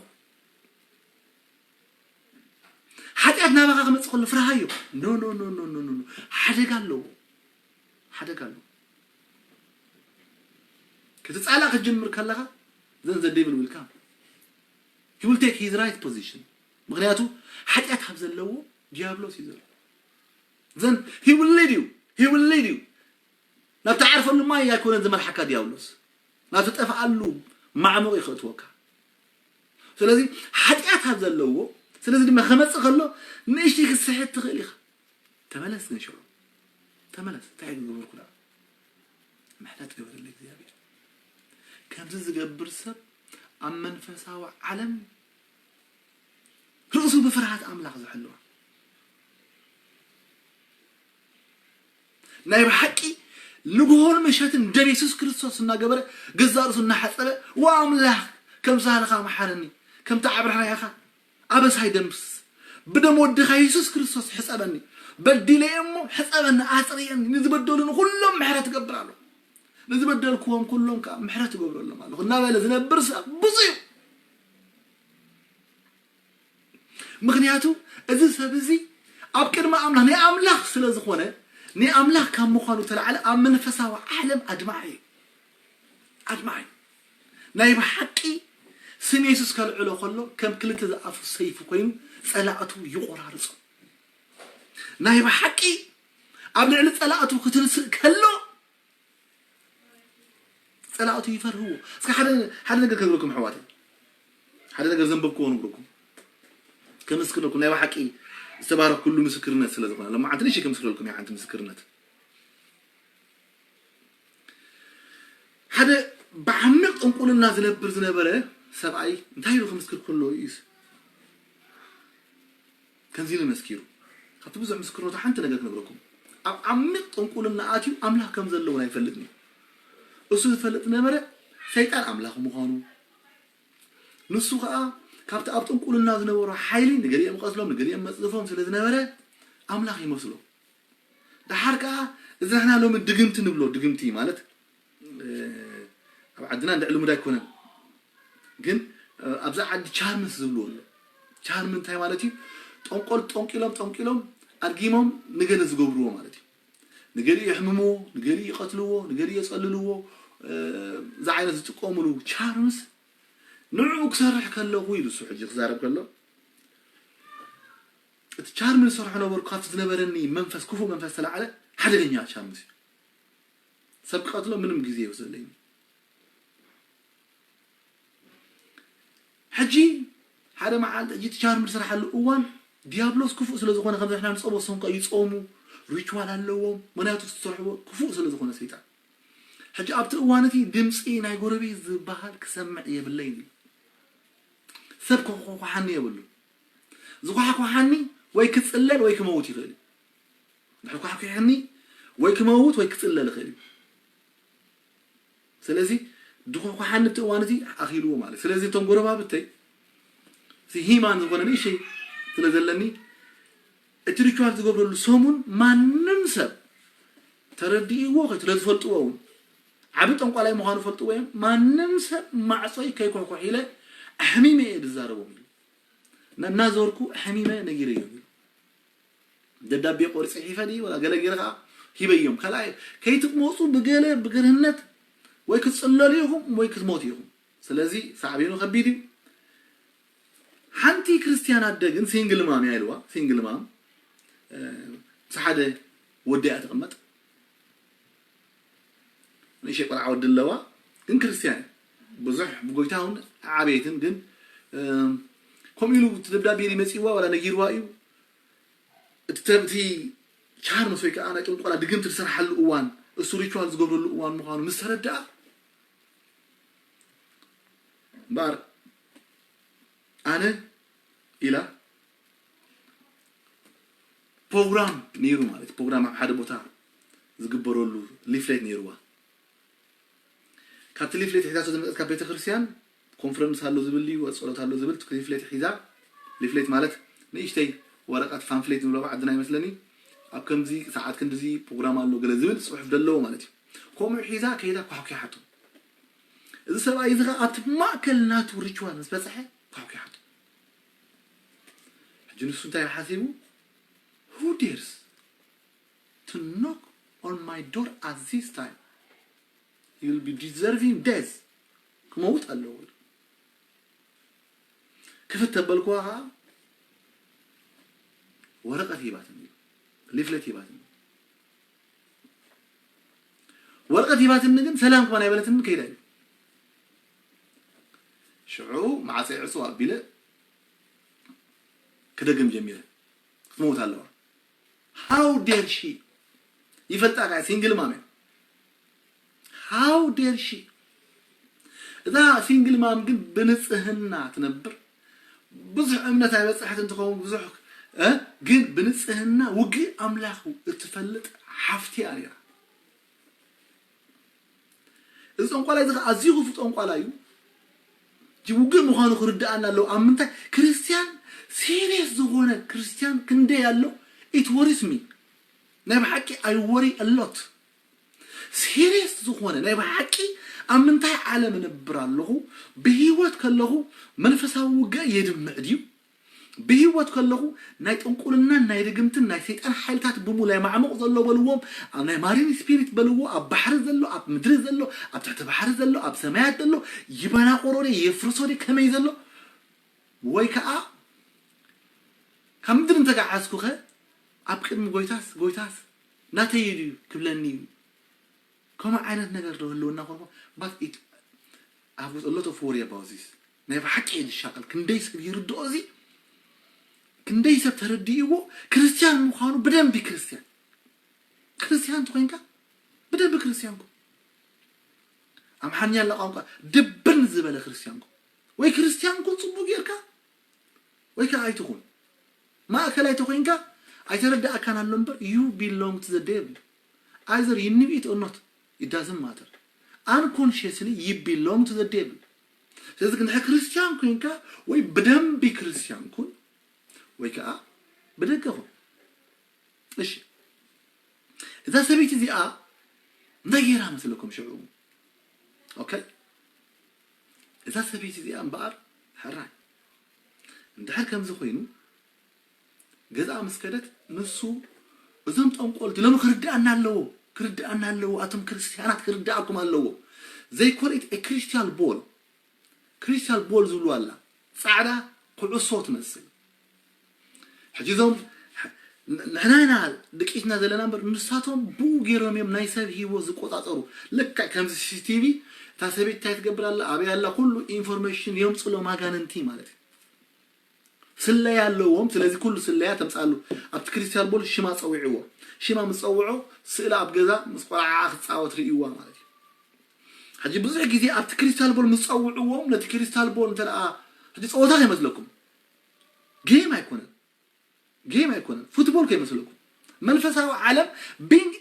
ሓጢኣት ናባኻ ክመጽእ ከሎ ፍርሃዮ። ኖ፣ ኖ፣ ኖ፣ ኖ፣ ኖ፣ ኖ፣ ኖ። ሓደጋ ኣለዎ። ሓደጋ ኣለዎ። ክትጻላእ ክትጅምር ከለኻ፣ then the devil will come. He will take his right position. ምኽንያቱ ሓጢኣት ኣብ ዘለዎ ዲያብሎስ እዩ ዘሎ። Then he will lead you. He will lead you. ናብ ትዓርፈሉ ማይ ኣይኮነን ዝመርሓካ ዲያብሎስ። ናብ ትጠፍኣሉ ማዕሙቕ እዩ ከእትወካ። ስለዚ ሓጢኣት ኣብ ዘለዎ፣ ስለዚ ድማ ክመጽእ ከሎ ንእሽተይ ክትስሕት ትኽእል ኢኻ። ተመለስ ግን ሽዑ። ተመለስ። እንታይ ክገበርኩ ደኣ? ምሕረት ግበረለይ እግዚኣብሔር። ከምዚ ዝገብር ሰብ ኣብ መንፈሳዊ ዓለም ርእሱ ብፍርሃት ኣምላኽ ዝሕልዋ። ናይ ብሓቂ ንግሆን ምሸትን ደም የሱስ ክርስቶስ እናገበረ፣ ገዛእ ርእሱ እናሓጸበ፣ "ዋ ኣምላኽ፣ ከም ሳህልኻ መሓረኒ፣ ከምቲ ዓቢ ርሕራኄኻ ኣበሳይ ደምስስ፣ ብደም ወድኻ የሱስ ክርስቶስ ሕጸበኒ፣ በዲለ እየ እሞ ሕጸበኒ፣ ኣጽርየኒ፣ ንዝበደሉኒ ኩሎም ምሕረት እገብር ኣለኹ፣ ንዝበደልክዎም ኩሎም ከኣ ምሕረት እገብረሎም ኣለኹ" እናበለ ዝነብር ሰብ ብፁዕ እዩ። ምኽንያቱ እዚ ሰብ እዚ ኣብ ቅድሚ ኣምላኽ፣ ናይ ኣምላኽ ስለ ዝኾነ፣ ናይ ኣምላኽ ካብ ምዃኑ ተላዕለ ኣብ መንፈሳዊ ዓለም ኣድማዒ እዩ። ኣድማዒ እዩ። ናይ ብሓቂ ስም የሱስ ከልዕሎ ከሎ ከም ክልተ ዝኣፉ ሰይፊ ኮይኑ ጸላእቱ ይቖራርጾ። ናይ ብሓቂ ኣብ ልዕሊ ጸላእቱ ክትንስእ ከሎ ጸላእቱ ይፈርህዎ። እስከ ሓደ፣ ሓደ ነገር ከግረኩም ኣሕዋተይ። ሓደ ነገር ዘንበብክዎ ንግረኩም። ከምስክረኩም ናይ ብሓቂ ዝተባረኽኩሉ ምስክርነት ስለ ዝኾነ። ሎማዓንቲ ንእሽተይ ከምስክረልኩም እየ ሓንቲ ምስክርነት። ሓደ ብዓሚቕ ጥንቁልና ዝነብር ዝነበረ ሰብኣይ እንታይ ኢሉ ክምስክር ከሎ እዩስ ከምዚ ኢሉ መስኪሩ። ካብቲ ብዙሕ ምስክርነቱ ሓንቲ ነገር ክነግረኩም። ኣብ ዓሚቕ ጥንቁልና ኣትዩ ኣምላኽ ከም ዘለዎ ኣይፈልጥን እዩ። እሱ ዝፈልጥ ዝነበረ ሰይጣን ኣምላኽ ምዃኑ፣ ንሱ ኸኣ ካብቲ ኣብ ጥንቁልና ዝነበሮ ሓይሊ ንገሊኦም ቀትሎም ንገሊኦም መጽድፎም ስለ ዝነበረ ኣምላኽ ይመስሎ። ደሓር ከኣ እዚ ንሕና ሎሚ ድግምቲ ንብሎ፣ ድግምቲ ማለት፣ እ፣ ኣብ ዓድና እንድዕ ልሙድ ኣይኮነን። ግን፣ እ፣ ኣብዛ ዓዲ ቻርምስ ዝብልዎ ኣሎ። ቻርም እንታይ ማለት እዩ? ጠንቆል ጠንቂሎም፣ ጠንቂሎም፣ ኣድጊሞም ንገለ ዝገብርዎ ማለት እዩ። ንገሊኡ የሕምምዎ፣ ንገሊኡ ይቐትልዎ፣ ንገሊኡ የጸልልዎ፣ እ፣ እዚ ዓይነት ዝጥቀምሉ ቻርምስ ንዕኡ ክሰርሕ ከለኹ ኢሉ እሱ ሕጂ ክዛረብ ከሎ፣ እቲ ቻርም ዝሰርሖ ነበርኩ፣ ካብቲ ዝነበረኒ መንፈስ፣ ክፉእ መንፈስ ተላዕለ፣ ሓደገኛ ቻርምስ እዩ። ሰብ ክቐትሎ ምንም ግዜ ይወስደለይ። ሕጂ ሓደ መዓልቲ፣ ሕጂ እቲ ቻርም ዝሰርሓሉ እዋን፣ ዲያብሎስ ክፉእ ስለ ዝኾነ፣ ከምዚ ንሕና ንጸቦ፣ እሶም ከኣ ይጾሙ፣ ሪቹዋል ኣለዎም፣ ምኽንያቱ ዝሰርሕዎ ክፉእ ስለ ዝኾነ ሰይጣን። ሕጂ ኣብቲ እዋን እቲ ድምጺ ናይ ጎረቤት ዝበሃል ክሰምዕ የብለይን እዩ። ሰብ ክኳሓኒ የብሉን። ዝኳሕኳሓኒ ወይ ክጽለል ወይ ክመውት ይኽእል እዩ። ድሕሪ ኳሕኲሕኒ ወይ ክመውት ወይ ክጽለል ይኽእል እዩ። ስለዚ ድኳሕኳሓኒ ኣብቲ እዋን እቲ ኣኺልዎ ማለት። ስለዚ እቶም ጎረባብተይ፣ እዚ ሂማን ዝኾነ ንእሽተይ ስለ ዘለኒ፣ እቲ ሪቹዋል ዝገብረሉ ሰሙን ማንም ሰብ ተረዲእዎ፣ ስለ ዝፈልጥዎ እውን፣ ዓቢ ጠንቋላይ ምዃኑ ፈልጥዎ እዮም። ማንም ሰብ ማዕጾይ ከይኳሕኩሕ ኢለ ኣሕሚመ እየ ዝዛረቦም ኢሉ። እና እናዞርኩ ኣሕሚመ ነጊረዮም ኢሉ። ደብዳቤ ቆሪጸ ሒፈ ድዩ ወላ ገለ ገይረ ከኣ ሂበዮም። ካልኣይ፣ ከይትመጹ ብገለ ብግርህነት ወይ ክትጽለሉ ኢኹም ወይ ክትሞቱ ኢኹም። ስለዚ ሳዕቤኑ ከቢድ እዩ። ሓንቲ ክርስትያን ኣደ ግን ሲንግል ማም እያ ኢልዋ። ሲንግል ማም፣ እ፣ ምስ ሓደ ወዲ እያ ትቕመጥ። ንእሽተይ ቆልዓ ወዲ ኣለዋ፣ ግን ክርስትያን እያ። ብዙሕ ብጎይታ እውን ዓበየትን፣ ግን፣ እ፣ ከምኡ ኢሉ እቲ ደብዳቤ መፂእዋ ዋላ ነጊርዋ እዩ። እቲ ተ-፣ እቲ ቻርምስ ወይ ከዓ ናይ ጥንቆላ ድግምቲ ዝሰርሓሉ እዋን፣ እሱ ሪቹዋል ዝገብረሉ እዋን ምዃኑ ምስ ተረድኣ፣ እምበኣር ኣነ ኢላ ፕሮግራም ነይሩ፣ ማለት ፕሮግራም ኣብ ሓደ ቦታ ዝግበረሉ ሊፍሌት ነይርዋ። ካብቲ ሊፍሌት ሒዛቶ ዝመፀት ካብ ቤተክርስትያን ኮንፈረንስ ኣሎ ዝብል ድዩ፣ ጸሎት ኣሎ ዝብል፣ እቲ ሊፍሌት ሒዛ፣ ሊፍሌት ማለት ንእሽተይ ወረቐት ፋንፍሌት ንብሎ ዓድና ይመስለኒ፣ ኣብ ከምዚ ሰዓት ክንድዚ ፕሮግራም ኣሎ ገለ ዝብል ጽሑፍ ዘለዎ ማለት እዩ። ከምኡ ሒዛ ከይዳ ኳሕኲሓቶ። እዚ ሰብኣይ እዚ ኸዓ ኣብቲ ማእከል ናቱ ሪቹዋል ምስ በጽሐ ኳሕኲሓቶ። ሕጂ ንሱ እንታይ ሓሲቡ? Who dares to knock on my door at this time? You'll be deserving death. ክመውት ኣለዎ። ክፍት ተበልኩዋ ኸዓ ወረቐት ሂባትኒ፣ ሊፍሌት ሂባትኒ። ወረቐት ሂባትኒ ግን ሰላም ከማን ኣይበለትኒ፣ ከይዳ እዩ። ሽዑ ማዕፀ ዕፅው ኣቢለ ክደግም ጀሚረ። ክትመውት ኣለዋ። How dare she? ይፈልጣ ከኣ ሲንግል ማም እያ። How dare she? እዛ ሲንግል ማም ግን ብንጽህና ትነብር። ብዙሕ እምነት ኣይበጽሐት እንትኸውን ብዙሕ፣ እ፣ ግን ብንጽህና ውግእ ኣምላኽ እትፈልጥ ሓፍቲ እያ ነይራ። እዚ ጠንቋላይ እዚ ኸዓ ኣዝዩ ክፉእ ጠንቋላይ እዩ። እቲ ውግእ ምዃኑ ክርድኣና ኣለዎ። ኣብ ምንታይ ክርስትያን፣ ሲሪየስ ዝኾነ ክርስትያን ክንደይ ኣሎ? It worries me። ናይ ብሓቂ I worry a lot። ሲሪየስ ዝኾነ ናይ ብሓቂ ኣብ ምንታይ ዓለም እነብር ኣለኹ? ብህይወት ከለኹ መንፈሳዊ ውግእ የድምዕ ድዩ? ብህይወት ከለኹ ናይ ጥንቁልናን ናይ ድግምትን ናይ ሰይጣን ሓይልታት ብሙሉ የማዕሙቕ ዘሎ በልዎም፣ ኣብ ናይ ማሪን ስፒሪት በልዎ፣ ኣብ ባሕሪ ዘሎ፣ ኣብ ምድሪ ዘሎ፣ ኣብ ትሕቲ ባሕሪ ዘሎ፣ ኣብ ሰማያት ዘሎ፣ ይበናቆሮ ድየ፣ የፍርሶ ድየ፣ ከመይ ዘሎ? ወይ ከዓ ካብ ምድሪ እንተገዓዝኩኸ ኣብ ቅድሚ ጎይታስ፣ ጎይታስ ናተይ ድዩ ክብለኒ እዩ? ከምኡ ዓይነት ነገር ዶ ህልውና ኮንኩ? But it, I have a lot of worry about this። ናይ ብሓቂ እየ ዝሻቐል። ክንደይ ሰብ ይርድኦ እዚ? ክንደይ ሰብ ተረዲእዎ? ክርስትያን ምዃኑ ብደንቢ ክርስትያን። ክርስትያን እንተኾይንካ ብደንቢ ክርስትያን ኩን። ኣምሓርኛ ኣላ ቋንቋ ድብን ዝበለ ክርስትያን ኩን። ወይ ክርስትያን ኩን ጽቡቕ ጌርካ፣ ወይ ከዓ ኣይትኹን። ማእከላይ ተኾይንካ ኣይተረዳእካን ኣሎ እምበር፣ you belong to the devil። Either you knew it or not, it doesn't matter። Unconsciously, you belong to the devil። ስለዚ ክንድሕር ክርስትያን ኮይንካ፣ ወይ ብደንቢ ክርስትያን ኩን፣ ወይ ከዓ ብደገ ኩን። እሺ፣ እዛ ሰበይቲ እዚኣ እንታይ ገይራ መስለኩም ሽዑ? ኦኬ፣ እዛ ሰበይቲ እዚኣ እምበኣር ሕራይ እንድሕር ከምዚ ኮይኑ ገዛኣ ምስ ከደት፣ ንሱ፣ እዞም ጠንቆልቲ ሎሚ ክርድኣና ኣለዎ፣ ክርድኣና ኣለዎ፣ ኣቶም ክርስትያናት ክርድኣኩም ኣለዎ። They call it a crystal ball። ክሪስታል ቦል ዝብሉ ኣላ፣ ጻዕዳ ኩዕሶ ትመስል። ሕጂ እዞም ሕ-፣ ን-፣ ንሕና ኢና ድቂስና ዘለና እምበር፣ ንሳቶም ብኡ ገይሮም እዮም ናይ ሰብ ህይወት ዝቆጻጸሩ። ልክዕ ከምዚ ሲ ሲ ቲ ቪ፣ እታ ሰበይቲ እንታይ ትገብር ኣላ፣ ኣበይ ኣላ፣ ኩሉ ኢንፎርሜሽን የምጽሎም ኣጋንንቲ ማለት እዩ። ስለያ ኣለዎም። ስለዚ ኩሉ ስለያ ተምጻሉ። ኣብቲ ክሪስታል ቦል ሽማ ጸዊዕዎ። ሽማ ምስ ጸውዖ፣ ስእላ ኣብ ገዛ ምስ ቆልዓኣ ክትጻወት ርእይዋ ማለት እዩ። ሕጂ ብዙሕ ግዜ ኣብቲ ክሪስታል ቦል ምስ ጸውዕዎም፣ ነቲ ክሪስታል ቦል እንተ ደኣ፣ ሕጂ ጸወታ ከይመስለኩም፣ ጌም ኣይኮነን፣ ጌም ኣይኮነን፣ ፉትቦል ከይመስለኩም፣ መንፈሳዊ ዓለም፣ ቢንግ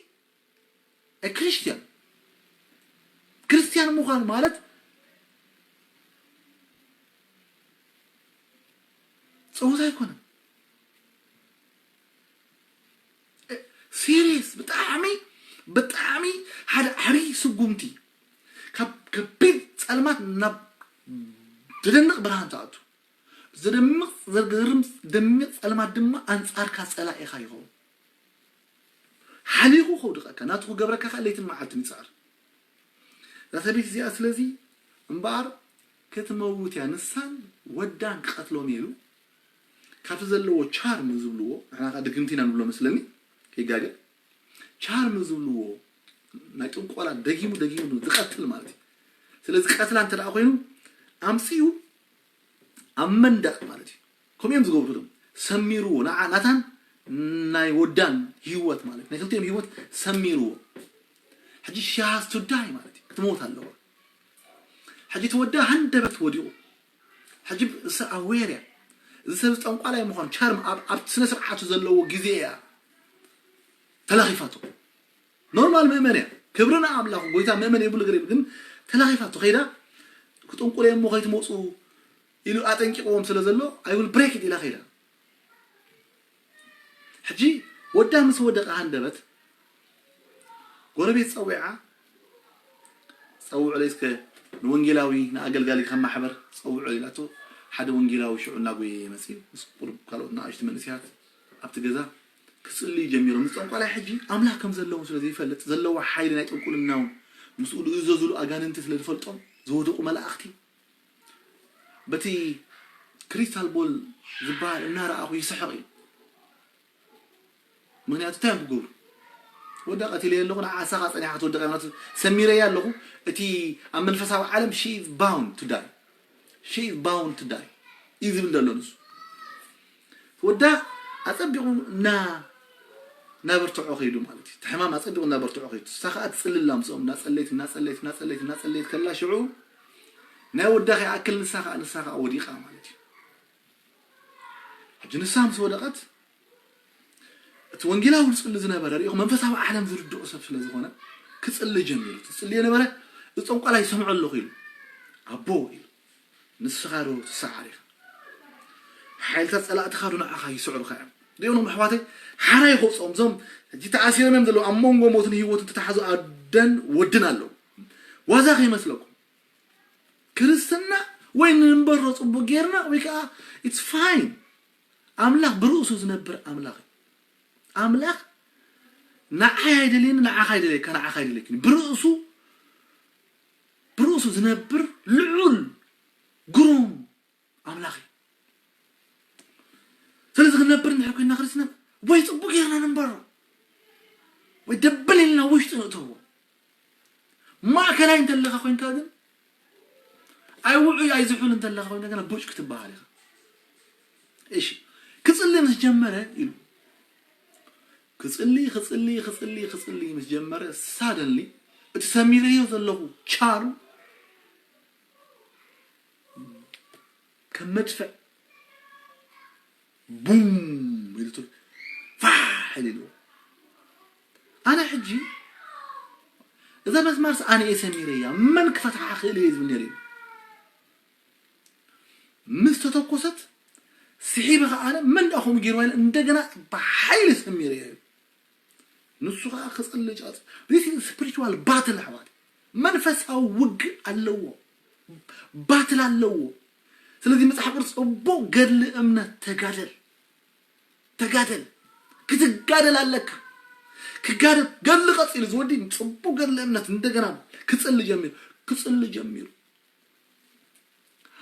ክርስቲያን፣ ክርስቲያን ምዃን ማለት ጸወታ ኣይኮነን። ሲሪየስ፣ ብጣዕሚ፣ ብጣዕሚ ሓደ ዓብዪ ስጉምቲ፣ ካብ ከቢድ ጸልማት ናብ ዘደንቕ ብርሃን ትኣቱ። ዘደምቕ፣ ዘገርም፣ ደሚቕ ጸልማት ድማ ኣንጻርካ ጸላኢኻ ይኸውን። ሓሊኹ ከውድቐካ፣ ናቱ ክገብረካ ከኣ ለይትን መዓልትን ይጽዕር። እዛ ሰበይቲ እዚኣ ስለዚ እምበኣር ክትመውት እያ፣ ንሳን ወዳን ክቐትሎም እየ ኢሉ ካብቲ ዘለዎ ቻርም ዝብልዎ፣ ንሕና ከዓ ድግምቲ ኢና ንብሎ መስለኒ፣ ከይጋገ፣ ቻርም ዝብልዎ ናይ ጥንቆላ ደጊሙ ደጊሙ ዝቐትል ማለት እዩ። ስለዚ ቀትላ እንተ ደኣ ኮይኑ ኣምፅኡ ኣብ መንደቕ ማለት እዩ። ከምኡ እዮም ዝገብሩ፣ ቶም ሰሚርዎ ንዓ ናታን ናይ ወዳን ህይወት ማለት ናይ ክልቲኦም ህይወት ሰሚርዎ። ሕጂ she has to die ማለት እዩ፣ ክትሞት ኣለዋ። ሕጂ እቲ ወዳ ሃንደበት ወዲቑ። ሕጂ እሳ ኣዌር እያ። እዚ ሰብ ጠንቋላይ ምዃኑ ቻርም ኣብ ኣብቲ ስነ ስርዓቱ ዘለዎ ግዜ እያ ተላኺፋቶ። ኖርማል ምእመን እያ፣ ክብሪ ንኣምላኹ፣ ጎይታ ምእመን የብሉ ገለ፣ ግን ተላኺፋቶ ከይዳ ክጥንቁለ እሞ ከይትመፁ ኢሉ ኣጠንቂቕዎም ስለ ዘሎ I will break it ኢላ ከይዳ። ሕጂ ወዳ ምስ ወደቐ ሃንደበት ጎረቤት ጸዊዓ፣ ጸውዑለይ እስከ ንወንጌላዊ ንኣገልጋሊ ከም ማሕበር ጸውዑለይ ኢላቶ። ሓደ ወንጌላዊ ሽዑ እናጎየ መጺኡ ምስ ቁሩብ ካልኦት ንኣሽቱ መንእሰያት ኣብቲ ገዛ ክጽልዩ ጀሚሮም። ምስ ጠንቋላይ ሕጂ ኣምላኽ ከም ዘለዎም ስለ ዘይፈልጥ፣ ዘለዎ ሓይሊ ናይ ጥንቁልና እውን ምስኡ ዝእዘዙሉ ኣጋንንቲ ስለ ዝፈልጦም ዝወደቑ መላእኽቲ በቲ ክሪስታል ቦል ዝበሃል እናረኣኹ ይስሕቕ እዩ። ምክንያቱ እንታይ እዮም ክገብሩ? ወዳ ቀቲለ ኣለኹ፣ ንዓሳ ከዓ ጸኒሓ ክትወድቕ እያ ማለት ሰሚረያ ኣለኹ። እቲ ኣብ መንፈሳዊ ዓለም she is bound to die, she is bound to die እዩ ዝብል ዘሎ ንሱ። ወዳ ኣጸቢቑ እና እናበርትዖ ከይዱ ማለት እዩ። እቲ ሕማም ኣጸቢቑ እናበርትዖ ከይዱ፣ ንሳ ከዓ ትጽልላ ምስኦም እናጸለይት እናጸለይት እናጸለይት እናጸለይት ከላ ሽዑ ናይ ወዳ ከይኣክል ንሳ ከዓ ንሳ ከዓ ወዲቓ ማለት እዩ። ሕጂ ንሳ ምስ ወደቐት እቲ ወንጌላዊ ዝጽሊ ዝነበረ ሪኢኹ መንፈሳዊ ዓለም ዝርድኦ ሰብ ስለ ዝኾነ ክጽሊ ጀሚሩ። ትጽሊ የነበረ እዚ ጠንቋላይ ይሰምዖ ኣለኹ ኢሉ ኣቦ ኢሉ ንስኻ ዶ ትሰዓር ኢኻ? ሓይልታት ጸላእትኻ ዶ ንዓኻ ይስዕሩኻ እዮም? ሪኦኖም ኣሕዋተይ ሓራይ ከውፅኦም እዞም ሕጂ ተኣሲሮም እዮም ዘለዉ። ኣብ መንጎ ሞትን ህይወትን ተተሓዙ ኣደን ወድን ኣለዉ። ዋዛ ከይመስለኩም ክርስትና ወይ ንንበሮ ጽቡቅ ጌርና ወይ ከዓ it's fine። ኣምላኽ ብርእሱ ዝነብር ኣምላኽ እዩ። ኣምላኽ ንዓይ ኣይደልየኒ፣ ንዓኻ ኣይደልየካ፣ ንዓኻ ኣይደልየክን። ብርእሱ ብርእሱ ዝነብር ልዑል ግሩም ኣምላኽ እዩ። ስለዚ ክንነብር እንድሕር ኮይንና ክርስትና ወይ ጽቡቅ ጌርና ንንበሮ ወይ ደበል ኢልና ውሽጢ ንእተዎ። ማእከላይ እንተለኻ ኮይንካ ግን ኣይ ውዑይ ኣይ ዝሑል እንተለኻ ኮይንካ ግን ቡጭ ክትበሃል ኢኻ። እሺ ክጽሊ ምስ ጀመረ ኢሉ ክጽሊ ክጽሊ ክጽሊ ክጽሊ ምስ ጀመረ ሳደንሊ እቲ ሰሚረዮ ዘለኹ ቻርም ከም መድፍዕ ቡም ኢሉ ፋሕ ኢሉ ኣነ ሕጂ እዛ መስማርስ ኣነ እየ ሰሚረያ መን ክፈትሓ ክእል እየ ዝብል ነይሩ ምስ ተተኮሰት ስሒበ ከዓነ መን ደኣ ከምኡ ገይርዋ ኢለ እንደገና ብሓይሊ ሰሚረያ እዩ ንሱ ከዓ ክጽሊ ጫጽ this is spiritual battle ኣሕዋት መንፈሳዊ ውግእ ኣለዎ ባትል ኣለዎ ስለዚህ መጽሓፍ ቅዱስ ጽቡቕ ገድሊ እምነት ተጋደል ተጋደል ክትጋደል ኣለካ ክጋደል ገድሊ ቀጺሉ ዝወዲ ጽቡቕ ገድሊ እምነት እንደገና ክጽሊ ጀሚሩ ክጽሊ ጀሚሩ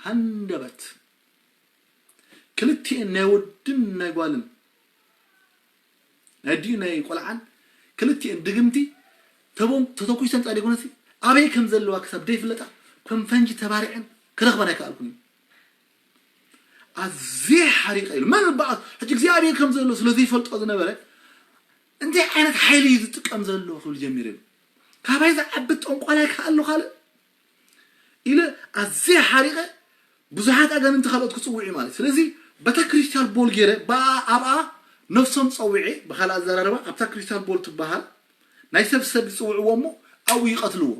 ሃንደበት ክልቲኤን ናይ ወድን ናይ ጓልን ናይ ኣዲኡ ናይ ቆልዓን ክልቲኤን ድግምቲ ተተኩሰን ጻዲቁነሲ ኣበይ ከም ዘለዋ ክሳብ ደይፍለጣ ከም ፈንጂ ተባሪዐን ክረኽበን ኣይከኣልኩን ኣዝየ ሓሪቀ ኢሉ መን በኣ ሕጂ እግዚኣብሔር ከም ዘሎ ስለ ዘይፈልጦ ዝነበረ እንታይ ዓይነት ሓይሊ እዩ ዝጥቀም ዘሎ ክብል ጀሚሩ ካባይ ዝዓቢ ጠንቋላይ ከኣ ኣሎ ካልእ ኢለ ኣዝየ ሓሪቐ ብዙሓት ኣጋንንቲ ካልኦት ክፅውዕ እዩ ማለት ስለዚ በታ ክሪስታል ቦል ገይረ ብኣ ኣብኣ ነፍሶም ፀዊዐ ብካልእ ኣዘራርባ ኣብታ ክሪስታል ቦል ትበሃል ናይ ሰብ ሰብ ይፅውዕዎ እሞ ኣብኡ ይቐትልዎ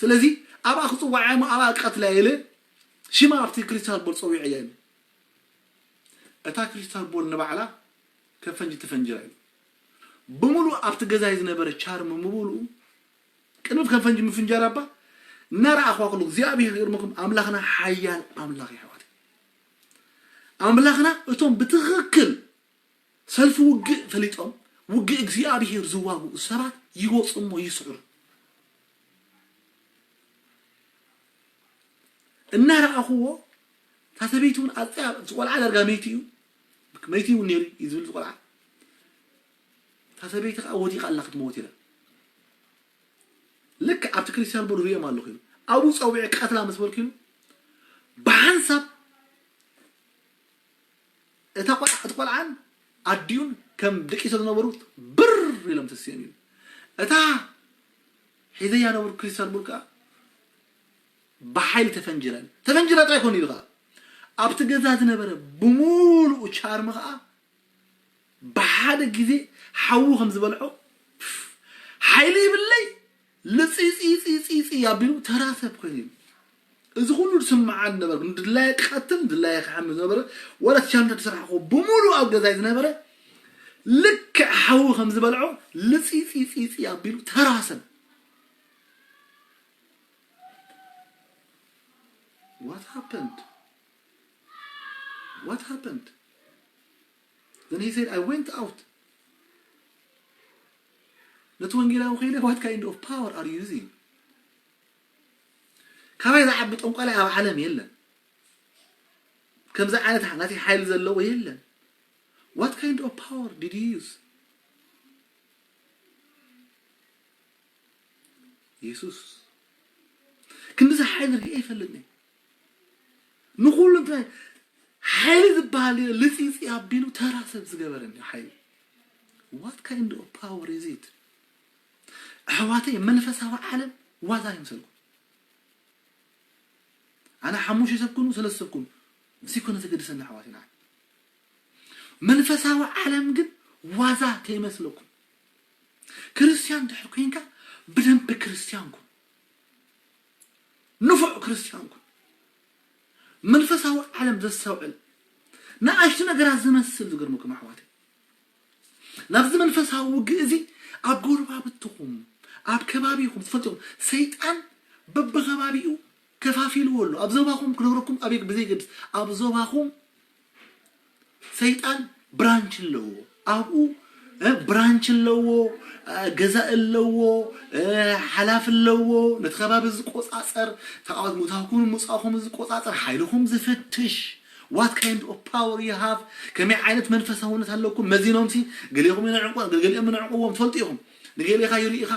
ስለዚ ኣብኣ ክፅዋዓ እሞ ኣብኣ ቀትላ ኢለ ሽማ ኣብቲ ክሪስታል ቦል ፀዊዐ እያ እታ ክሪስታል ቦል ንባዕላ ከም ፈንጂ ተፈንጅራ እዩ ብምሉእ ኣብቲ ገዛይ ዝነበረ ቻርም ምብሉኡ ቅድሚ ከም ፈንጂ ምፍንጃር ኣባ እናረኣኽዋ ከሎ እግዚኣብሔር ይርምኩም ኣምላኽና ሓያል ኣምላኽ ይሕዋት ኣምላኽና እቶም ብትኽክል ሰልፊ ውግእ ፈሊጦም ውግእ እግዚኣብሔር ዝዋግኡ ሰባት ይወፁ እሞ ይስዕሩ እናረኣኽዎ ሰበይቲ እውን ኣፅያ፣ እቲ ቆልዓ ዳርጋ መይቲ እዩ፣ መይቲ እውን ነይሩ እዩ ዝብል፣ እዚ ቆልዓ፣ እታ ሰበይቲ ከዓ ወዲቓ ኣላ ክትመውት ኢላ። ልክ ኣብቲ ክሪስታል ቦል ርእዮም ኣለኹ ኢሉ ኣብኡ ፀዊዐ ቀትላ ምስ በልኩ ኢሉ ብሓንሳብ እታ ቆልዓ፣ እቲ ቆልዓን ኣዲኡን ከም ደቂሶ ዝነበሩ ብር ኢሎም ተስዮም እዩ። እታ ሒዘያ ነበሩ ክሪስታል ቡል ከዓ ብሓይሊ ተፈንጅረን። ተፈንጅራ ጥራይ ኮን ኢሉ ከዓ ኣብቲ ገዛ ዝነበረ ብምሉኡ ቻርሚ ከዓ ብሓደ ግዜ ሓዊ ከም ዝበልዖ ሓይሊ ይብለይ ልፅፅፅፅፅ ኣቢሉ ተራሰብ ኮይኑ እዩ። እዚ ኩሉ ዝስምዓኒ ነበረ። ድላየ ክቐትል ድላየ ክሓሚ ዝነበረ ወላ ቻምታ ተሰራሕኮ ብምሉእ ኣብ ገዛይ ዝነበረ ልክዕ ሓዊ ከም ዝበልዖ ልፂፂፂፂ ኣቢሉ ተራሰብ። What happened? What happened? Then he said, I went out. ነቲ ወንጌላዊ ከይደ what kind of power are you using? ካባይ ዝዓቢ ጠንቋላይ ኣብ ዓለም የለን። ከምዚ ዓይነት ናተይ ሓይሊ ዘለዎ የለን። What kind of power did you use? የሱስ ክንዲዚ ሓይሊ ርእየ ኣይፈልጥን። ንኹሉ እንታይ ሓይሊ ዝበሃል ልፂፂ ኣቢሉ ተራ ሰብ ዝገበረኒ ሓይሊ። What kind of power is it? ኣሕዋተይ መንፈሳዊ ዓለም ዋዛ ይምሰልኩም። ኣነ ሓሙሽተ ሰብ ኩኑ ሰለስተ ሰብ ኩኑ እዚኮነ ዘገድሰኒ ኣሕዋተይ ንዓይ። መንፈሳዊ ዓለም ግን ዋዛ ከይመስለኩም። ክርስቲያን ድሕር ኮይንካ ብደንብ ክርስቲያን ኩን። ንፉዕ ክርስቲያን ኩን። መንፈሳዊ ዓለም ዘስተውዕል ንኣሽቱ ነገራት ዝመስል ዝገርመኩም ኣሕዋተይ ናብዚ መንፈሳዊ ውግእ እዚ ኣብ ጎረባብትኹም ኣብ ከባቢኹም ትፈልጥኹም ሰይጣን በብከባቢኡ ከፋፊልዎ ኣሎ። ኣብ ዞባኹም ክነግረኩም ኣብ ብዘይገድስ ኣብ ዞባኹም ሰይጣን ብራንች ኣለዎ። ኣብኡ ብራንች ኣለዎ፣ ገዛእ ኣለዎ፣ ሓላፊ ኣለዎ። ነቲ ከባቢ ዝቆፃፀር ተቃወት ሙታኩም ሙፃኹም ዝቆፃፀር ሓይልኹም ዝፍትሽ what kind of power you have ከመይ ዓይነት መንፈሳውነት ኣለኩም መዚኖምሲ ገሊኹም ይንዕቁ ገሊኦም ይንዕቁዎም ትፈልጡ ኢኹም። ንገሊኻ ይርኢኻ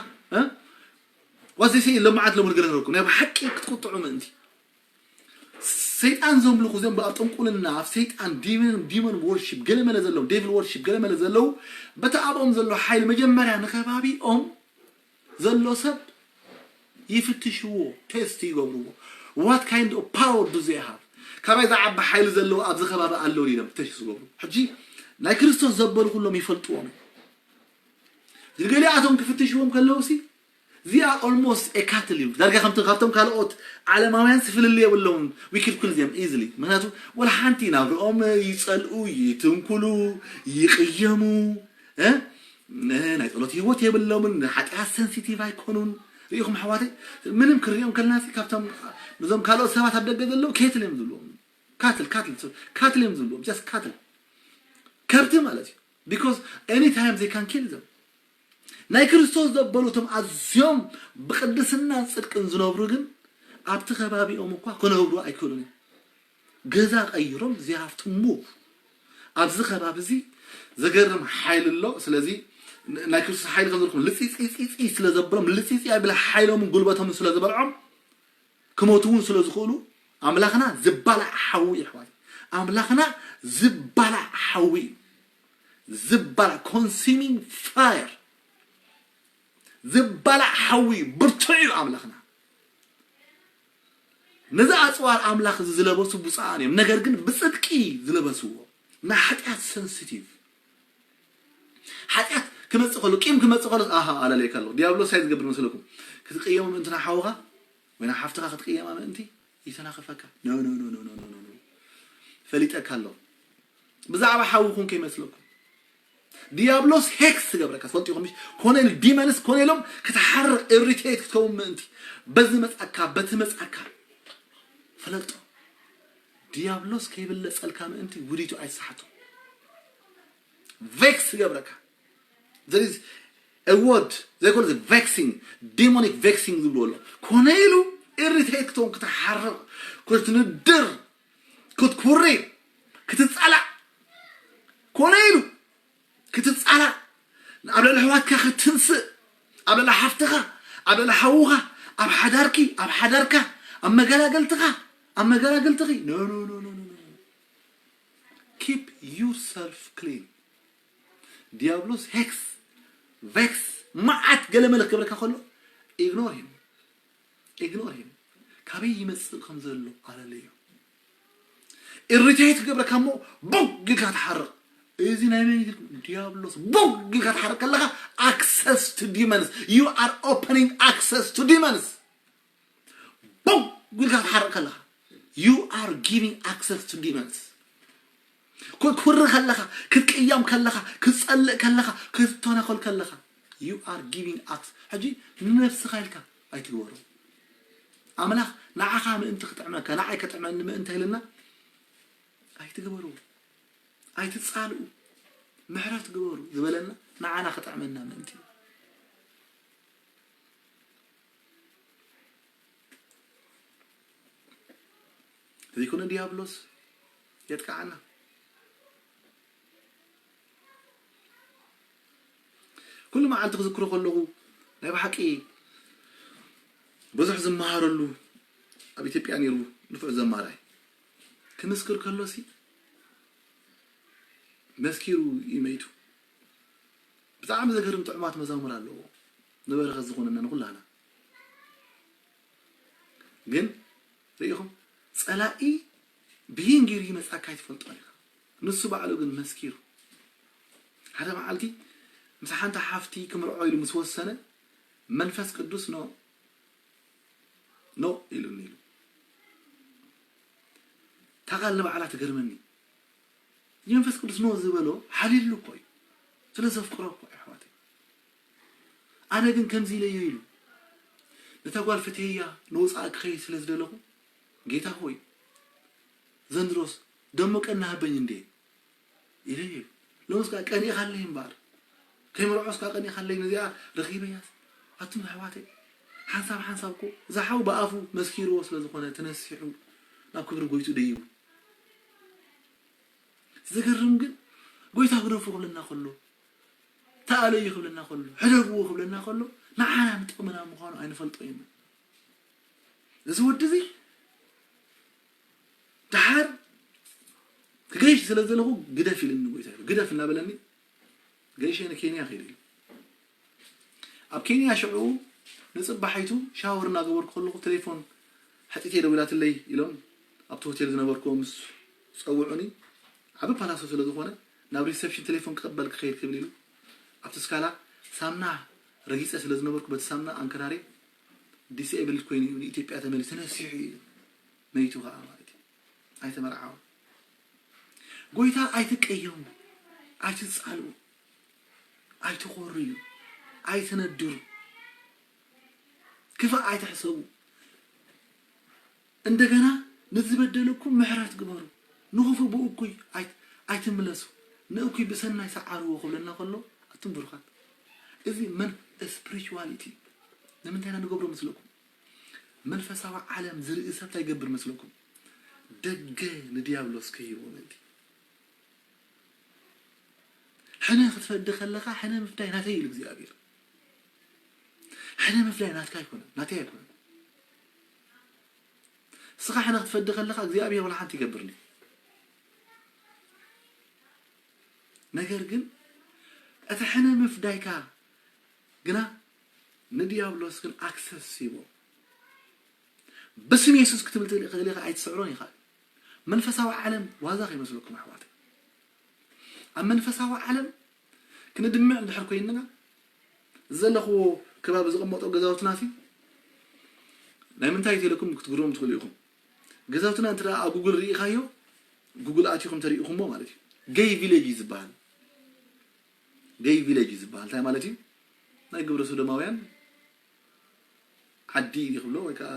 ዋዚ ሲ ለማዓት ለሙድ ገለ ነርኩም ናይ ብሓቂ ክትቁጥዑ ምእንቲ ሰይጣን ዘምልኹ ዘም ኣብ ጥንቁልና ኣብ ሰይጣን ዲመን ዲመን ወርሺፕ ገለመለ ዘለዉ ዴቪል ወርሺፕ ገለመለ ዘለዉ በቲ ኣብኦም ዘሎ ሓይሊ መጀመርያ ንከባቢኦም ዘሎ ሰብ ይፍትሽዎ ቴስት ይገብርዎ what kind of power do they have ካባይ ዝዓቢ ሓይሊ ዘለዎ ኣብዚ ከባቢ ኣለዉ ኢሎም ተሽ ዝገብሩ ሕጂ ናይ ክርስቶስ ዘበሉ ኩሎም ይፈልጥዎም ገሊኣቶም ክፍትሽዎም ከለዉ ሲ እዚኣ ኦልሞስት ኤካትል እዩ ዳርጋ ከምቲ ካብቶም ካልኦት ዓለማውያን ስፍልል የብለውን ዊክድ ኩል ዚም ኢዝሊ ምክንያቱ ወላ ሓንቲ ናብርኦም ይፀልኡ ይትንኩሉ ይቅየሙ ናይ ፀሎት ህይወት የብሎምን ንሓጢኣት ሰንሲቲቭ ኣይኮኑን ርኢኹም ኣሕዋተይ ምንም ክሪኦም ከለና ካብቶም ነዞም ካልኦት ሰባት ኣብ ደገ ዘለዉ ኬትል እዮም ዝብልዎም ካትል ካትል ካትል እዮም ዝብልዎም ጀስት ካትል ከብቲ ማለት እዩ because any time they can kill them ናይ ክርስቶስ ዘበሉ እቶም ኣዝዮም ብቅድስናን ፅድቅን ዝነብሩ ግን ኣብቲ ከባቢኦም እኳ ክነብሩ ኣይክእሉን እዮም ገዛ ቀይሮም they have to move ኣብዚ ከባቢ እዚ ዘገርም ሓይሊ ኣሎ ስለዚ ናይ ክርስቶስ ሓይሊ ከም ዘለኩም ልፂፂፂፂ ስለ ዘብሎም ልፂፂ ኣቢለ ሓይሎምን ጉልበቶምን ስለ ዝበልዖም ክሞቱ እውን ስለ ዝኽእሉ ኣምላኽና ዝባላዕ ሓዊ እዩ ኣሕዋት ኣምላኽና ዝባላዕ ሓዊ እዩ ዝባላዕ consuming fire ዝባላዕ ሓዊ ብርቱዕ እዩ ኣምላኽና ነዚ ኣፅዋር ኣምላኽ እዚ ዝለበሱ ብፁዓን እዮም ነገር ግን ብፅድቂ ዝለበስዎ ናይ ሓጢኣት ሰንሲቲቭ ሓጢኣት ክመፅእ ከሎ ቂም ክመፅእ ከሎ ኣሃ ኣለለይካ ኣለኹ ዲያብሎስ ሳይ ዝገብር መስለኩም ክትቅየሙ ምእንቲ ንሓውኻ ወይ ንሓፍትኻ ክትቅየማ ምእንቲ ይተናኸፈካ no no no no no no no ፈሊጠካ ኣለኹ ብዛዕባ ሓውኹም ከይመስለኩም ዲያብሎስ ሄክስ ትገብረካ ትፈልጡ ኢኹም ኮነ ኢሉ ዲመንስ ኮነ ኢሎም ክትሓርቕ ኢሪቴት ክትከውን ምእንቲ በዚ መፅኣካ በቲ መፅኣካ ፈለጦ ዲያብሎስ ከይብለፀልካ ምእንቲ ውዲቱ ኣይትስሓቶ ቬክስ ትገብረካ there is a word they call it vexing demonic vexing ዝብልዎ ኣሎ ኮነ ኢሉ ኢሪቴት ክትከውን ክትሓርቕ ክትንድር ክትኩሪ ክትጻላእ ኮነ ኢሉ ክትጻላእ ኣብ ልዕሊ ኣሕዋትካ ክትንስእ ኣብ ልዕሊ ሓፍትኻ ኣብ ልዕሊ ሓውኻ ኣብ ሓዳርኪ ኣብ ሓዳርካ ኣብ መገላገልትኻ ኣብ መገላገልትኺ no no no no no no keep yourself clean። ዲያብሎስ ሄክስ ቬክስ መዓት ገለመለ ክገብረካ ከሎ ignore him ignore him። ካበይ ይመጽእ ከም ዘሎ ኣለለዮ። ኢሪቴት ክገብረካ እሞ ቦግ ኢልካ ትሓርቕ። እዚ ናይ መን ኢልኩም ዲያብሎስ ቦግ ኢልካ ትሓርቕ ከለኻ access to demons you are opening access to demons። ቦግ ኢልካ ትሓርቕ ከለኻ you are giving access to demons። ክትኩሪ ከለኻ ክትቅያም ከለኻ ክትጸልእ ከለኻ ክትተናኸል ከለኻ you are giving access። ሕጂ ንነብስኻ ኢልካ ኣይትግበሮ። ኣምላኽ ንዓኻ ምእንቲ ክጥዕመካ ንዓይ ከጥዕመኒ ምእንቲ ኢልና ኣይትግበርዎ ኣይትጻልኡ ምሕረት ግበሩ ዝበለና ንዓና ክጥዕመና ምእንቲ እዩ። ዘይኮነ ዲያብሎስ የጥቅዓና። ኩሉ መዓልቲ ክዝክሮ ከለኹ ናይ ብሓቂ ብዙሕ ዝመሃረሉ ኣብ ኢትዮጵያ ነይሩ ንፉዕ ዘማራይ ክምስክር ከሎ ሲ መስኪሩ እዩ መይቱ። ብጣዕሚ ዘገርም ጥዑማት መዛሙር ኣለዎ ንበረኸት ዝኾነና ንኩላና። ግን ርኢኹም ጸላኢ ብይን ገይሩ ይመጻካ ኣይትፈልጦን ኢኻ። ንሱ ባዕሉ ግን መስኪሩ ሓደ መዓልቲ ምስ ሓንቲ ሓፍቲ ክምርዖ ኢሉ ምስ ወሰነ መንፈስ ቅዱስ ኖ ኖ ኢሉኒ ኢሉ። እታ ቃል ንባዕላ ትገርመኒ። ንመንፈስ ቅዱስ ኖ ዝበሎ ሓሊሉ እኮ እዩ። ስለ ዘፍቅሮ እኮ እዩ ኣሕዋተይ። ኣነ ግን ከምዚ ኢለዮ ኢሉ ነታ ጓል ፈትየያ ንወፃኢ ክኸይድ ስለ ዝደለኹ ጌታ ሆይ ዘንድሮስ ደሞ ቀናህበኝ እንዴ ኢለዮ ኢሉ። ሎምስ ከዓ ቀኒእኻለይ እምበኣር ከይምርዖስ ከዓ ቀኒእኻለይ ነዚኣ ረኺበያስ ኣቱም ኣሕዋተይ ሓንሳብ ሓንሳብ እኮ እዛ ሓው ብኣፉ መስኪርዎ ስለ ዝኾነ ተነሲሑ ናብ ክብሪ ጎይቱ ደይቡ ዝገርም ግን ጎይታ ግደፉ ክብለና ከሎ ተኣለዩ ክብለና ከሎ ሕደግዎ ክብለና ከሎ ንዓና ንጠቕመና ምዃኑ ኣይንፈልጦ ኢና። እዚ ወዲ እዚ ደሓር ክገይሽ ስለ ዘለኹ ግደፍ ኢልኒ ጎይታ ኢሉ ግደፍ እናበለኒ ገይሸ ንኬንያ ከይደ ኢሉ ኣብ ኬንያ ሽዑ ንፅባሒቱ ሻወር እናገበርኩ ከለኹ ቴሌፎን ሕፂተይ ደዊላትለይ ኢሎም ኣብቲ ሆቴል ዝነበርኩ ምስ ፀውዑኒ ዓቢ ፓላሶ ስለ ዝኾነ ናብ ሪሰፕሽን ቴሌፎን ክቕበል ክኸይድ ክብል ኢሉ ኣብቲ ስካላ ሳምና ረጊፀ ስለ ዝነበርኩ በቲ ሳምና ኣንከራሪ ዲስኤብል ኮይኑ እዩ ንኢትዮጵያ ተመሊሱ ተነሲሑ እዩ መይቱ ከዓ ማለት እዩ ኣይተመርዓወ ጎይታ ኣይትቀየሙ ኣይትፃልኡ ኣይትኾርዩ ኣይትነድሩ ክፋእ ኣይትሕሰቡ እንደገና ንዝበደለኩም ምሕረት ግበሩ ንኽፉእ ብእኩይ ኣይትምለሱ ንእኩይ ብሰናይ ሰዓርዎ ክብለና ከሎ ኣቱም ብሩኻት እዚ መን ስፕሪቹዋሊቲ ንምንታይ ኢና ንገብሮ መስለኩም መንፈሳዊ ዓለም ዝርኢ ሰብ እንታይ ይገብር መስለኩም ደገ ንዲያብሎስ ክህቦ ምእንቲ ሕነ ክትፈዲ ከለኻ ሕነ ምፍዳይ ናተይ ኢሉ እግዚኣብሔር ሕነ ምፍዳይ ናትካ ኣይኮነን ናተይ ኣይኮነን እስኻ ሕነ ክትፈዲ ከለኻ እግዚኣብሔር ወላ ሓንቲ ይገብርኒ ነገር ግን እቲ ሕነ ምፍዳይካ ግና ንዲያብሎስ ግን ኣክሰስ ሂቦ ብስም የሱስ ክትብል ትኽእል ኢኻ ኣይትስዕሮን ኢኻ መንፈሳዊ ዓለም ዋዛ ከይመስለኩም ኣሕዋት ኣብ መንፈሳዊ ዓለም ክንድምዕ እንድሕር ኮይንና ዘለኽዎ ከባቢ ዝቕመጦ ገዛውትና ሲ ናይ ምንታይ ተለኩም ክትግርም ትኽእሉ ኢኹም ገዛውትና እንተ ኣብ ጉግል ርኢኻዮ ጉግል ኣትኹም ተሪኢኹሞ ማለት እዩ ገይ ቪሌጅ እዩ ዝበሃል ገይ ቪሌጅ እዩ ዝበሃል እንታይ ማለት እዩ ናይ ግብረ ሶዶማውያን ዓዲ እዩ ክብሎ ወይ ከዓ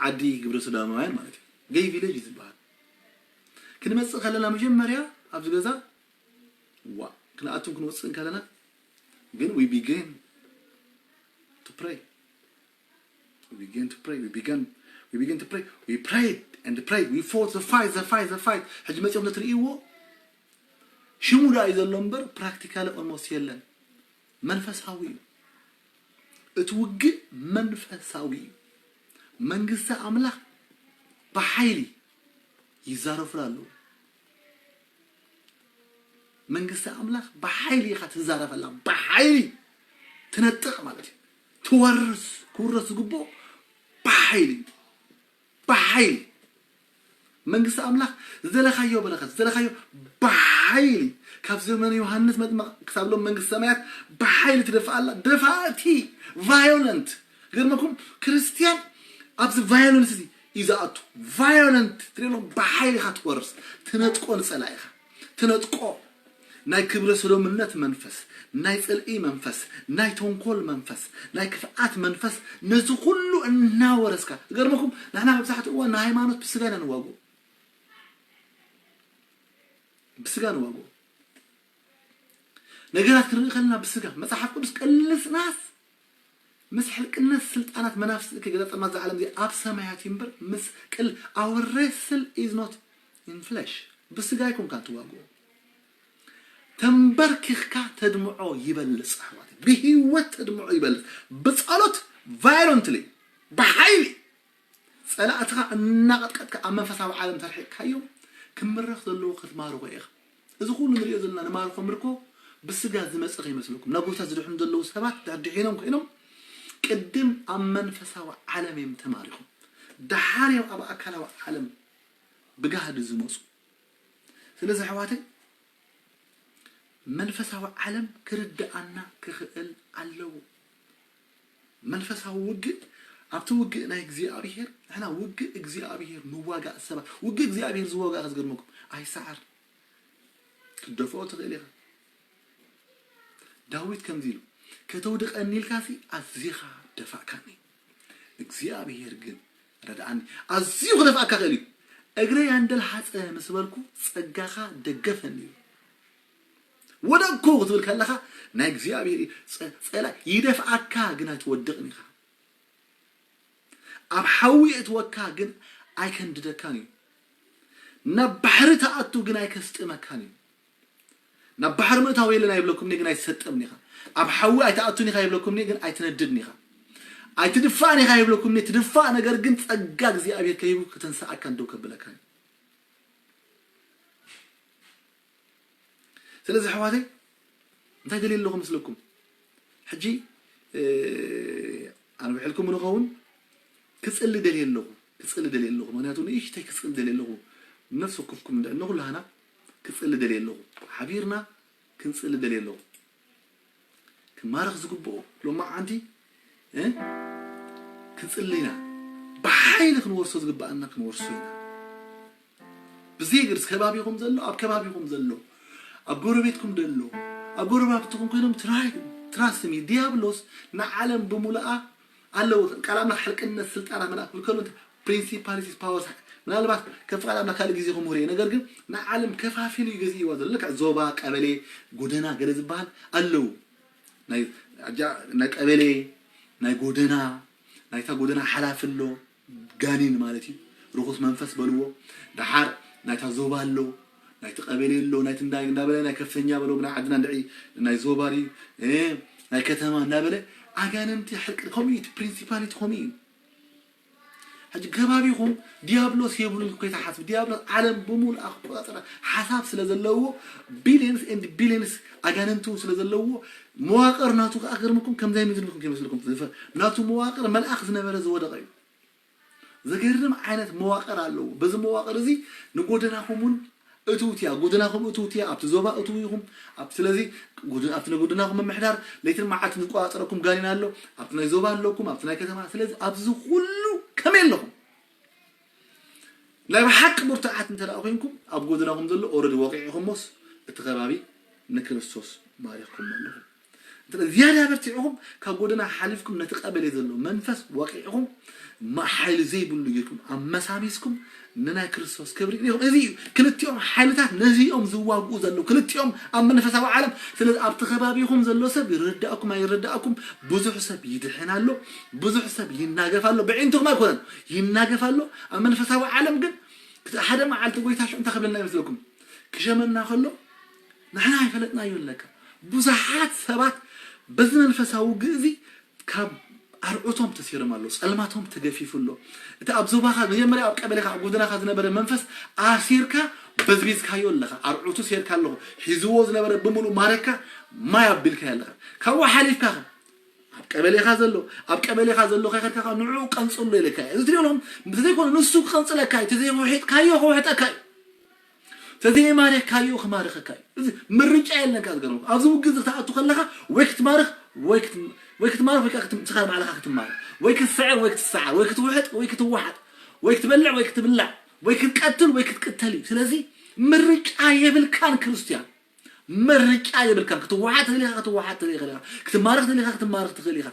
ዓዲ ግብረ ሶዶማውያን ማለት እዩ ገይ ቪሌጅ እዩ ዝበሃል ክንመፅእ ከለና መጀመርያ ኣብዚ ገዛ ዋ ክንኣቱን ክንወፅእን ከለና ግን we begin to pray we begin to pray we began we begin to pray we prayed and pray, we fought the fight, the fight, the fight. ሕጂ መፂኦም ትርእይዎ ሽሙ ደኣ እዩ ዘሎ እምበር practically almost የለን። መንፈሳዊ እዩ። እቲ ውግእ መንፈሳዊ እዩ። መንግስቲ ኣምላኽ ብሓይሊ ይዛረፉላ ኣለዉ። መንግስቲ ኣምላኽ ብሓይሊ ኢኻ ትዛረፈላ። ብሓይሊ ትነጥቕ ማለት እዩ። ትወርስ፣ ክውረስ ዝግብኦ ብሓይሊ፣ ብሓይሊ። መንግስቲ ኣምላኽ ዝደለኻዮ በረኸት፣ ዝደለኻዮ ብሓይሊ፣ ካብ ዘመነ ዮሃንስ መጥምቕ ክሳብ ሎም መንግስቲ ሰማያት ብሓይሊ ትደፍኣላ። ደፋእቲ፣ ቫዮለንት። ገርመኩም፣ ክርስትያን ኣብዚ ቫዮለንስ እዚ እዩ ዝኣቱ። ቫዮለንት ትሪሎም፣ ብሓይሊ ኢኻ ትወርስ። ትነጥቆ ንጸላኢኻ፣ ትነጥቆ። ናይ ክብረ ሰዶምነት መንፈስ፣ ናይ ጽልኢ መንፈስ፣ ናይ ተንኮል መንፈስ፣ ናይ ክፍኣት መንፈስ፣ ነዚ ኩሉ እናወረስካ። ገርመኩም፣ ንሕና መብዛሕትኡ እዋን ንሃይማኖት ብስጋ ኢና ንዋግኦ። ብስጋ ንዋግኦ። ነገራት ክንርኢ ከለና ብስጋ፣ መጽሓፍ ቅዱስ ቀልስናስ ምስ ሕልቅነት ስልጣናት መናፍስቲ ከገጣጠማ፣ እዛ ዓለም እዚኣ ኣብ ሰማያት እዩ እምበር፣ ምስ ቅል-፣ our wrestle is not in flesh። ብስጋ ኣይኮንካን ትዋግኦ። ተንበርኪኽካ ተድምዖ ይበልጽ፣ ኣሕዋት። ብህይወት ተድምዖ ይበልጽ። ብጸሎት፣ ቫዮለንትሊ፣ ብሓይሊ ጸላእትኻ እናቐጥቀጥካ ኣብ መንፈሳዊ ዓለም ተርሒቕካዮም፣ ክምረኽ ዘለዎ ክትማርኾ ኢኻ። እዚ ኩሉ ንሪኦ ዘለና ንማርኾ ምርኮ ብስጋ ዝመጸ ከይመስለኩም። ናብ ጎይታ ዝድሕኑ ዘለዉ ሰባት ድሕድሒኖም ኮይኖም፣ ቅድም ኣብ መንፈሳዊ ዓለም እዮም ተማሪኾም። ደሓር እዮም ኣብ ኣካላዊ ዓለም ብጋህዲ ዝመጹ። ስለዚ ኣሕዋተይ፣ መንፈሳዊ ዓለም ክርድኣና ክኽእል ኣለዎ። መንፈሳዊ ውግእ፣ ኣብቲ ውግእ ናይ እግዚኣብሔር፣ ንሕና ውግእ እግዚኣብሔር ንዋጋእ ሰባት። ውግእ እግዚኣብሔር ዝዋጋእ ከዝገርመኩም፣ ኣይሰዓር። ክትደፍኦ ትኽእል ኢኻ። ዳዊት ከምዚ ኢሉ፣ "ከተውድቐኒ ኢልካሲ ኣዚኻ ደፋእካኒ፣ እግዚኣብሔር ግን ረድኣኒ።" ኣዝዩ ክደፍኣካ ክእል እዩ። "እግረይ ኣንደልሓጸ ምስ በልኩ፣ ጸጋኻ ደገፈኒ" እዩ። ወደቅኩ ክትብል ከለኻ፣ ናይ እግዚኣብሔር እዩ። ጸ-፣ ጸላእ ይደፍኣካ፣ ግን ኣይትወድቕን ኢኻ። ኣብ ሓዊ የእትወካ፣ ግን ኣይከንድደካን እዩ። ናብ ባሕሪ ትኣቱ፣ ግን ኣይከስጥመካን እዩ። ናብ ባሕሪ ምእታው የለን ኣይብለኩምን እየ፣ ግን ኣይትሰጥምን ኢኻ። ኣብ ሓዊ ኣይትኣቱን ኢኻ ኣይብለኩምን እየ፣ ግን ኣይትነድድን ኢኻ። ኣይትድፋእን ኢኻ ኣይብለኩምን እየ፣ ትድፋእ፣ ነገር ግን ጸጋ እግዚኣብሔር ከይቡ ከተንስኣካን ደው ከብለካን እዩ። ስለዚ ኣሕዋተይ፣ እንታይ ደልየ ኣለኹ መስለኩም? ሕጂ፣ እ፣ ኣንዊሕልኩም ንኸውን፣ ክጽሊ ደልየ ኣለኹ፣ ክጽሊ ደልየ ኣለኹ። ምኽንያቱ ንእሽተይ ክጽሊ ደልየ ኣለኹ። ነፍሲ ወከፍኩም እንድዒ ንኹላህና ክጽሊ ደልየ ኣለኹ። ሓቢርና ክንጽሊ ደልየ ኣለኹ። ክማረኽ ዝግብኦ ሎማዓንቲ፣ እ፣ ክንጽሊ ኢና። ብሓይሊ ክንወርሶ ዝግብኣና ክንወርሶ ኢና። ብዘየገድስ ከባቢኹም ዘሎ፣ ኣብ ከባቢኹም ዘሎ፣ ኣብ ጎረቤትኩም ዘሎ፣ ኣብ ጎረባብትኹም ኮይኖም ትራይ-፣ ትራስት ሚ፣ ዲያብሎስ ንዓለም ብምሉኣ ኣለዎ። ቃል ኣምላኽ ሕልቅነት ስልጣናት መልኣክ ክብል ከሎ፣ ፕሪንሲፓሊቲስ ፓወርስ፣ ምናልባት ከፍ ቃል ኣምላኽ ካልእ ግዜ ክምህሮ እየ። ነገር ግን ንዓለም ከፋፊሉ እዩ ገዚእዋ ዘሎ። ልክዕ ዞባ፣ ቀበሌ፣ ጎደና ገለ ዝበሃል ኣለዉ። ናይ፣ ኣጃ-፣ ናይ ቀበሌ፣ ናይ ጎደና፣ ናይታ ጎደና ሓላፊ ኣሎ፣ ጋኔን ማለት እዩ። ርኹስ መንፈስ በልዎ። ደሓር ናይታ ዞባ ኣሎ፣ ናይቲ ቀበሌ ኣሎ፣ ናይቲ እንዳ-፣ እንዳበለ፣ ናይ ከፍተኛ በሎ፣ ናይ ዓድና እንድዒ፣ ናይ ዞባ ድዩ፣ እ፣ ናይ ከተማ እንዳበለ፣ ኣጋንንቲ ሕልቂ ከምኡ እዩ፣ እቲ ፕሪንሲፓሊቲ ከምኡ እዩ። ሕጂ ከባቢኹም ዲያብሎስ የብሉን እኮ ይተሓስብ። ዲያብሎስ ዓለም ብምሉኣ ክቆጻጸራ ሓሳብ ስለ ዘለዎ፣ ቢልየንስ ኤንድ ቢልየንስ ኣጋንንቲ እውን ስለ ዘለዎ፣ መዋቕር ናቱ ከኣ ክገርመኩም ከምዚ ኣይምዝንኩም ከይመስልኩም። ዝፈ-፣ ናቱ መዋቕር መልኣኽ ዝነበረ ዝወደቐ እዩ። ዘገርም ዓይነት መዋቕር ኣለዎ። በዚ መዋቕር እዚ ንጎደናኹም እውን እትውትያ፣ ጎደናኹም እትውትያ፣ ኣብቲ ዞባ እትው ኢኹም። ኣብ-፣ ስለዚ ጎደ-፣ ኣብቲ ናይ ጎደናኹም ምምሕዳር ለይትን መዓልትን ዝቆጻጸረኩም ጋኔን ኣሎ። ኣብቲ ናይ ዞባ ኣለኩም፣ ኣብቲ ናይ ከተማ። ስለዚ ኣብዚ ኩሉ ከመይ ኣለኹም? ናይ ብሓቂ ብርቱዓት እንተ ደኣ ኮይንኩም፣ ኣብ ጎደናኹም ዘሎ ኦረዲ ወቂዕኹሞስ፣ እቲ ከባቢ ንክርስቶስ ማሪኽኩም ኣለኹም። ዝያዳ በርቲዕኹም ካብ ጎደና ሓሊፍኩም ነቲ ቀበሌ ዘሎ መንፈስ ወቂዕኹም፣ ማ-፣ ሓይሊ ዘይብሉ ጌርኩም ኣመሳሚስኩም ንናይ ክርስቶስ ክብሪ ኢኹም። እዚ እዩ። ክልቲኦም ሓይልታት ነዚኦም ዝዋግኡ ዘለዉ፣ ክልቲኦም ኣብ መንፈሳዊ ዓለም። ስለዚ ኣብቲ ከባቢኹም ዘሎ ሰብ ይረዳእኩም ኣይረዳእኩም፣ ብዙሕ ሰብ ይድሕን ኣሎ፣ ብዙሕ ሰብ ይናገፍ ኣሎ። ብዒንትኹም ኣይኮነን ይናገፍ ኣሎ። ኣብ መንፈሳዊ ዓለም ግን ሓደ መዓልቲ ጎይታ ሽዑ እንታይ ክብለና ይመስለኩም? ክሸመና ከሎ ንሕና ኣይፈለጥናዮ ኣለካ። ብዙሓት ሰባት በዚ መንፈሳዊ ውግእ እዚ ካብ ኣርዑቶም ተሲሮም ኣሎ፣ ጸልማቶም ተገፊፉ ኣሎ። እቲ ኣብ ዞባኻ መጀመርያ ኣብ ቀበሌኻ ኣብ ጎደናኻ ዝነበረ መንፈስ ኣሲርካ በዝቢዝካዮ ኣለኻ። ኣርዑቱ ሴርካ ኣለኹ፣ ሒዝዎ ዝነበረ ብምሉእ ማረካ፣ ማይ ኣቢልካዮ ኣለኻ። ካብኡ ሓሊፍካ ኸ ኣብ ቀበሌኻ ዘሎ ኣብ ቀበሌኻ ዘሎ ከይኸድካ ኸ ንዕኡ ቀንጽሎ ኢለካ እየ። እዚ ትሪኦ ኣለኹም፣ እንተዘይኮነ ንሱ ክቐንጽለካ እዩ፣ እንተዘይውሒጥካዮ ክውሕጠካ እዩ። ተዘይማሪኽካዮ ክማርኸካ እዩ። እዚ ምርጫ የለን። ካብ ዝገርመኩም ኣብዚ ውግእ እዚ ክትኣቱ ከለኻ ወይ ክትማርኽ ወይ ክት- ወይ ክትማርኽ ወይ ከዓ ክትም- ንስኻ ባዕልኻ ክትማርኽ ወይ ክትስዕር ወይ ክትስዓር ወይ ክትውሕጥ ወይ ክትወሓጥ ወይ ክትበልዕ ወይ ክትብላዕ ወይ ክትቀትል ወይ ክትቅተል እዩ። ስለዚ ምርጫ የብልካን ክርስትያን፣ ምርጫ የብልካን። ክትወሓጥ ትኽእል ኢኻ፣ ክትወሓጥ ትኽእል ኢኻ፣ ክትማርኽ ትኽእል ኢኻ፣ ክትማርኽ ትኽእል ኢኻ።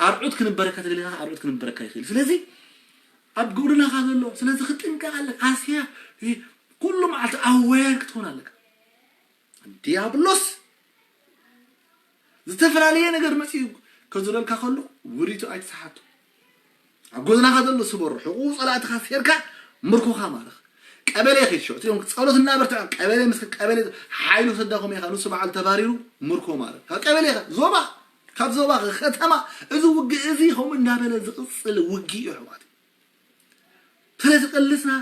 ኣርዑት ክንበረካ ትኽእል ኢኻ፣ ኣርዑት ክንበረካ ይኽእል። ስለዚ ኣብ ጎድናኻ ዘሎ ስለዚ ክትጥንቀቕ ኣለካ። ኣስያ ኩሉ መዓልቲ ኣወያር ክትኾን ኣለካ። ዲያብሎስ ዝተፈላለየ ነገር መፂኡ ከዝለልካ ከሎ ውሪቱ ኣይትሰሓቱ። ኣብ ጎድናኻ ዘሎ ስበሮ፣ ሕቑ ጸላእትኻ ሴርካ ምርኮኻ ማርኽ። ቀበሌ ኸይድ ሽዑ ትሪኦም ጸሎት እናበርትዖ ቀበሌ ምስ ቀበሌ ሓይሉ ሰዳኹም ኢኻ ንሱ በዓል ተባሪሩ ምርኮ ማርኽ። ካብ ቀበሌ ኸ ዞባ፣ ካብ ዞባ ኸ ከተማ። እዚ ውግእ እዚ ከምኡ እናበለ ዝቕጽል ውግእ እዩ ኣሕዋት። ስለዚ ቅልስና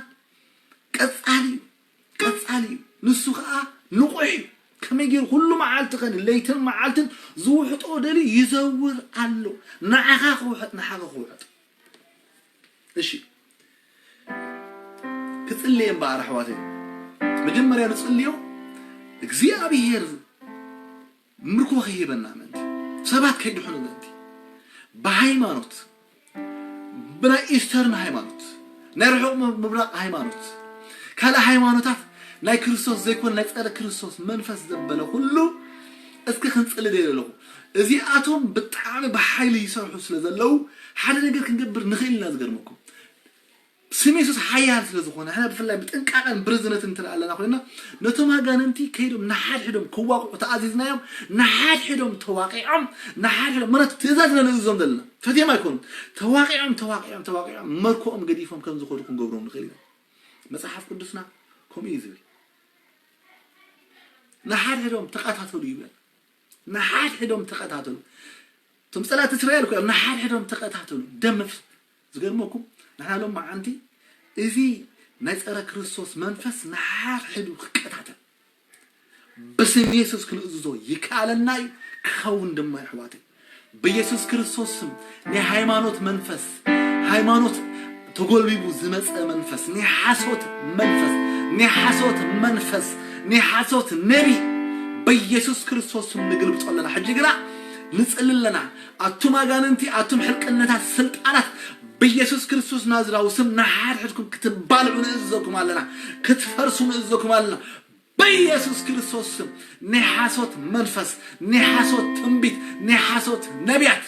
ቀጻሊ እዩ፣ ቀጻሊ እዩ። ንሱ ኸኣ ንቑሕ እዩ። ከመይ ገይሩ ኩሉ መዓልቲ ኸኒ ለይትን መዓልትን ዝውሕጦ ደልዩ ይዘውር ኣሎ። ንዓኻ ክውሕጥ፣ ንዓኻ ክውሕጥ። እሺ፣ ክጽልየ እምበኣር ኣሕዋተይ፣ መጀመርያ ንጽልዮ እግዚኣብሔር ምርኮ ከይህበና ምእንቲ፣ ሰባት ከይድሕኑ ምእንቲ፣ ብሃይማኖት፣ ብናይ ኢስተርን ሃይማኖት፣ ናይ ርሑቕ ምብራቕ ሃይማኖት፣ ካልእ ሃይማኖታት፣ ናይ ክርስቶስ ዘይኮነ ናይ ጸረ ክርስቶስ መንፈስ ዘበለ ኩሉ እስኪ ክንጽሊ ደልየ ኣለኹ። እዚኣቶም ብጣዕሚ ብሓይሊ ይሰርሑ ስለ ዘለዉ ሓደ ነገር ክንገብር ንኽእል ኢና። ዝገርመኩም ስም የሱስ ሓያል ስለ ዝኾነ፣ ንሕና ብፍላይ ብጥንቃቐን ብርዝነትን እንተ ኣለና ኮይና፣ ነቶም ኣጋንንቲ ከይዶም ንሓድሕዶም ክዋቕዑ ተኣዚዝናዮም፣ ንሓድሕዶም ተዋቒዖም፣ ንሓድሕዶም፣ ምኽንያቱ ትእዛዝ ኢና ንእዝዞም ዘለና። ፈትዮም ኣይኮኑን። ተዋቒዖም፣ ተዋቒዖም፣ ተዋቒዖም፣ መርኮኦም ገዲፎም ከም ዝኸዱ ክንገብሮም ንኽእል ኢና። መጽሓፍ ቅዱስና ከምኡ እዩ ዝብል። ንሓድሕዶም ተቐታተሉ ይብል። ንሓድሕዶም ተቐታተሉ። እቶም ጸላእቲ እስራኤል እኮ እዮም ንሓድሕዶም ተቐታተሉ። ደም መፍ-፣ ዝገርመኩም ንሕና ሎም መዓንቲ እዚ ናይ ጸረ ክርስቶስ መንፈስ ንሓድሕዱ ክቀታተል ብስም የሱስ ክንእዝዞ ይከኣለና እዩ፣ ክኸውን ድማ እዩ ኣሕዋተይ። ብየሱስ ክርስቶስ ስም ናይ ሃይማኖት መንፈስ፣ ሃይማኖት ተጎልቢቡ ዝመጸ መንፈስ፣ ናይ ሓሶት መንፈስ፣ ናይ ሓሶት መንፈስ፣ ናይ ሓሶት ነቢ ብየሱስ ክርስቶስ ስም ንግልብጦ ኣለና። ሕጂ ግና ንጽሊ ኣለና። ኣቱም ኣጋንንቲ፣ ኣቱም ሕልቅነታት፣ ስልጣናት ብየሱስ ክርስቶስ ናዝራዊ ስም ንሓድሕድኩም ክትባልዑ ንእዝዘኩም ኣለና። ክትፈርሱ ንእዝዘኩም ኣለና። በኢየሱስ ክርስቶስ ስም ናይ ሓሶት መንፈስ፣ ናይ ሓሶት ትንቢት፣ ናይ ሓሶት ነቢያት፣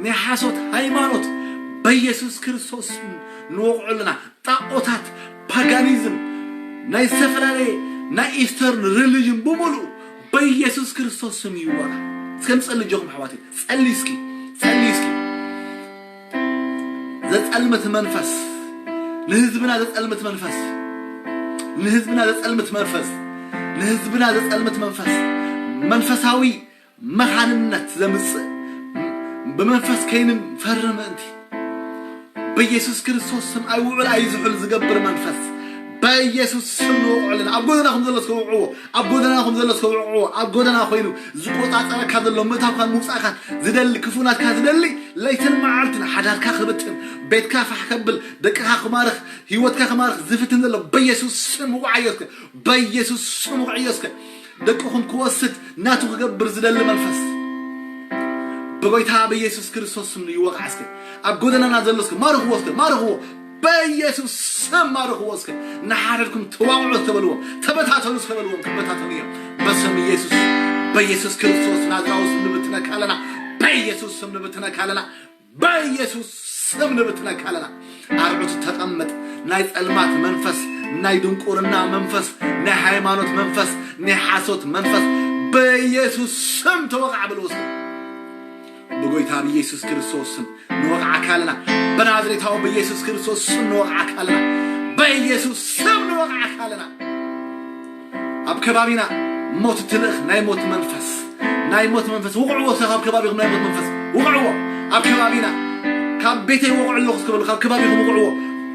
ናይ ሓሶት ሃይማኖት በኢየሱስ ክርስቶስ ስም ንወቕዖ ኣለና። ጣኦታት፣ ፓጋኒዝም፣ ናይ ዝተፈላለየ ናይ ኢስተርን ሪሊጅን ብምሉእ በኢየሱስ ክርስቶስ ስም ይወቓ። እስከ ንጸሊ ኣጆኹም ኣሕዋተይ፣ ጸሊ እስኪ፣ ጸሊ እስኪ። ዘጸልምት መንፈስ፣ ንህዝብና ዘጸልምት መንፈስ፣ ንህዝብና ዘጸልምት መንፈስ፣ ንህዝብና ዘጸልምት መንፈስ፣ መንፈሳዊ መኻንነት ዘምጽእ፣ ብመንፈስ ከይንፈሪ ምእንቲ፣ በኢየሱስ ክርስቶስ ስም ኣይውዕል ኣይዝሑል ዝገብር መንፈስ፣ በኢየሱስ ስም ንወቕዖ ኣለና። ኣብ ጎደናኹም ዘሎ እስከ ውዕዎ፣ ኣብ ጎደናኹም ዘሎ እስከ ውዕዎ። ኣብ ጎደና ኮይኑ ዝቆጻጸረካ ዘሎ፣ ምእታውካን ምውጻእካን ዝደሊ፣ ክፉእ ናትካ ዝደሊ፣ ለይትን መዓልትን ሓዳርካ ክብትን፣ ቤትካ ፋሕ ከብል፣ ደቅኻ ክማርኽ፣ ህይወትካ ክማርኽ ዝፍትን ዘሎ በኢየሱስ ስም ውዓዮ እስከ፣ በኢየሱስ ስም ውዕዮ እስከ። ደቅኹም ክወስድ ናቱ ክገብር ዝደሊ መንፈስ ብጎይታ በኢየሱስ ክርስቶስ ስም ይወቕዓ እስከ። ኣብ ጎደናና ዘሎ እስከ ማርኽዎ፣ እስከ ማርኽዎ፣ በኢየሱስ ስም ማርኽዎ እስከ። ንሓድሕድኩም ተዋቕዑ እስከ በልዎም፣ ተበታተኑ እስከ በልዎም፣ ክበታተኑ እዮም። በስም ኢየሱስ፣ በኢየሱስ ክርስቶስ ናዝራዊ ስም ንብትነካ ኣለና። በኢየሱስ ስም ንብትነካ ኣለና። በኢየሱስ ስም ንብትነካ ኣለና። ኣርዑት ተቐመጥ። ናይ ጸልማት መንፈስ፣ ናይ ድንቁርና መንፈስ፣ ናይ ሃይማኖት መንፈስ፣ ናይ ሓሶት መንፈስ በኢየሱስ ስም ተወቕዓ ብለዎ እስከ። ብጎይታ ብኢየሱስ ክርስቶስ ስም ንወቕዓካ ኣለና። ብናዝሬታዊ ብኢየሱስ ክርስቶስ ስም ንወቕዓካ ኣለና። በኢየሱስ ስም ንወቕዓካ ኣለና። ኣብ ከባቢና ሞት ትልእኽ ናይ ሞት መንፈስ፣ ናይ ሞት መንፈስ ውቕዕዎ። እስከ ካብ ከባቢኹም ናይ ሞት መንፈስ ውቕዕዎ። ኣብ ከባቢና ካብ ቤተይ ወቕዑ ኣለኹ እስከ በሉ፣ ካብ ከባቢኹም ውቕዕዎ።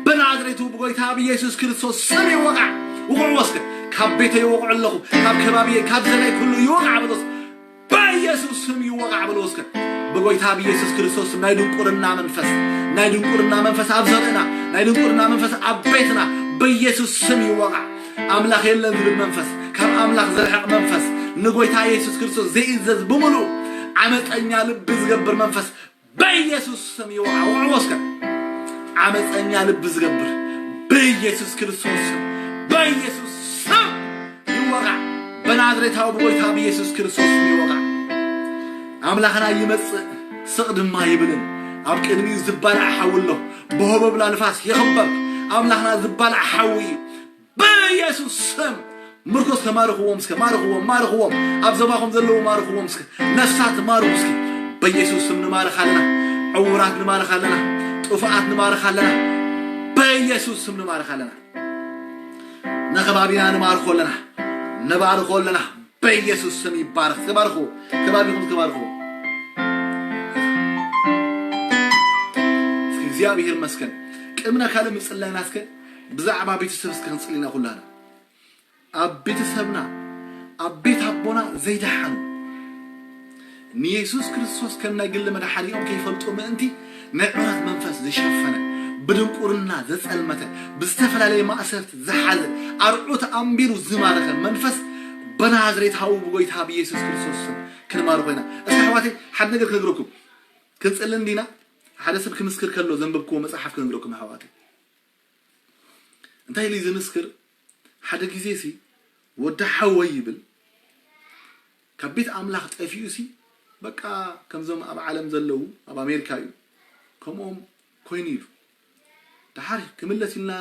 ብናዝሬቱ ብጎይታ ብኢየሱስ ክርስቶስ ስም ይወቓዕ። ውቕዕዎ እስከ። ካብ ቤተይ ወቕዑ ኣለኹ፣ ካብ ከባቢየ፣ ካብ ዘራይ ኩሉ ይወቓዕ በሎ እስከ። በኢየሱስ ስም ይወቓዕ በሎ እስከ። ብጎይታ ብኢየሱስ ክርስቶስ ስም ናይ ድንቁርና መንፈስ፣ ናይ ድንቁርና መንፈስ ኣብ ዘርእና፣ ናይ ድንቁርና መንፈስ ኣብ ቤትና ብኢየሱስ ስም ይወቓዕ። ኣምላኽ የለን ዝብል መንፈስ፣ ካብ ኣምላኽ ዘርሕቕ መንፈስ፣ ንጎይታ ኢየሱስ ክርስቶስ ዘይእዘዝ ብምሉእ ዓመፀኛ ልቢ ዝገብር መንፈስ በኢየሱስ ስም ይወቓዕ። ውቕዕዎ እስከ። ዓመፀኛ ልቢ ዝገብር በኢየሱስ ክርስቶስ ስም፣ በኢየሱስ ስም ይወቓዕ። ብናዝሬታዊ ብጎይታ ብኢየሱስ ክርስቶስ ስም ይወቓዕ። ኣምላኽና ይመጽእ ስቕ ድማ ይብልን፣ ኣብ ቅድሚኡ ዝባላዕ ሓዊ ኣሎ። ብሆበብላ ንፋስ ይኽበብ። ኣምላኽና ዝባላዕ ሓዊ እዩ። ብኢየሱስ ስም ምርኮስ ከማርኽዎም እስከ፣ ማርኽዎም፣ ማርኽዎም። ኣብ ዞባኹም ዘለዉ ማርኽዎም እስከ። ነፍሳት ማርኹ እስኪ። በኢየሱስ ስም ንማርኽ ኣለና። ዕውራት ንማርኽ ኣለና። ጥፉኣት ንማርኽ ኣለና። በኢየሱስ ስም ንማርኽ ኣለና። ንከባቢና ንማርኾ ኣለና። ንባርኾ ኣለና። በኢየሱስ ስም ይባረኽ። ተባርኹ። ከባቢኹም ተባርኹ። እስኪ እግዚኣብሔር ይመስገን። ቅድምና ካልእ ምጽላይና እስከ ብዛዕባ ቤተሰብ እስከ ክንጽልይና ኩላና። ኣብ ቤተሰብና፣ ኣብ ቤት ኣቦና ዘይደሓኑ፣ ንየሱስ ክርስቶስ ከም ናይ ግሊ መድሓኒኦም ከይፈልጡ ምእንቲ ናይ ዑረት መንፈስ ዝሸፈነ፣ ብድንቁርና ዘጸልመተ፣ ብዝተፈላለየ ማእሰርቲ ዝሓዘ፣ ኣርዑት ኣንቢሩ ዝማረኸ መንፈስ ብናዝሬታዊ ብጎይታ ብየሱስ ክርስቶስ ስም ክንማርኾ ኢና። እስኪ ኣሕዋተይ ሓደ ነገር ክነግረኩም። ክንጽሊ እንዲና፣ ሓደ ሰብ ክምስክር ከሎ ዘንበብክዎ መጽሓፍ ክነግረኩም ኣሕዋተይ። እንታይ ኢሉ እዩ ዝምስክር? ሓደ ግዜ ሲ ወዲ ሓወይ ይብል፣ ካብ ቤት ኣምላኽ ጠፊኡ ሲ በቃ ከምዞም ኣብ ዓለም ዘለዉ ኣብ ኣሜሪካ እዩ ከምኦም ኮይኑ ኢሉ። ደሓር ክምለስ ኢልና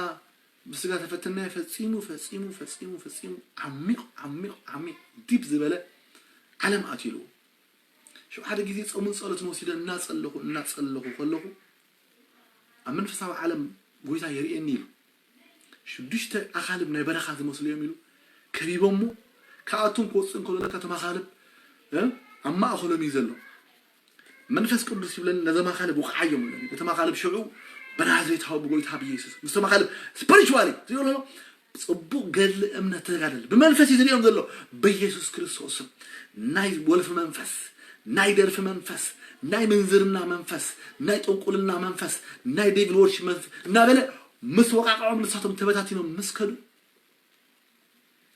ብስጋ ተፈትናዮ ፈጺሙ ፈጺሙ ፈጺሙ ፈጺሙ ዓሚቕ ዓሚቕ ዓሚቕ ዲፕ ዝበለ ዓለም ኣትዩ ኣለዎ። ሽዑ ሓደ ግዜ ጾምን ጸሎትን ወሲደ እናጸለኹ እናጸለኹ ከለኹ ኣብ መንፈሳዊ ዓለም ጎይታ የርእየኒ ኢሉ። ሽዱሽተ ኣኻልብ ናይ በረኻ ዝመስሉ እዮም ኢሉ ከቢቦሞ ክኣቱን ክወፅእን ከሎ ለካ እቶም ኣኻልብ እ ኣብ ማእኸሎም እዩ ዘሎ። መንፈስ ቅዱስ ይብለኒ ነዞም ኣኻልብ ውቕዓዮም ኢሉ። እቶም ኣኻልብ ሽዑ ብናዝሬታዊ ብጎይታ ብየሱስ ምስቶም ኣኻልብ ስፒሪቹዋሊ ዝብሎ ጽቡቕ ገድሊ እምነት ተጋደል ብመንፈስ እዩ ዝርእዮም ዘሎ። በየሱስ ክርስቶስ ስም ናይ ወልፊ መንፈስ፣ ናይ ደርፊ መንፈስ፣ ናይ ምንዝርና መንፈስ፣ ናይ ጥንቁልና መንፈስ፣ ናይ ዴቪል ወርሺፕ መንፈስ እናበለ ምስ ወቃቅዖም ንሳቶም ተበታቲኖም ምስ ከዱ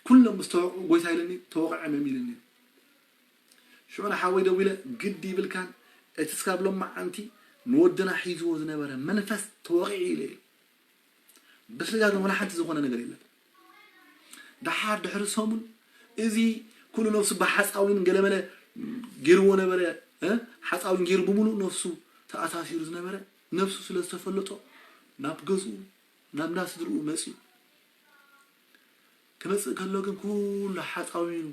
ኩሎም ምስ ተወቅዑ ጎይታ ኢለኒ ተወቅዖም እዮም ኢለኒ። ሽዑ ንሓወይ ደዊለ ግዲ ይብልካን እቲ ስጋብ ሎማዓንቲ ንወድና ሒዝዎ ዝነበረ መንፈስ ተወቂዑ ኢለ ኢሉ። ብስጋ ግን ወላ ሓንቲ ዝኾነ ነገር የለን። ደሓር ድሕሪ ሰሙን እዚ ኩሉ ነብሱ ብሓፃዊን ገለመለ ገይርዎ ነበረ። ሓፃዊን ገይሩ ብምሉእ ነብሱ ተኣሳሲሩ ዝነበረ ነብሱ ስለ ዝተፈለጦ ናብ ገዝኡ ናብ እንዳ ስድርኡ መፅዩ። ክመፅእ ከሎ ግን ኩሉ ሓፃዊኑ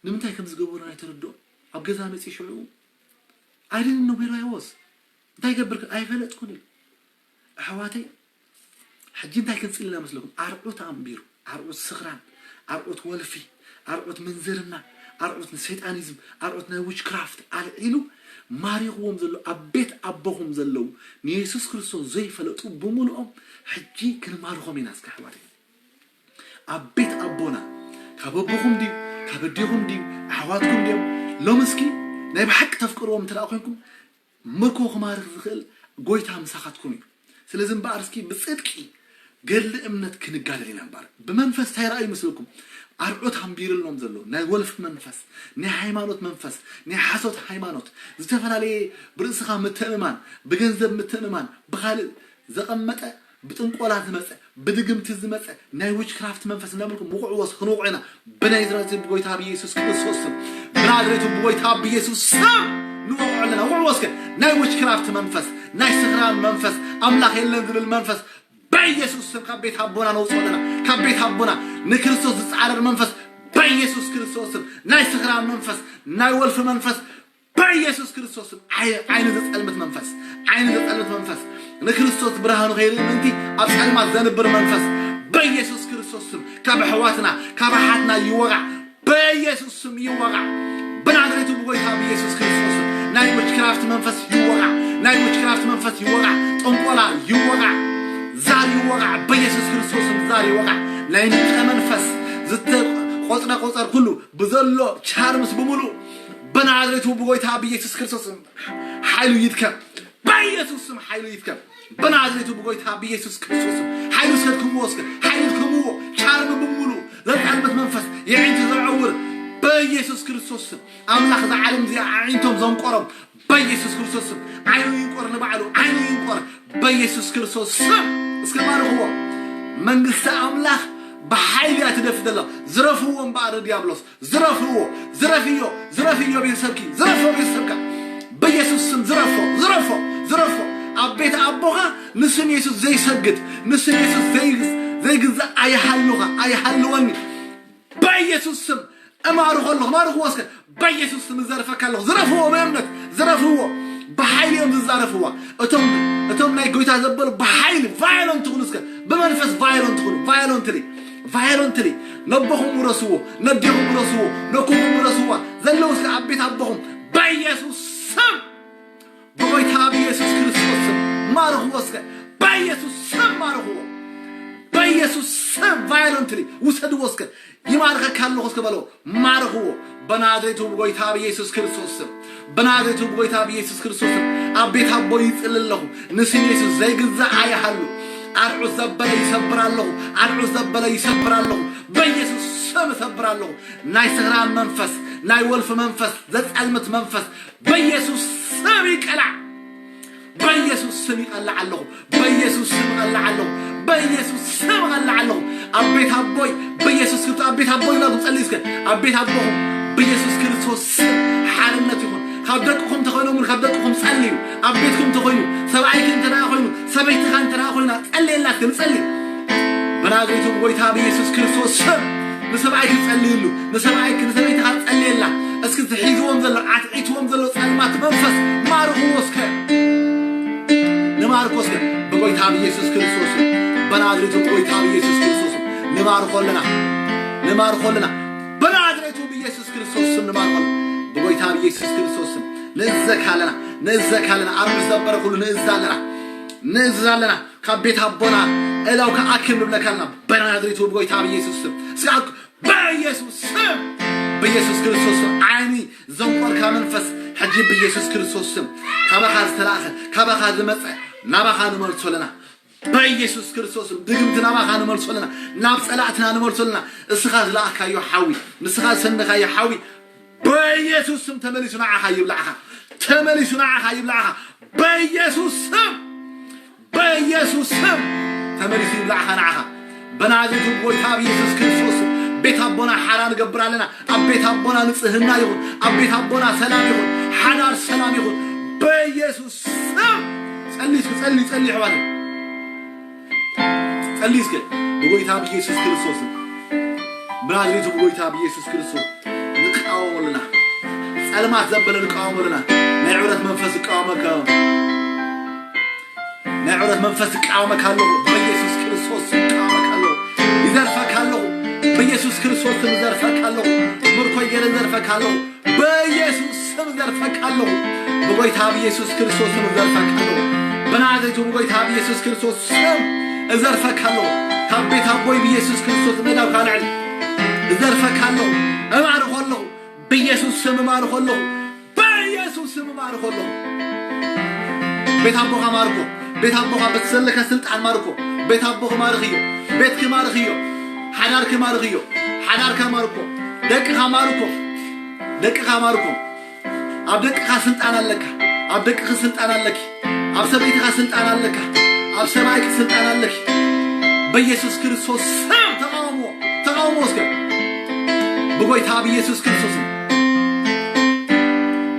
ንምንታይ ከም ዝገበሮን ኣይተረድኦን። ኣብ ገዛ መፅዩ ሽዑ I didn't know where I was። እንታይ ገብር ኣይፈለጥኩን ኢሉ። ኣሕዋተይ ሕጂ እንታይ ክንፅሊ ኢና መስለኩም? ኣርዑት ኣንቢሩ፣ ኣርዑት ስኽራን፣ ኣርዑት ወልፊ፣ ኣርዑት ምንዝርና፣ ኣርዑት ሰይጣኒዝም፣ ኣርዑት ናይ ዊች ክራፍት ኣልዒሉ ማሪኽዎም ዘሎ ኣብ ቤት ኣቦኹም ዘለዉ ንየሱስ ክርስቶስ ዘይፈለጡ ብምልኦም ሕጂ ክንማርኾም ኢና እስከ ኣሕዋተይ። ኣብ ቤት ኣቦና ካብ ኣቦኹም ድዩ ካብ ኣዴኹም ድዩ ኣሕዋትኩም ድዮም? ሎም እስኪ ናይ ብሓቂ ተፍቅርዎም እንተ ኮይንኩም ምርኮ ክማርኽ ዝኽእል ጎይታ ምሳኻትኩም እዩ። ስለዚ እምበኣር እስኪ ብፅድቂ ገድሊ እምነት ክንጋደል ኢና እምበኣር ብመንፈስ እንታይ ረኣዩ ይመስለኩም? ኣርዑት ኣንቢርሎም ዘሎ ናይ ወልፊ መንፈስ፣ ናይ ሃይማኖት መንፈስ፣ ናይ ሓሶት ሃይማኖት፣ ዝተፈላለየ ብርእስኻ ምትእምማን፣ ብገንዘብ ምትእምማን፣ ብኻልእ ዘቐመጠ ብጥንቆላ ዝመፀ ብድግምቲ ዝመፀ ናይ ዊችክራፍት መንፈስ እናበልኩም ውቕዕዎ እስከ ክንወቕዖ ኢና። ብናይ ዝራዚ ብጎይታ ብኢየሱስ ክርስቶስ ስም፣ ብናዝሬቱ ብጎይታ ብኢየሱስ ስም ንወቕዖ ኣለና። ውቕዕዎ እስከ። ናይ ዊችክራፍት መንፈስ፣ ናይ ስኽራን መንፈስ፣ ኣምላኽ የለን ዝብል መንፈስ በኢየሱስ ስም ካብ ቤት ኣቦና ነውፅኦ ኣለና። ካብ ቤት ኣቦና ንክርስቶስ ዝፃረር መንፈስ በኢየሱስ ክርስቶስ ስም፣ ናይ ስኽራን መንፈስ፣ ናይ ወልፊ መንፈስ በኢየሱስ ክርስቶስ ስም፣ ዓይኒ ዘጸልምት መንፈስ፣ ዓይኒ ዘጸልምት መንፈስ፣ ንክርስቶስ ብርሃኑ ከይርኢ ምእንቲ ኣብ ጸልማት ዘንብር መንፈስ በኢየሱስ ክርስቶስ ስም ካብ ኣሕዋትና ካብ ኣሓትና ይወቓዕ። በኢየሱስ ስም ይወቓዕ። ብናዝሬቱ ብጎይታ ብኢየሱስ ክርስቶስ ስም ናይ ዊችክራፍት መንፈስ ይወቓዕ። ናይ ዊችክራፍት መንፈስ ይወቓዕ። ጥንቆላ ይወቓዕ። ዛር ይወቓዕ። በኢየሱስ ክርስቶስ ስም ዛር ይወቓዕ። ናይ ንጥረ መንፈስ ዝተቆጽረ ቆጸር ኩሉ ብዘሎ ቻርምስ ብምሉእ ብናዝሬቱ ብጎይታ ብኢየሱስ ክርስቶስ ስም ሓይሉ ይድከም። በኢየሱስ ስም ሓይሉ ይድከም። ብናዝሬቱ ብጎይታ ብኢየሱስ ክርስቶስ ስም ሓይሉ እስከ ድከምዎ፣ እስከ ሓይሉ ድከምዎ። ቻርም ብምሉእ ዘጣልመት መንፈስ የዒንቲ ዘዐውር በኢየሱስ ክርስቶስ ስም ኣምላኽ እዛ ዓለም እዚኣ ኣዒንቶም ዘንቆሮም በኢየሱስ ክርስቶስ ስም ዓይኑ ይንቆር፣ ንባዕሉ ዓይኑ ይንቆር በኢየሱስ ክርስቶስ ስም። እስከ ባርኽዎ። መንግስቲ ኣምላኽ ብሓይሊ እያ ትደፊ ዘላ። ዝረፍዎ እምበኣር ንዲያብሎስ ዝረፍዎ። ዝረፍዮ፣ ዝረፍዮ ቤተሰብኪ፣ ዝረፎ ቤተሰብካ በኢየሱስ ስም ዝረፎ፣ ዝረፎ፣ ዝረፎ። ኣብ ቤት ኣቦኻ ንስም የሱስ ዘይሰግድ፣ ንስም የሱስ ዘይግዝ- ዘይግዛእ ኣይሃልኻ፣ ኣይሃልወኒ። በኢየሱስ ስም እማርኾ ኣለኹ። ማርኽዎ እስከ። በኢየሱስ ስም እዘርፈካ ኣለኹ። ዝረፍዎ ብእምነት ዝረፍዎ። ብሓይሊ እዮም ዝዛረፍዋ። እቶም እቶም ናይ ጎይታ ዘበሉ ብሓይሊ ቫዮለንት ትኹኑ እስከ። ብመንፈስ ቫዮለንት ትኹኑ። ቫዮለንትሊ ቫዮለንትሊ ነቦኹም ውረስዎ፣ ነዴኹም ውረስዎ፣ ነኩኹም ውረስዋ። ዘለዉ እስከ ኣብ ቤት ኣቦኹም በኢየሱስ ስም ብጎይታ ብኢየሱስ ክርስቶስ ስም ማርኽዎ እስከ። በኢየሱስ ስም ማርኽዎ። በኢየሱስ ስም ቫዮለንትሊ ውሰድዎ እስከ። ይማርከካ ኣለኹ እስከ በሎ። ማርኽዎ። በናዝሬቱ ብጎይታ ብኢየሱስ ክርስቶስ ስም፣ በናዝሬቱ ብጎይታ ብኢየሱስ ክርስቶስ ስም ኣብ ቤት ኣቦ ይጽሊ ኣለኹ። ንስም የሱስ ዘይግዛእ ኣይሃሉ። ኣርዑት ዘበለ ይሰብር ኣለኹ። ኣርዑት ዘበለ ይሰብር ኣለኹ። በኢየሱስ ስም እሰብር ኣለኹ። ናይ ስኽራን መንፈስ፣ ናይ ወልፊ መንፈስ፣ ዘጸልምት መንፈስ በኢየሱስ ስም ይቀላዕ። በኢየሱስ ስም ይቀላዕ ኣለኹ። በኢየሱስ ስም እቐልዕ ኣለኹ። በኢየሱስ ስም እቐልዕ ኣለኹ። ኣብ ቤት ኣቦይ በኢየሱስ ክርስቶስ፣ ኣብ ቤት ኣቦይ ኢልኩም ጸልዩ እስከ። ኣብ ቤት ኣቦኹም በኢየሱስ ክርስቶስ ስም ሓርነት ይኹን። ካብ ደቅኹም ተኾይኖም እውን ካብ ደቅኹም ጸልዩ። ኣብ ቤትኩም ተኾይኑ፣ ሰብኣይኪ እንተ ደኣ ኮይኑ፣ ሰበይትኻ እንተ ደኣ ኮይና፣ ጸልየላ እስከ፣ ንጸሊ። ብናዝሬቱ ብጎይታ ብኢየሱስ ክርስቶስ ስም ንሰብኣይኪ ጸልይሉ፣ ንሰብኣይኪ፣ ንሰበይትኻ ጸልየላ። እስኪ ዝሒዝዎም ዘሎ፣ ኣትዒትዎም ዘሎ ጸልማት መንፈስ ማርኽዎ እስከ። ንማርኮ እስከ ብጎይታ ብኢየሱስ ክርስቶስ ስም፣ በናዝሬቱ ብጎይታ ብኢየሱስ ክርስቶስ ስም ንማርኾ ኣለና፣ ንማርኾ ኣለና። በናዝሬቱ ብኢየሱስ ክርስቶስ ስም ንማርኾ ኣለና። ብጎይታ ብኢየሱስ ክርስቶስ ስም ንእዘካ ኣለና፣ ንእዘካ ኣለና። ኣርዑት ዘበረ ኩሉ ንእዝ ኣለና፣ ንእዝ ኣለና። ካብ ቤት ኣቦና እላው ከኣክል ንብለካ ኣለና። በናዝሬቱ ብጎይታ ብኢየሱስ ስም። እስከ ኣክ-፣ በኢየሱስ ስም፣ በኢየሱስ ክርስቶስ ስም ዓይኒ ዘንቆርካ መንፈስ ሕጂ በኢየሱስ ክርስቶስ ስም ካባኻ ዝተላእኸ፣ ካባኻ ዝመጸ ናባኻ ንመልሶ ኣለና። በኢየሱስ ክርስቶስ ስም ድግምቲ ናባኻ ንመልሶ ኣለና። ናብ ጸላእትና ንመልሶ ኣለና። እስኻ ዝለኣኽካዮ ሓዊ፣ ንስኻ ዝሰነኻዮ ሓዊ በኢየሱስ ስም ተመሊሱ ንዓኻ ይብላዕኻ። ተመሊሱ ንዓኻ ይብላዕኻ። በኢየሱስ ስም፣ በኢየሱስ ስም ተመሊሱ ይብላዕኻ ንዓኻ። በናዝሬቱ ጎይታ ብኢየሱስ ክርስቶስ ስም ቤት ኣቦና ሓራ ንገብር ኣለና። ኣብ ቤት ኣቦና ንጽህና ይኹን። ኣብ ቤት ኣቦና ሰላም ይኹን። ሓዳር ሰላም ይኹን። በኢየሱስ ስም ጸሊ እስኪ፣ ጸሊ፣ ጸሊ ኣሕዋተይ። ጸሊ እስከ ብጎይታ ብኢየሱስ ክርስቶስ ስም። ብናዝሬቱ ብጎይታ ብኢየሱስ ክርስቶስ ንቃወሞ ኣለና። ጸልማት ዘበለ ንቃወሞ ኣለና። ናይ ዕብረት መንፈስ ይቃወመካ። ናይ ዕብረት መንፈስ ይቃወመካ ኣለኹ። በኢየሱስ ክርስቶስ ስም ይቃወመካ ኣለኹ። ይዘርፈካ ኣለኹ። በኢየሱስ ክርስቶስ ስም ይዘርፈካ ኣለኹ። ምርኮይ ገይረ ይዘርፈካ ኣለኹ። በኢየሱስ ስም እዘርፈካ ኣለኹ። ብጎይታ ብኢየሱስ ክርስቶስ ስም እዘርፈካ ኣለኹ። ብናዝሬቱ ብጎይታ ብኢየሱስ ክርስቶስ ስም እዘርፈካ ኣለኹ። ካብ ቤት ኣቦይ ብኢየሱስ ክርስቶስ መዳብ ካልዕል እዘርፈካ ኣለኹ። እማርኾ ኣለኹ። ብኢየሱስ ስም እማርኾ ኣለኹ። በኢየሱስ ስም እማርኾ ኣለኹ። ቤት ኣቦኻ ማርኮ። ቤት ኣቦኻ በቲ ዘለካ ስልጣን ማርኮ። ቤት ኣቦኺ ማርኽዮ። ቤትኪ ማርኽዮ። ሓዳርኪ ማርኽዮ። ሓዳርካ ማርኮ። ደቅኻ ማርኮ። ደቅኻ ማርኮ። ኣብ ደቅኻ ስልጣን ኣለካ። ኣብ ደቅኺ ስልጣን ኣለኪ። ኣብ ሰበይትኻ ስልጣን ኣለካ። ኣብ ሰብኣይኪ ስልጣን ኣለኪ። በኢየሱስ ክርስቶስ ስም ተቃውሞ፣ ተቃውሞ እስከ ብጎይታ ብኢየሱስ ክርስቶስ ስም፣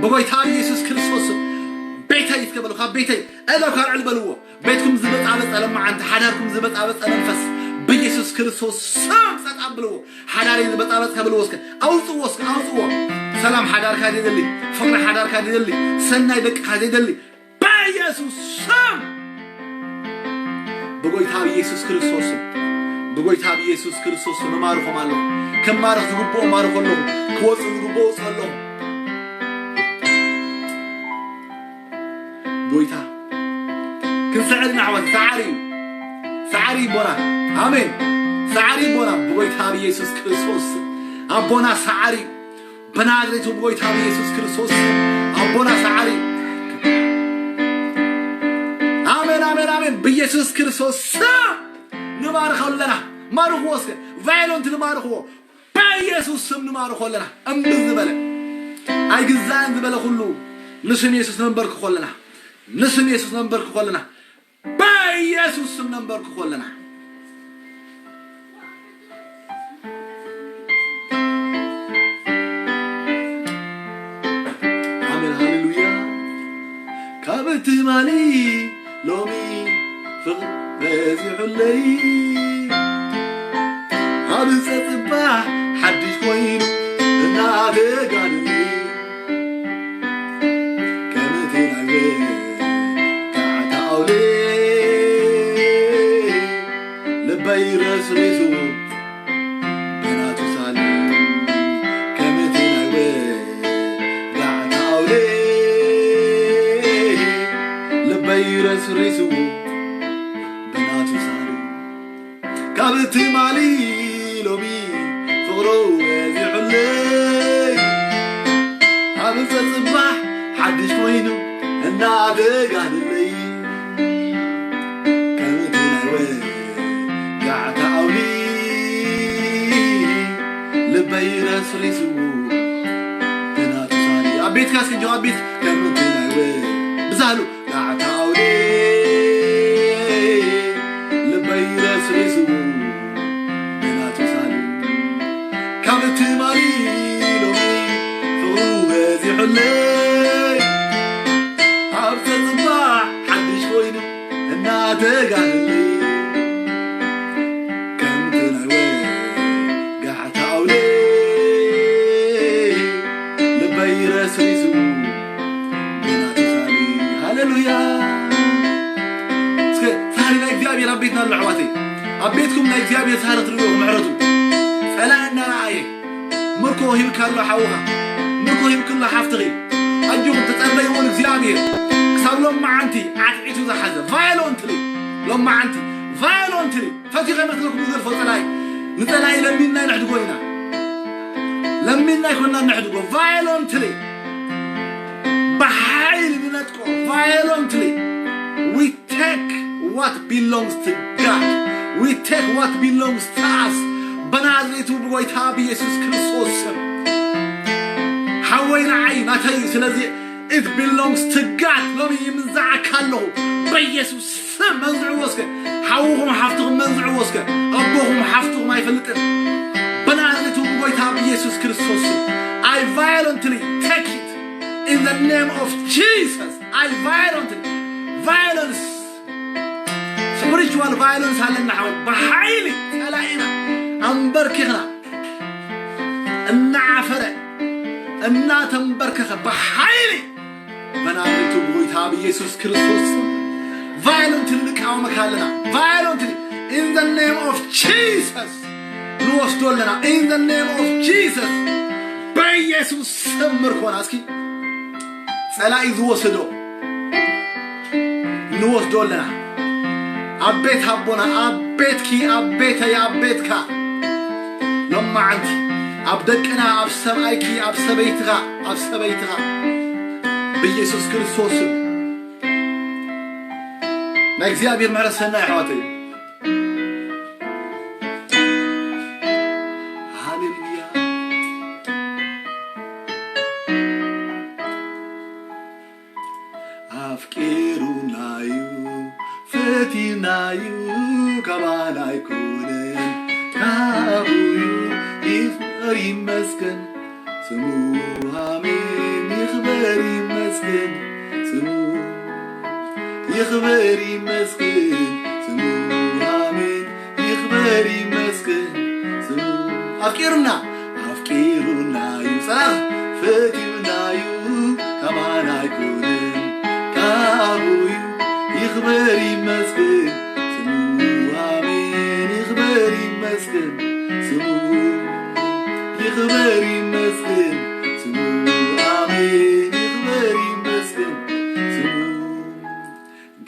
ብጎይታ ብኢየሱስ ክርስቶስ ስም ቤተይ እስከ በሉ፣ ካብ ቤተይ እለፍ፣ ካብ ዕል በልዎ። ቤትኩም ዝበጣበጠ ለማዓንቲ፣ ሓዳርኩም ዝበጣበጠ መንፈስ ብኢየሱስ ክርስቶስ ስም ጸጥ ኣብልዎ። ሓዳረይ ዝበጣበጠ ከብልዎ እስከ ኣውጽዎ፣ እስከ ኣውጽዎ። ሰላም ሓዳርካ ዘይደሊ፣ ፍቕሪ ሓዳርካ ዘይደሊ፣ ሰናይ ደቅኻ ዘይደሊ በኢየሱስ ስም፣ ብጎይታ ብኢየሱስ ክርስቶስ ስም፣ ብጎይታ ብኢየሱስ ክርስቶስ ስም እማርኾም ኣለኹ። ክማርኽ ዝግብኦ እማርኾ ኣለኹ። ክወጽእ ዝግብኦ እወጽእ ኣለኹ። ጎይታ ክንስዕር ኢና ኣሕዋት። ሰዓሪ እዩ፣ ሰዓሪ ይቦና። ኣሜን። ሰዓሪ ይቦና ብጎይታ ብኢየሱስ ክርስቶስ ስም። ኣቦና ሰዓሪ እዩ። ብናዝሬቱ ብጎይታ ብኢየሱስ ክርስቶስ ስም ኣቦና ሰዓሪ። ኣሜን፣ ኣሜን፣ ኣሜን። ብኢየሱስ ክርስቶስ ስም ንባርኸሉ ኣለና። ማርኽዎ እስከ፣ ቫዮለንት ንባርኽዎ። ብኢየሱስ ስም ንባርኾ ኣለና። እምቢ ዝበለ፣ ኣይግዛእን ዝበለ ኩሉ ንስም ኢየሱስ ነንበርክኾ ኣለና። ንስም ኢየሱስ ነንበርክኾ ኣለና። ብኢየሱስ ስም ነንበርክኾ ኣለና። ኣሜን፣ ሃሌሉያ። ካብ ትማሊ ሎሚ ፍቕሪ በዚሑለይ፣ ኣብ ጸጽባሕ ሓድሽ ኮይኑ እናተጋደለይ፣ ከምቲ ናይ ወጋዕታ ኣውሌ ልበይ ረስሪሱ ብናቱ ሳሊ፣ ከምቲ ናይ ወጋዕታ ኣውሌ ልበይ ረስሪሱ ብናቱ ሳሊ። ካብ ትማሊ ሎሚ ፍቕሩ በዚሑለይ፣ ኣብ ጸጽባሕ ሓድሽ ኮይኑ እናተጋደለይ፣ ከምቲ ናይ ወጋዕታ ኣውሊ ልበይ ረስሪሱ ብናቱ ሳሊ። ኣብ ቤትካ እስኪ ጆ፣ ኣብ ቤት ከምቲ ናይ ወ-፣ ብዛህሉ ጋዕታ ኣውሊ ልበይ ረስሪሱ ብናቱ ሳሊ። ካብ ትማሊ ሎሚ ፍቕሩ በዚሑለይ፣ ኣብ ጸጽባሕ ሓድሽ ኮይኑ እናተጋደለይ፣ ከምቲ ናይ ወጋዕታ ኣውሊ ልበይ ረስሪሱ ብናቱ ሳሊ። ሃሌሉያ። እስከ ሳሊ ናይ እግዚኣብሔር ኣብ ቤትና ኣሎ ኣሕዋተይ። ኣብ ቤትኩም ናይ እግዚኣብሔር ሳሊ ክትርእዩ ምሕረቱ። ጸላኢ እናረኣየ ምርኮ ሂብካ ኣሎ ሓውኻ፣ ምርኮ ሂብክላ ሓፍትኺ። ኣጆኹም ተጸበይዎ ንእግዚኣብሔር። ክሳብ ሎማዓንቲ ዓትዒቱ ዝሓዘ ቫዮለንትሊ፣ ሎማዓንቲ ቫዮለንትሊ ፈቲኸ መትለኩም ንገድፎ ጸላኢ። ንጸላኢ ለሚንና ነሕድጎ ኢና። ለሚንና ኣይኮንና ነሕድጎ። ቫዮለንትሊ ብሓይሊ ንነጥቆ። ቫዮለንትሊ we take what belongs to God. We take what belongs to us. በናዝሬቱ ብጎይታ ብኢየሱስ ክርስቶስ ስም። ሓወይ ንዓይ ናተይ እዩ። ስለዚ it belongs to God። ሎሚ ይምንዝዓካ ኣለኹ በኢየሱስ ስም። መንዝዕዎ እስከ፣ ሓውኹም ሓፍትኹም መንዝዕዎ እስከ። ኣቦኹም ሓፍትኹም ኣይፈልጥን። በናዝሬቱ ብጎይታ ብኢየሱስ ክርስቶስ ስም I violently take it in the name of Jesus. I violently violence፣ spiritual violence ኣለና ሓወይ። ብሓይሊ ጸላኢና ኣንበርኪኽና፣ እናዓፈረ እናተንበርከኸ ብሓይሊ በናዝሬቱ ብጎይታ ብኢየሱስ ክርስቶስ ቫዮለንትሊ ንቃወመካ ኣለና። ቫዮለንትሊ in the name of Jesus ንወስዶ ኣለና። In the name of Jesus በኢየሱስ ስም ምርኮና እስኪ ጸላኢ ዝወሰዶ ንወስዶ ኣለና። ኣብ ቤት ኣቦና፣ ኣብ ቤትኪ፣ ኣብ ቤተይ፣ ኣብ ቤትካ፣ ሎማዓንቲ ኣብ ደቅና፣ ኣብ ሰብኣይኪ፣ ኣብ ሰበይትኻ፣ ኣብ ሰበይትኻ ብኢየሱስ ክርስቶስ ስም ናይ እግዚኣብሔር ምሕረት ሰናይ ኣሕዋተይ። ሃሌሉያ። ኣፍቂሩናዩ፣ ፈቲናዩ፣ ካባና ኣይኮ ይመስገን ስሙ፣ ኣሜን። ይኽበር ይመስገን ስሙ፣ ይኽበር ይመስገን ስሙ፣ ኣሜን። ይኽበር ይመስገን ስሙ። ኣፍቂሩና፣ ኣፍቂሩና እዩ፣ ጸናሕ ፈቲውና እዩ፣ ካባና ኣይኮነን፣ ካብኡ እዩ። ይኽበር ይመስገን ስሙ፣ ኣሜን። ይኽበር ይመስገን ስሙ፣ ይኽበር ይመስገን ስሙ፣ ኣሜን። ይኽበር ይመስገን ስሙ።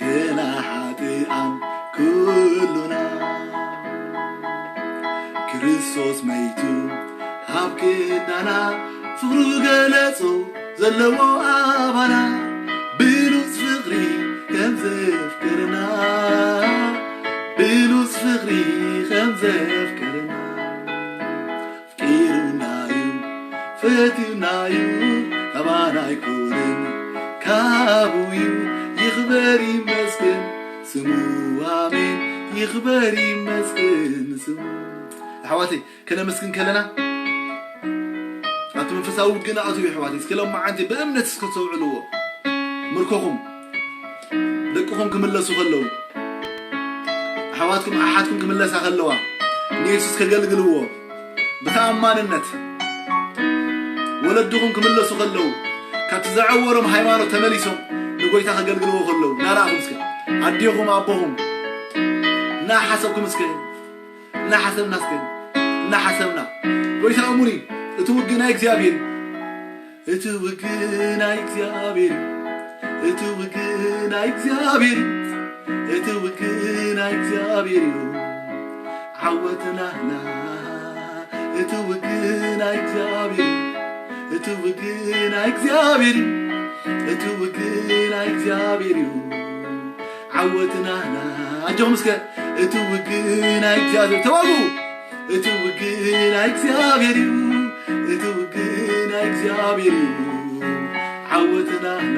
ገና ሓጥኣን ኩሉና፣ ክርስቶስ መይቱ ኣብ ክንዳና፣ ፍቕሩ ገለጾ ዘለዎ ኣባና፣ ብሉጽ ፍቕሪ ከም ዘፍቀረና፣ ብሉጽ ፍቕሪ ከም ዘፍቀረና። ኣፍቂሩና እዩ፣ ፈቲውና እዩ፣ ካባና ኣይኮነን፣ ካብኡ እዩ። ይኽበር ይመስገን ስሙ፣ ኣሜን። ይኽበር ይመስገን ስሙ። ኣሕዋተይ፣ ከነመስግን ከለና ኣብቲ መንፈሳዊ ውግእና ኣትዩ፣ ኣሕዋተይ። እስከ ሎም መዓንቲ ብእምነት እስከ ተውዕልዎ። ምርኮኹም፣ ደቅኹም ክምለሱ ከለዉ፣ ኣሕዋትኩም ኣሓትኩም ክምለሳ ከለዋ፣ ንየሱስ ከገልግልዎ ብተኣማንነት፣ ወለድኹም ክምለሱ ከለዉ፣ ካብቲ ዘዐወሮም ሃይማኖት ተመሊሶም ንጎይታ ከገልግልዎ ከለዉ፣ እናረኣኹም እስከ፣ ኣዴኹም፣ ኣቦኹም፣ እናሓሰብኩም እስከ፣ እናሓሰብና እስከ፣ እናሓሰብና፣ ጎይታ እሙን እዩ፣ እቲ ውግእ ናይ እግዚኣብሔር እዩ። እቲ ውግእ ናይ እግዚኣብሔር እዩ። እቲ ውግእ ናይ እግዚኣብሔር እዩ። እቲ ውግእ ናይ እግዚኣብሔር እዩ። ዓወትናና። እቲ ውግእ ናይ እግዚኣብሔር እዩ። እቲ ውግእ ናይ እግዚኣብሔር እዩ። እቲ ውግእ ናይ እግዚኣብሔር እዩ። ዓወትናና። ኣጆኹም እስከ። እቲ ውግእ ናይ እግዚኣብሔር። ተዋግኡ። እቲ ውግእ ናይ እግዚኣብሔር እዩ። እቲ ውግእ ናይ እግዚኣብሔር እዩ። ዓወትናና።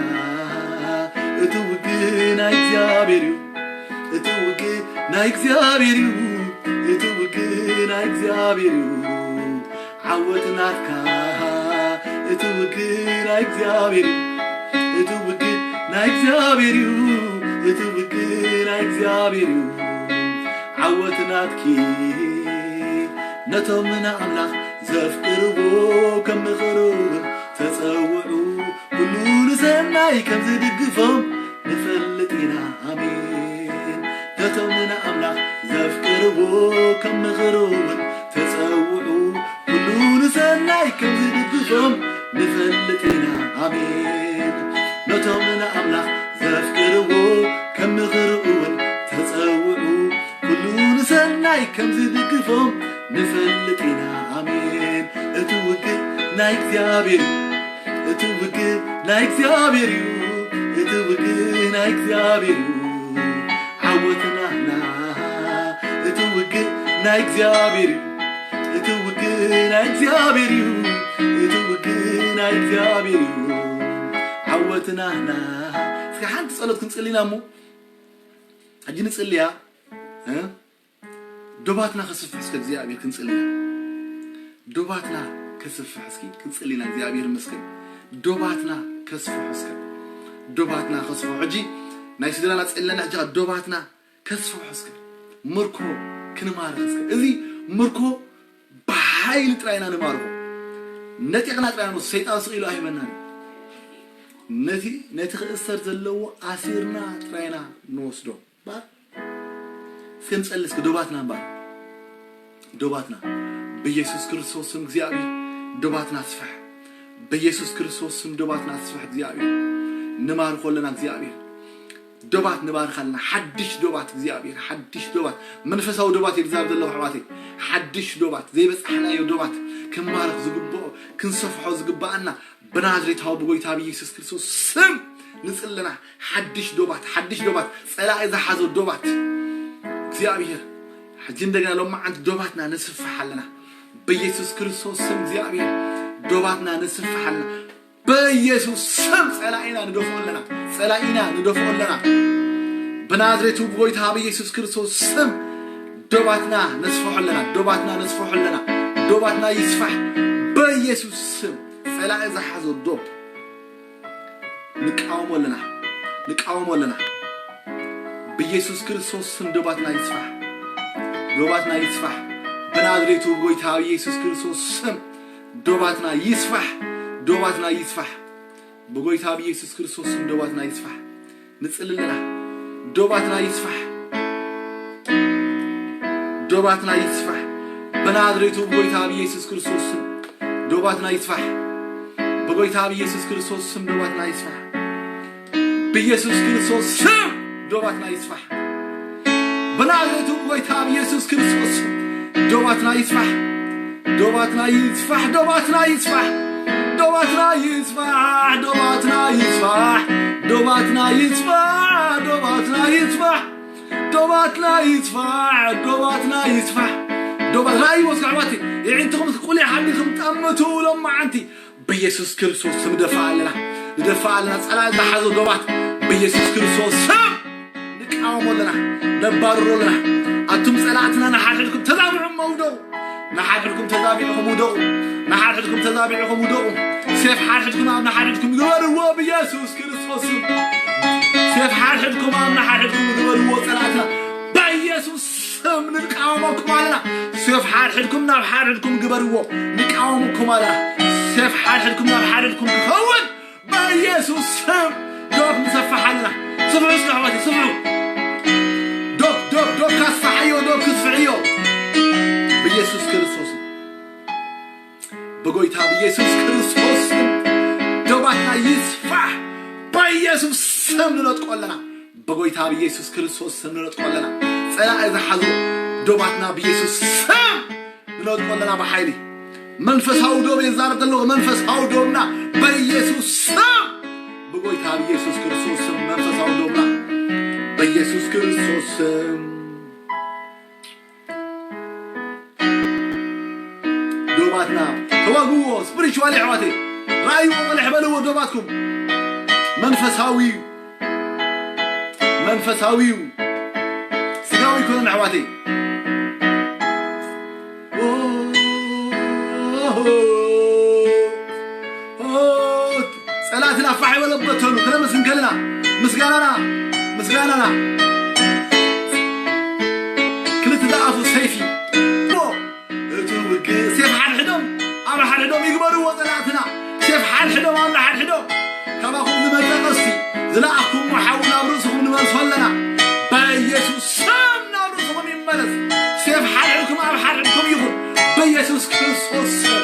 እቲ ውግእ ናይ እግዚኣብሔር እዩ። እቲ ውግእ ናይ እግዚኣብሔር እዩ። እቲ ውግእ ናይ እግዚኣብሔር እዩ። ዓወት ናትካ። እቲ ውግእ ናይ እግዚኣብሔር እዩ። እቲ ውግእ ናይ እግዚኣብሔር እዩ። እቲ ውግእ ናይ እግዚኣብሔር እዩ። ዓወት ናትኪ። ነቶም ንኣምላኽ ዘፍቅርዎ ከም ምኽሩ ተጸውዑ፣ ኩሉ ንሰናይ ከም ዝድግፎም ንፈልጥ ኢና። ኣሜን። ነቶም ንኣምላኽ ዘፍቅርዎ ከም ምኽሩ እውን ተጸውዑ፣ ኩሉ ንሰናይ ከም ዝድግፎም ንፈልጥ ኢና። ኣሜን። ነቶም ንኣምላኽ ዘፍቅርዎ ከም ምኽሩ እውን ተጸውዑ፣ ኩሉ ንሰናይ ከም ዝድግፎም ንፈልጥ ኢና። ኣሜን። እቲ ውግእ ናይ እግዚኣብሔር እዩ። እቲ ውግእ ናይ እግዚኣብሔር እዩ። እቲ ውግእ ናይ እግዚኣብሔር እዩ። ዓወትናና። እቲ ውግእ ናይ እግዚኣብሔር እዩ። እቲ ውግእ ናይ እግዚኣብሔር እዩ። እቲ ውግእ ናይ እግዚኣብሔር እዩ። ዓወትናና። እስከ ሓንቲ ጸሎት ክንጽሊ ኢና እሞ። ሕጂ ንጽልያ። እ? ዶባትና ከስፍሕ እስከ እግዚኣብሔር ክንጽሊ ኢና። ዶባትና ከስፍሕ እስኪ ክንጽሊ ኢና። እግዚኣብሔር ይመስገን። ዶባትና ከስፍሕ እስከ። ዶባትና ከስፍሕ። ሕጂ ናይ ስድራና ጸለና ሕጂ ዶባትና ከስፍሕ እስከ። ምርኮ ክንማርኽ እስከ። እዚ ምርኮ ብሓይሊ ጥራይ ኢና ንማርኾ። ነጢቕና ጥራይ ኢና ንወስዶ። ሰይጣን ስቕ ኢሉ ኣይህበናን እዩ። ነቲ፣ ነቲ ክእሰር ዘለዎ ኣሲርና ጥራይ ኢና ንወስዶ። እምበር እስከ ንጸሊ እስከ ዶባትና እምበር። ዶባትና። ብኢየሱስ ክርስቶስ ስም እግዚኣብሔር ዶባትና ስፍሕ። ብኢየሱስ ክርስቶስ ስም ዶባትና ስፍሕ እግዚኣብሔር። ንባርኾ ኣለና እግዚኣብሔር። ዶባት ንባርኽ ኣለና። ሓድሽ ዶባት እግዚኣብሔር፣ ሓድሽ ዶባት። መንፈሳዊ ዶባት እየ ዝዛረብ ዘለኹ ኣሕዋተይ። ሓድሽ ዶባት፣ ዘይበጻሕናዮ ዶባት ክንባርኽ ዝግብኦ፣ ክንሰፍሖ ዝግብኣና ብናዝሬታዊ ብጎይታ ብኢየሱስ ክርስቶስ ስም ንጽለና። ሓድሽ ዶባት፣ ሓድሽ ዶባት፣ ጸላኢ ዝሓዞ ዶባት። እግዚኣብሔር፣ ሕጂ እንደገና ሎማዓንቲ ዶባትና ነስፍሕ ኣለና። በኢየሱስ ክርስቶስ ስም እግዚኣብሔር፣ ዶባትና ነስፍሕ ኣለና። በኢየሱስ ስም ጸላኢና ንደፍኦ ኣለና። ጸላኢና ንደፍኦ ኣለና። ብናዝሬቱ ብጎይታ ብኢየሱስ ክርስቶስ ስም ዶባትና ነስፍሖ ኣለና። ዶባትና ነስፍሖ ኣለና። ዶባትና ይስፋሕ በኢየሱስ ስም። ጸላኢ ዝሓዞ ዶብ ንቃወሞ ኣለና፣ ንቃወሞ ኣለና። ብኢየሱስ ክርስቶስ ስም ዶባትና ይስፋሕ፣ ዶባትና ይስፋሕ። ብናዝሬቱ ብጎይታ ብኢየሱስ ክርስቶስ ስም ዶባትና ይስፋሕ፣ ዶባትና ይስፋሕ። ብጎይታ ብኢየሱስ ክርስቶስ ስም ዶባትና ይስፋሕ። ንጽሊ ኣለና። ዶባትና ይስፋሕ፣ ዶባትና ይስፋሕ። ብናዝሬቱ ብጎይታ ብኢየሱስ ክርስቶስ ስም ዶባትና ይስፋሕ። ብጎይታ ብኢየሱስ ክርስቶስ ስም ዶባትና ይስፋሕ። ብኢየሱስ ክርስቶስ ስም ዶባትና ይስፋሕ። ብናዝሬቱ ብጎይታ ብኢየሱስ ክርስቶስ ስም ዶባትና ይስፋሕ። ዶባትና ይስፋሕ፣ ዶባትና ይስፋሕ፣ ዶባትና ይስፋሕ፣ ዶባትና ይስፋሕ፣ ዶባትና ይስፋሕ፣ ዶባትና ይስፋሕ፣ ዶባትና ይስፋሕ፣ ዶባትና ይስፋሕ። ዶባት ራእይ ወስካ ኣሕዋት፣ የዒንትኹም ቁሊ ሓቢልኩም ጠምቱ ሎም መዓንቲ። ብኢየሱስ ክርስቶስ ስም ንደፍእ ኣለና፣ ንደፍእ ኣለና። ጸላኢ ዝሓዞ ዶባት ብኢየሱስ ክርስቶስ ስም ንቃወሞ ኣለና፣ ነባርሮ ኣለና። ኣቱም ጸላእትና ንሓድሕድኩም ተዛብዑ እሞ ውደቑ። ንሓድሕድኩም ተዛቢዕኹም ውደቑ። ንሓድሕድኩም ተዛቢዕኹም ውደቑ። ሴፍ ሓድሕድኩም ኣብ ንሓድሕድኩም ግበርዎ ብኢየሱስ ክርስቶስ ስም። ሴፍ ሓድሕድኩም ኣብ ንሓድሕድኩም ግበርዎ ጸላእትና። ብኢየሱስ ስም ንቃወመኩም ኣለና። ሴፍ ሓድሕድኩም ናብ ሓድሕድኩም ግበርዎ። ንቃወመኩም ኣለና። ሴፍ ሓድሕድኩም ናብ ሓድሕድኩም ክኸውን በኢየሱስ ስም ዶብ ንሰፍሕ ኣለና። ስፍሑ እስከ ኣሕዋተይ፣ ስፍሑ። ዶብ፣ ዶብ፣ ዶብ ካስፍሓዮ፣ ዶብ ክስፍሕዮ። ብኢየሱስ ክርስቶስ ስም። ብጎይታ ብኢየሱስ ክርስቶስ ስም ዶባትና ይስፋሕ። በኢየሱስ ስም ንነጥቆ ኣለና። ብጎይታ ብኢየሱስ ክርስቶስ ስም ንነጥቆ ኣለና። ጸላኢ ዝሓዞ ዶባትና ብኢየሱስ ስም ንነጥቆ ኣለና ብሓይሊ። መንፈሳዊ ዶብ የዛረብ ዘለኹ፣ መንፈሳዊ ዶብና በኢየሱስ ስም፣ ብጎይታ ብኢየሱስ ክርስቶስ ስም መንፈሳዊ ዶብና በኢየሱስ ክርስቶስ ስም። ዶባትና ተዋግዎ፣ ስፕሪቹዋል ኣሕዋተይ፣ ራእይዎ፣ ወልሕ በልዎ ዶባትኩም። መንፈሳዊ እዩ፣ መንፈሳዊ እዩ፣ ስጋዊ ኣይኮነን ኣሕዋተይ። ኦ፣ ኦ፣ ኦ፣ ጸላእትና ፋሕ ይበሎ በተኑ፣ ክነመስግን ከለና ምስጋናና፣ ምስጋናና ክልተ ደኣፉ ሰይፊ። ኦ፣ እቲ ውግእ ሴፍ ሓድሕዶም ኣብ ሓድሕዶም ይግበርዎ ጸላእትና። ሴፍ ሓድሕዶም ኣብ ንሓድሕዶም ካባኹም ዝመጸ ቀስቲ ዝለኣኽኩምዎ ሓዊ ናብ ርእስኹም ንመልሶ ኣለና። በኢየሱስ ስም ናብ ርእስኹም ይመለስ። ሴፍ ሓድሕድኩም ኣብ ሓድሕድኩም ይኹን። በኢየሱስ ክርስቶስ ስም።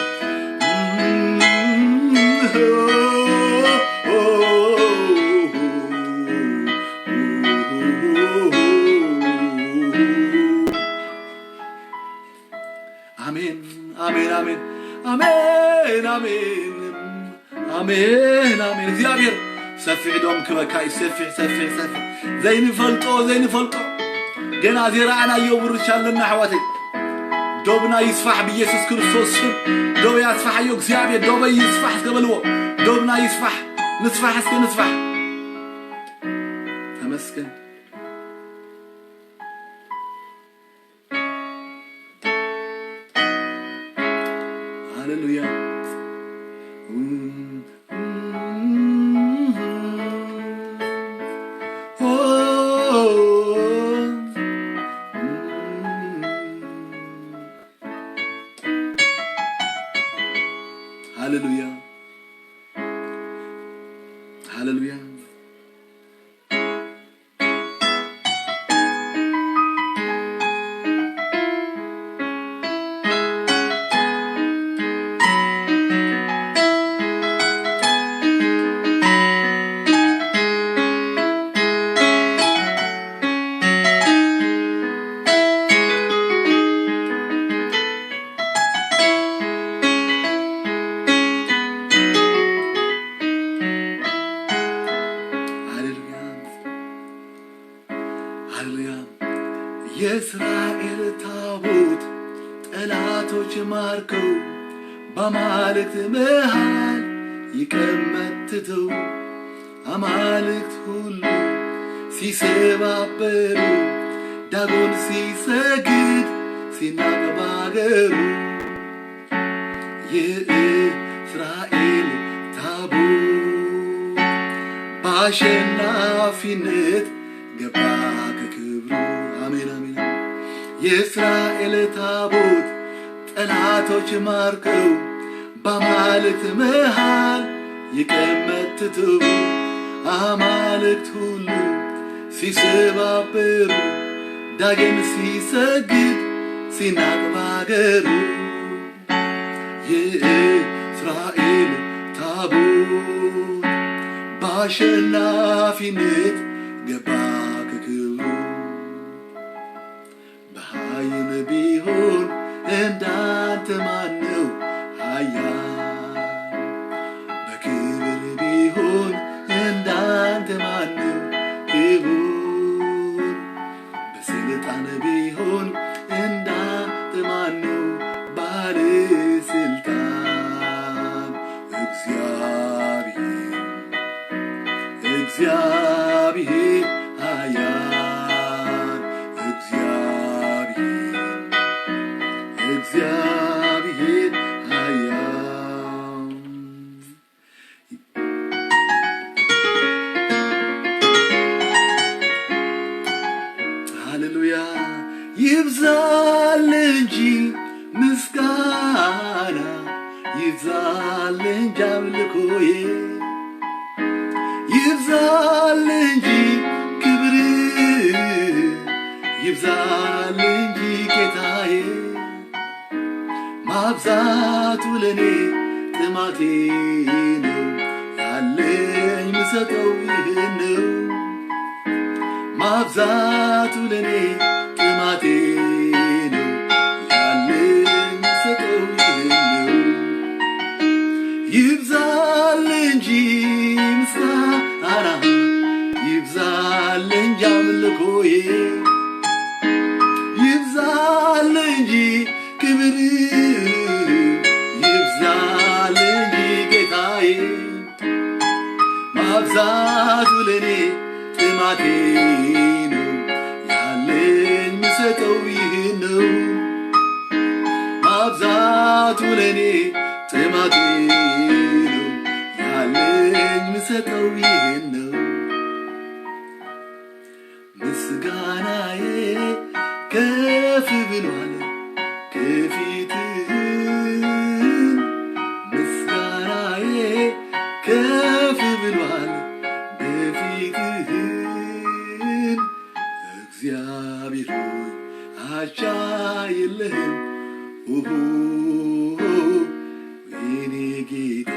ኣሜን፣ ኣሜን፣ ኣሜን፣ ኣሜን፣ ኣሜን፣ ኣሜን፣ ኣሜን። እግዚኣብሔር ሰፊሕ ዶም ክበካ እዩ። ሰፊሕ፣ ሰፊሕ፣ ሰፊሕ። ዘይንፈልጦ፣ ዘይንፈልጦ። ገና ዘይረኣናዮ ውርሻ ኣለና ኣሕዋተይ። ዶብና ይስፋሕ ብኢየሱስ ክርስቶስ ስም። ዶብ ያስፋሓዮ እግዚኣብሔር፣ ዶበይ ይስፋሕ እስከ በልዎ። ዶብና ይስፋሕ። ንስፋሕ እስከ ንስፋሕ። ተመስገን። ሃሌሉያ። ሃሌሉያ። ሃሌሉያ። ሃሌሉያ፣ ሃሌሉያ። የእስራኤል ታቦት ጠላቶች ማርከው በአማልክት መሃል ይቀመጥ ትተው አማልክት ሁሉ ሲሰባበሩ ዳጎን ሲሰግድ ሲናቅ ባገሩ የእስራኤል ታቦት ባሸናፊነት ገባ ከክብሩ። አሜን፣ አሜን። የእስራኤል ታቦት ጠላቶች ማርከው በአማልክት መሃል ይቀመጥቱ። አማልክት ሁሉ ሲሰባበሩ፣ ዳግም ሲሰግድ ሲናቅ ባገሩ። የእስራኤል ታቦት በአሸናፊነት ገባ ከክብሩ። በኃይል ቢሆን እንዳንተ ማነው ኃያል? በክብር ቢሆን እንዳንተ ማነው ክቡር? በስልጣን ቢሆን እንዳንተ ማነው ባለስልጣን? እግዚአብሔር፣ እግዚአብሔር ኃያል፣ እግዚአብሔር፣ እግዚአብሔር ኃያል። ሃሌሉያ። ይብዛል እንጂ ምስጋና፣ ይብዛል እንጂ አምልኮዬ፣ ይብዛል እንጂ ክብር፣ ይብዛል እንጂ ጌታዬ። ማብዛቱ ለኔ ጥማቴ ነው፣ ያለኝ ምሰጠው ይህን ነው። ማብዛቱ ለኔ ጥማቴ ነው፣ ያለኝ ምሰጠው ይህን ነው። ይብዛል እንጂ ምስጋና፣ ይብዛል እንጂ አምልኮዬ፣ ይብዛል እንጂ ክብር፣ ይብዛል እንጂ ጌታዬ። ማብዛቱ ለኔ ጥማቴ ነው፣ ያለኝ ምሰጠው ይህን ነው። ማብዛቱ ለኔ ጥማቴ ነው፣ ያለኝ ምሰጠው ይህን ነው። ምስጋናዬ ከፍ ብሏል ከፊትህ፣ ምስጋናዬ ከፍ ብሏል በፊትህ። እግዚአብሔር ሆይ አቻ የለህም፣ ኦሆ፣ የኔ ጌታ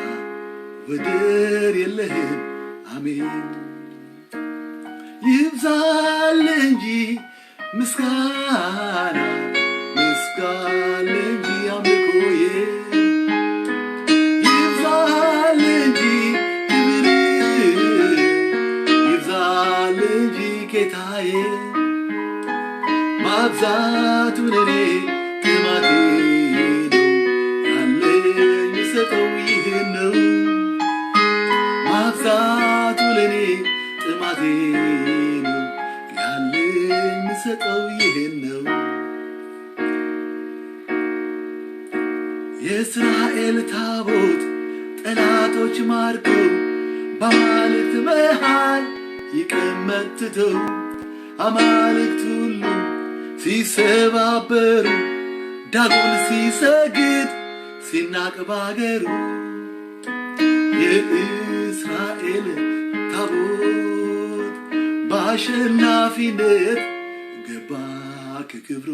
ወደር የለህም። አሜን። ይብዛል እንጂ ምስጋና፣ ምስጋና እንጂ አምልኮዬ፣ ይብዛል እንጂ ክብር፣ ይብዛል እንጂ ጌታዬ። ማብዛቱ ለኔ ጥማቴ ነው፣ ያለኝ ምሰጠው ይህን ነው። ማብዛቱ ለኔ ጥማቴ ነው፣ ያለኝ ምሰጠው ይህን ነው። የእስራኤል ታቦት ጠላቶች ማርከው በአማልክት መሃል ይቀመጥ ትተው፣ አማልክት ሁሉ ሲሰባበሩ፣ ዳጎን ሲሰግድ ሲናቅ ባገሩ። የእስራኤል ታቦት በአሸናፊነት ገባ ከክብሩ።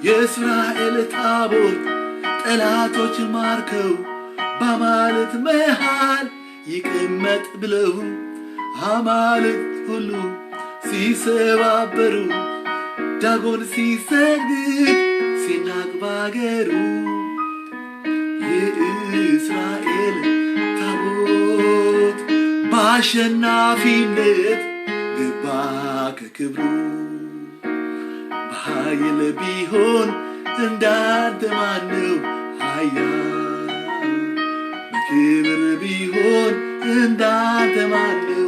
የእስራኤል ታቦት ጠላቶች ማርከው በአማልክት መሃል ይቀመጥ ብለው አማልክት ሁሉ ሲሰባበሩ፣ ዳጎን ሲሰግድ ሲናቅ ባገሩ። የእስራኤል ታቦት በአሸናፊነት ገባ ከክብሩ። በኃይል ቢሆን እንዳንተ ማነው ኃያል? በክብር ቢሆን እንዳንተ ማነው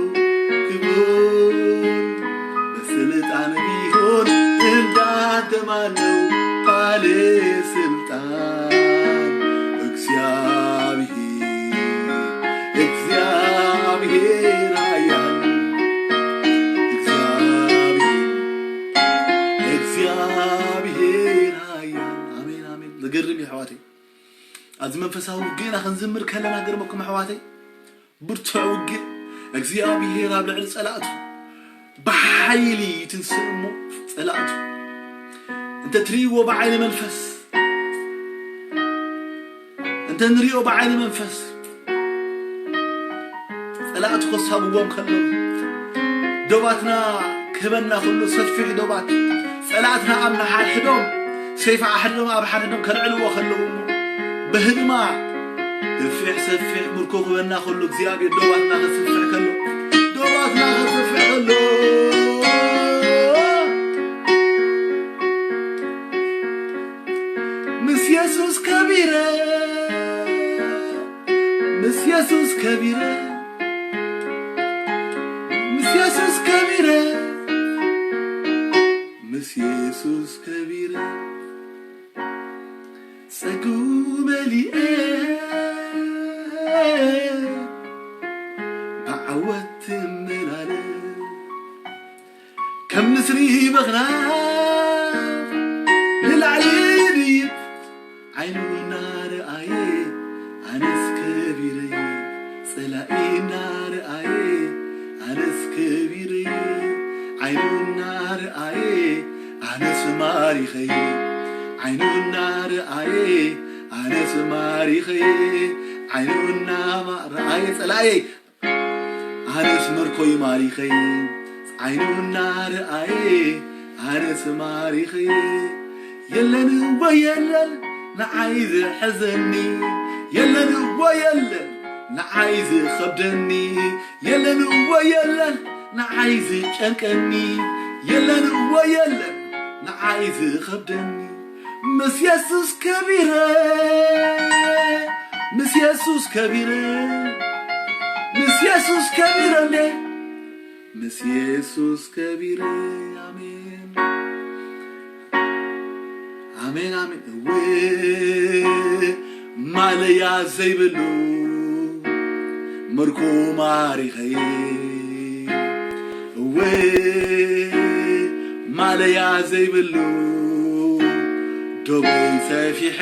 ክቡር? በስልጣን ቢሆን እንዳንተ ማነው ባለ ስልጣን? እዚ መንፈሳዊ ውግእና ክንዝምር ከለና፣ ገርመኩም ኣሕዋተይ፣ ብርቱዕ ውግእ፣ እግዚኣብሔር ኣብ ልዕሊ ጸላእቱ ብሓይሊ ይትንስእ እሞ፣ ጸላእቱ እንተ ትርእይዎ ብዓይኒ መንፈስ፣ እንተ ንርእዮ ብዓይኒ መንፈስ፣ ጸላእቱ ከሳብዎም ከለዉ፣ ዶባትና ክህበና ከሎ፣ ሰፊሕ ዶባት፣ ጸላእትና ኣብ ንሓድሕዶም፣ ሰይፊ ኣሕድዶም ኣብ ሓድሕዶም ከልዕልዎ ከለዉ እሞ፣ ብህድማ ሰፊሕ ሰፊሕ ምርኮ ክህበና ከሎ፣ እግዚኣብሔር ዶባትና ከስፍሕ ከሎ፣ ዶባትና ከስፍሕ ከሎ፣ ምስ የሱስ ከቢረ፣ ምስ የሱስ ከቢረ፣ ምስ የሱስ ከቢረ፣ ምስ የሱስ ከቢረ፣ ጸግኡ መሊኤ፣ ብዓወት ትመላለስ። ከም ንስሪ በኽና ንላዕሊ ድይብ፣ ዓይኑ እናረኣየ ኣነስ ከቢረይ፣ ጸላኢ እናረኣየ ኣነስ ከቢረይ፣ ዓይኑ እናረኣየ ኣነስ ማሪኸይ፣ ዓይኑ እናረኣየ ኣነስ ማሪኸይ፣ ዓይኑ እናረኣየ ጸላእየይ ኣነስ ምርኮይ ማሪኸይ፣ ዓይኑ እናረኣየ ኣነስ ማሪኸይ። የለን እወ የለን ንዓይ ዝሕዘኒ፣ የለን እወ የለን ንዓይ ዝኸብደኒ፣ የለን እወ የለን ንዓይ ዝጨንቀኒ፣ የለን እወ የለን ንዓይ ዝኸብደኒ። ምስ የሱስ ከቢረ፣ ምስ የሱስ ከቢረ፣ ምስ የሱስ ከቢረ እንዴ፣ ምስ የሱስ ከቢረ። ኣሜን፣ ኣሜን፣ ኣሜን። እወ ማለያ ዘይብሉ ምርኮ ማሪኸይ፣ እወ ማለያ ዘይብሉ ዶበይ ሰፊሐ፣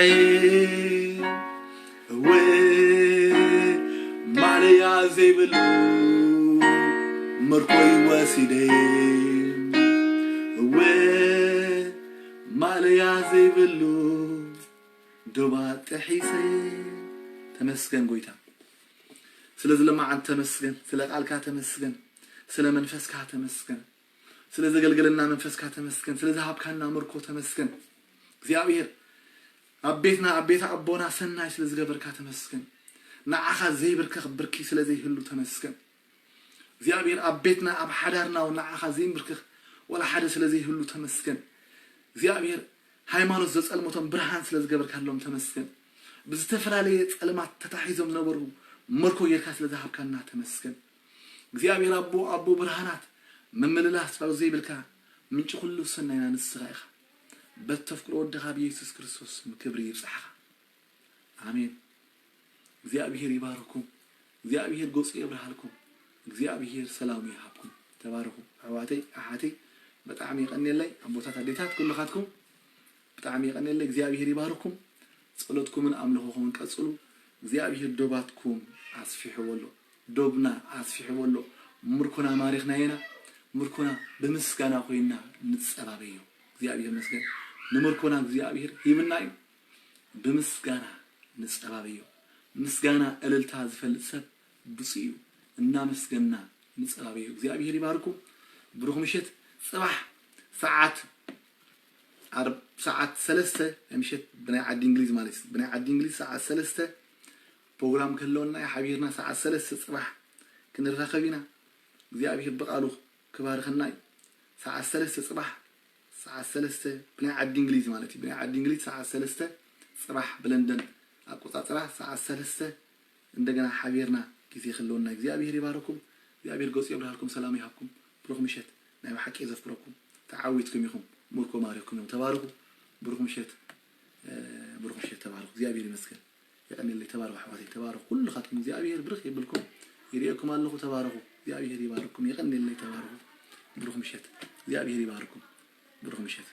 እወ ማለያ ዘይብሉ ምርኮይ ወሲደ፣ እወ ማለያ ዘይብሉ ዶባ ጥሒሰ። ተመስገን ጎይታ፣ ስለዚ ለማዓንቲ ተመስገን፣ ስለ ቃልካ ተመስገን፣ ስለ መንፈስካ ተመስገን፣ ስለ ዘገልገለና መንፈስካ ተመስገን፣ ስለ ዝሃብካና ምርኮ ተመስገን። እግዚኣብሔር ኣብ ቤትና፣ ኣብ ቤት ኣቦና ሰናይ ስለ ዝገበርካ ተመስገን። ንዓኻ ዘይብርከኽ ብርኪ ስለ ዘይህሉ ተመስገን። እግዚኣብሔር ኣብ ቤትና፣ ኣብ ሓዳርና እውን ንዓኻ ዘይንብርክኽ ወላ ሓደ ስለ ዘይህሉ ተመስገን። እግዚኣብሔር ሃይማኖት ዘጸልመቶም ብርሃን ስለ ዝገበርካሎም ተመስገን። ብዝተፈላለየ ጸልማት ተታሒዞም ዝነበሩ ምርኮ ጌርካ ስለ ዝሃብካና ተመስገን። እግዚኣብሔር ኣቦ፣ ኣቦ ብርሃናት፣ ምምልላስ ጸሎት ዘይብልካ ምንጪ ኩሉ ሰናይና ንስኻ ኢኻ። በተፍቅሮ ወድኻ ብየሱስ ክርስቶስ ክብሪ ይብጻሕኻ። ኣሜን። እግዚኣብሔር ይባርኩም። እግዚኣብሔር ገጹ የብርሃልኩም። እግዚኣብሔር ሰላሙ ይሃብኩም። ተባረኹ ኣሕዋተይ፣ ኣሓተይ፣ ብጣዕሚ የቐንየለይ። ኣቦታት፣ ኣዴታት፣ ኩልኻትኩም ብጣዕሚ የቐንየለይ። እግዚኣብሔር ይባርኩም። ጸሎትኩምን ኣምልኾኹምን ቀጽሉ። እግዚኣብሔር ዶባትኩም ኣስፊሕዎ ኣሎ። ዶብና ኣስፊሕዎ ኣሎ። ምርኮና ማሪኽናዮ ኢና። ምርኮና ብምስጋና ኮይና ንጸባበዮ። እግዚኣብሔር ይመስገን። ንምርኮና እግዚኣብሔር ሂብና እዩ። ብምስጋና ንጸባበዮ። ምስጋና እልልታ ዝፈልጥ ሰብ ብፁዕ እዩ። እናመስገና ንጸባበዮ። እግዚኣብሔር ይባርኩም። ብሩኽ ምሸት። ጽባሕ ሰዓት ዓርብ ሰዓት ሰለስተ ናይ ምሸት ብናይ ዓዲ እንግሊዝ ማለት እዩ። ብናይ ዓዲ እንግሊዝ ሰዓት ሰለስተ ፕሮግራም ክህልወና እዩ። ሓቢርና ሰዓት ሰለስተ ጽባሕ ክንራኸብ ኢና። እግዚኣብሔር ብቃሉ ክባርኸና እዩ። ሰዓት ሰለስተ ጽባሕ፣ ሰዓት ሰለስተ ብናይ ዓዲ እንግሊዝ ማለት እዩ። ብናይ ዓዲ እንግሊዝ ሰዓት ሰለስተ ጽባሕ ብለንደን ኣቆጻጽራ ሰዓት ሰለስተ እንደገና ሓቢርና ግዜ ክህልወና። እግዚኣብሔር ይባርኩም። እግዚኣብሔር ገጹ የብርሃልኩም፣ ሰላም ይሃብኩም። ብሩኽ ምሸት። ናይ ብሓቂ ዘፍቅረኩም። ተዓዊትኩም ኢኹም። ምርኮ ማሪኽኩም እዮም። ተባረኹ። ብሩኽ ምሸት። እ፣ ብሩኽ ምሸት። ተባረኹ። እግዚኣብሔር ይመስገን። የቐንየለይ። ተባረኹ ኣሕዋተይ። ተባረኹ። ኩልኻትኩም እግዚኣብሔር ብርኽ የብልኩም። ይርእየኩም ኣለኹ። ተባረኹ። እግዚኣብሔር ይባርኩም። የቐንየለይ። ተባረኹ። ብሩኽ ምሸት። እግዚኣብሔር ይባርኩም። ብሩኽ ምሸት።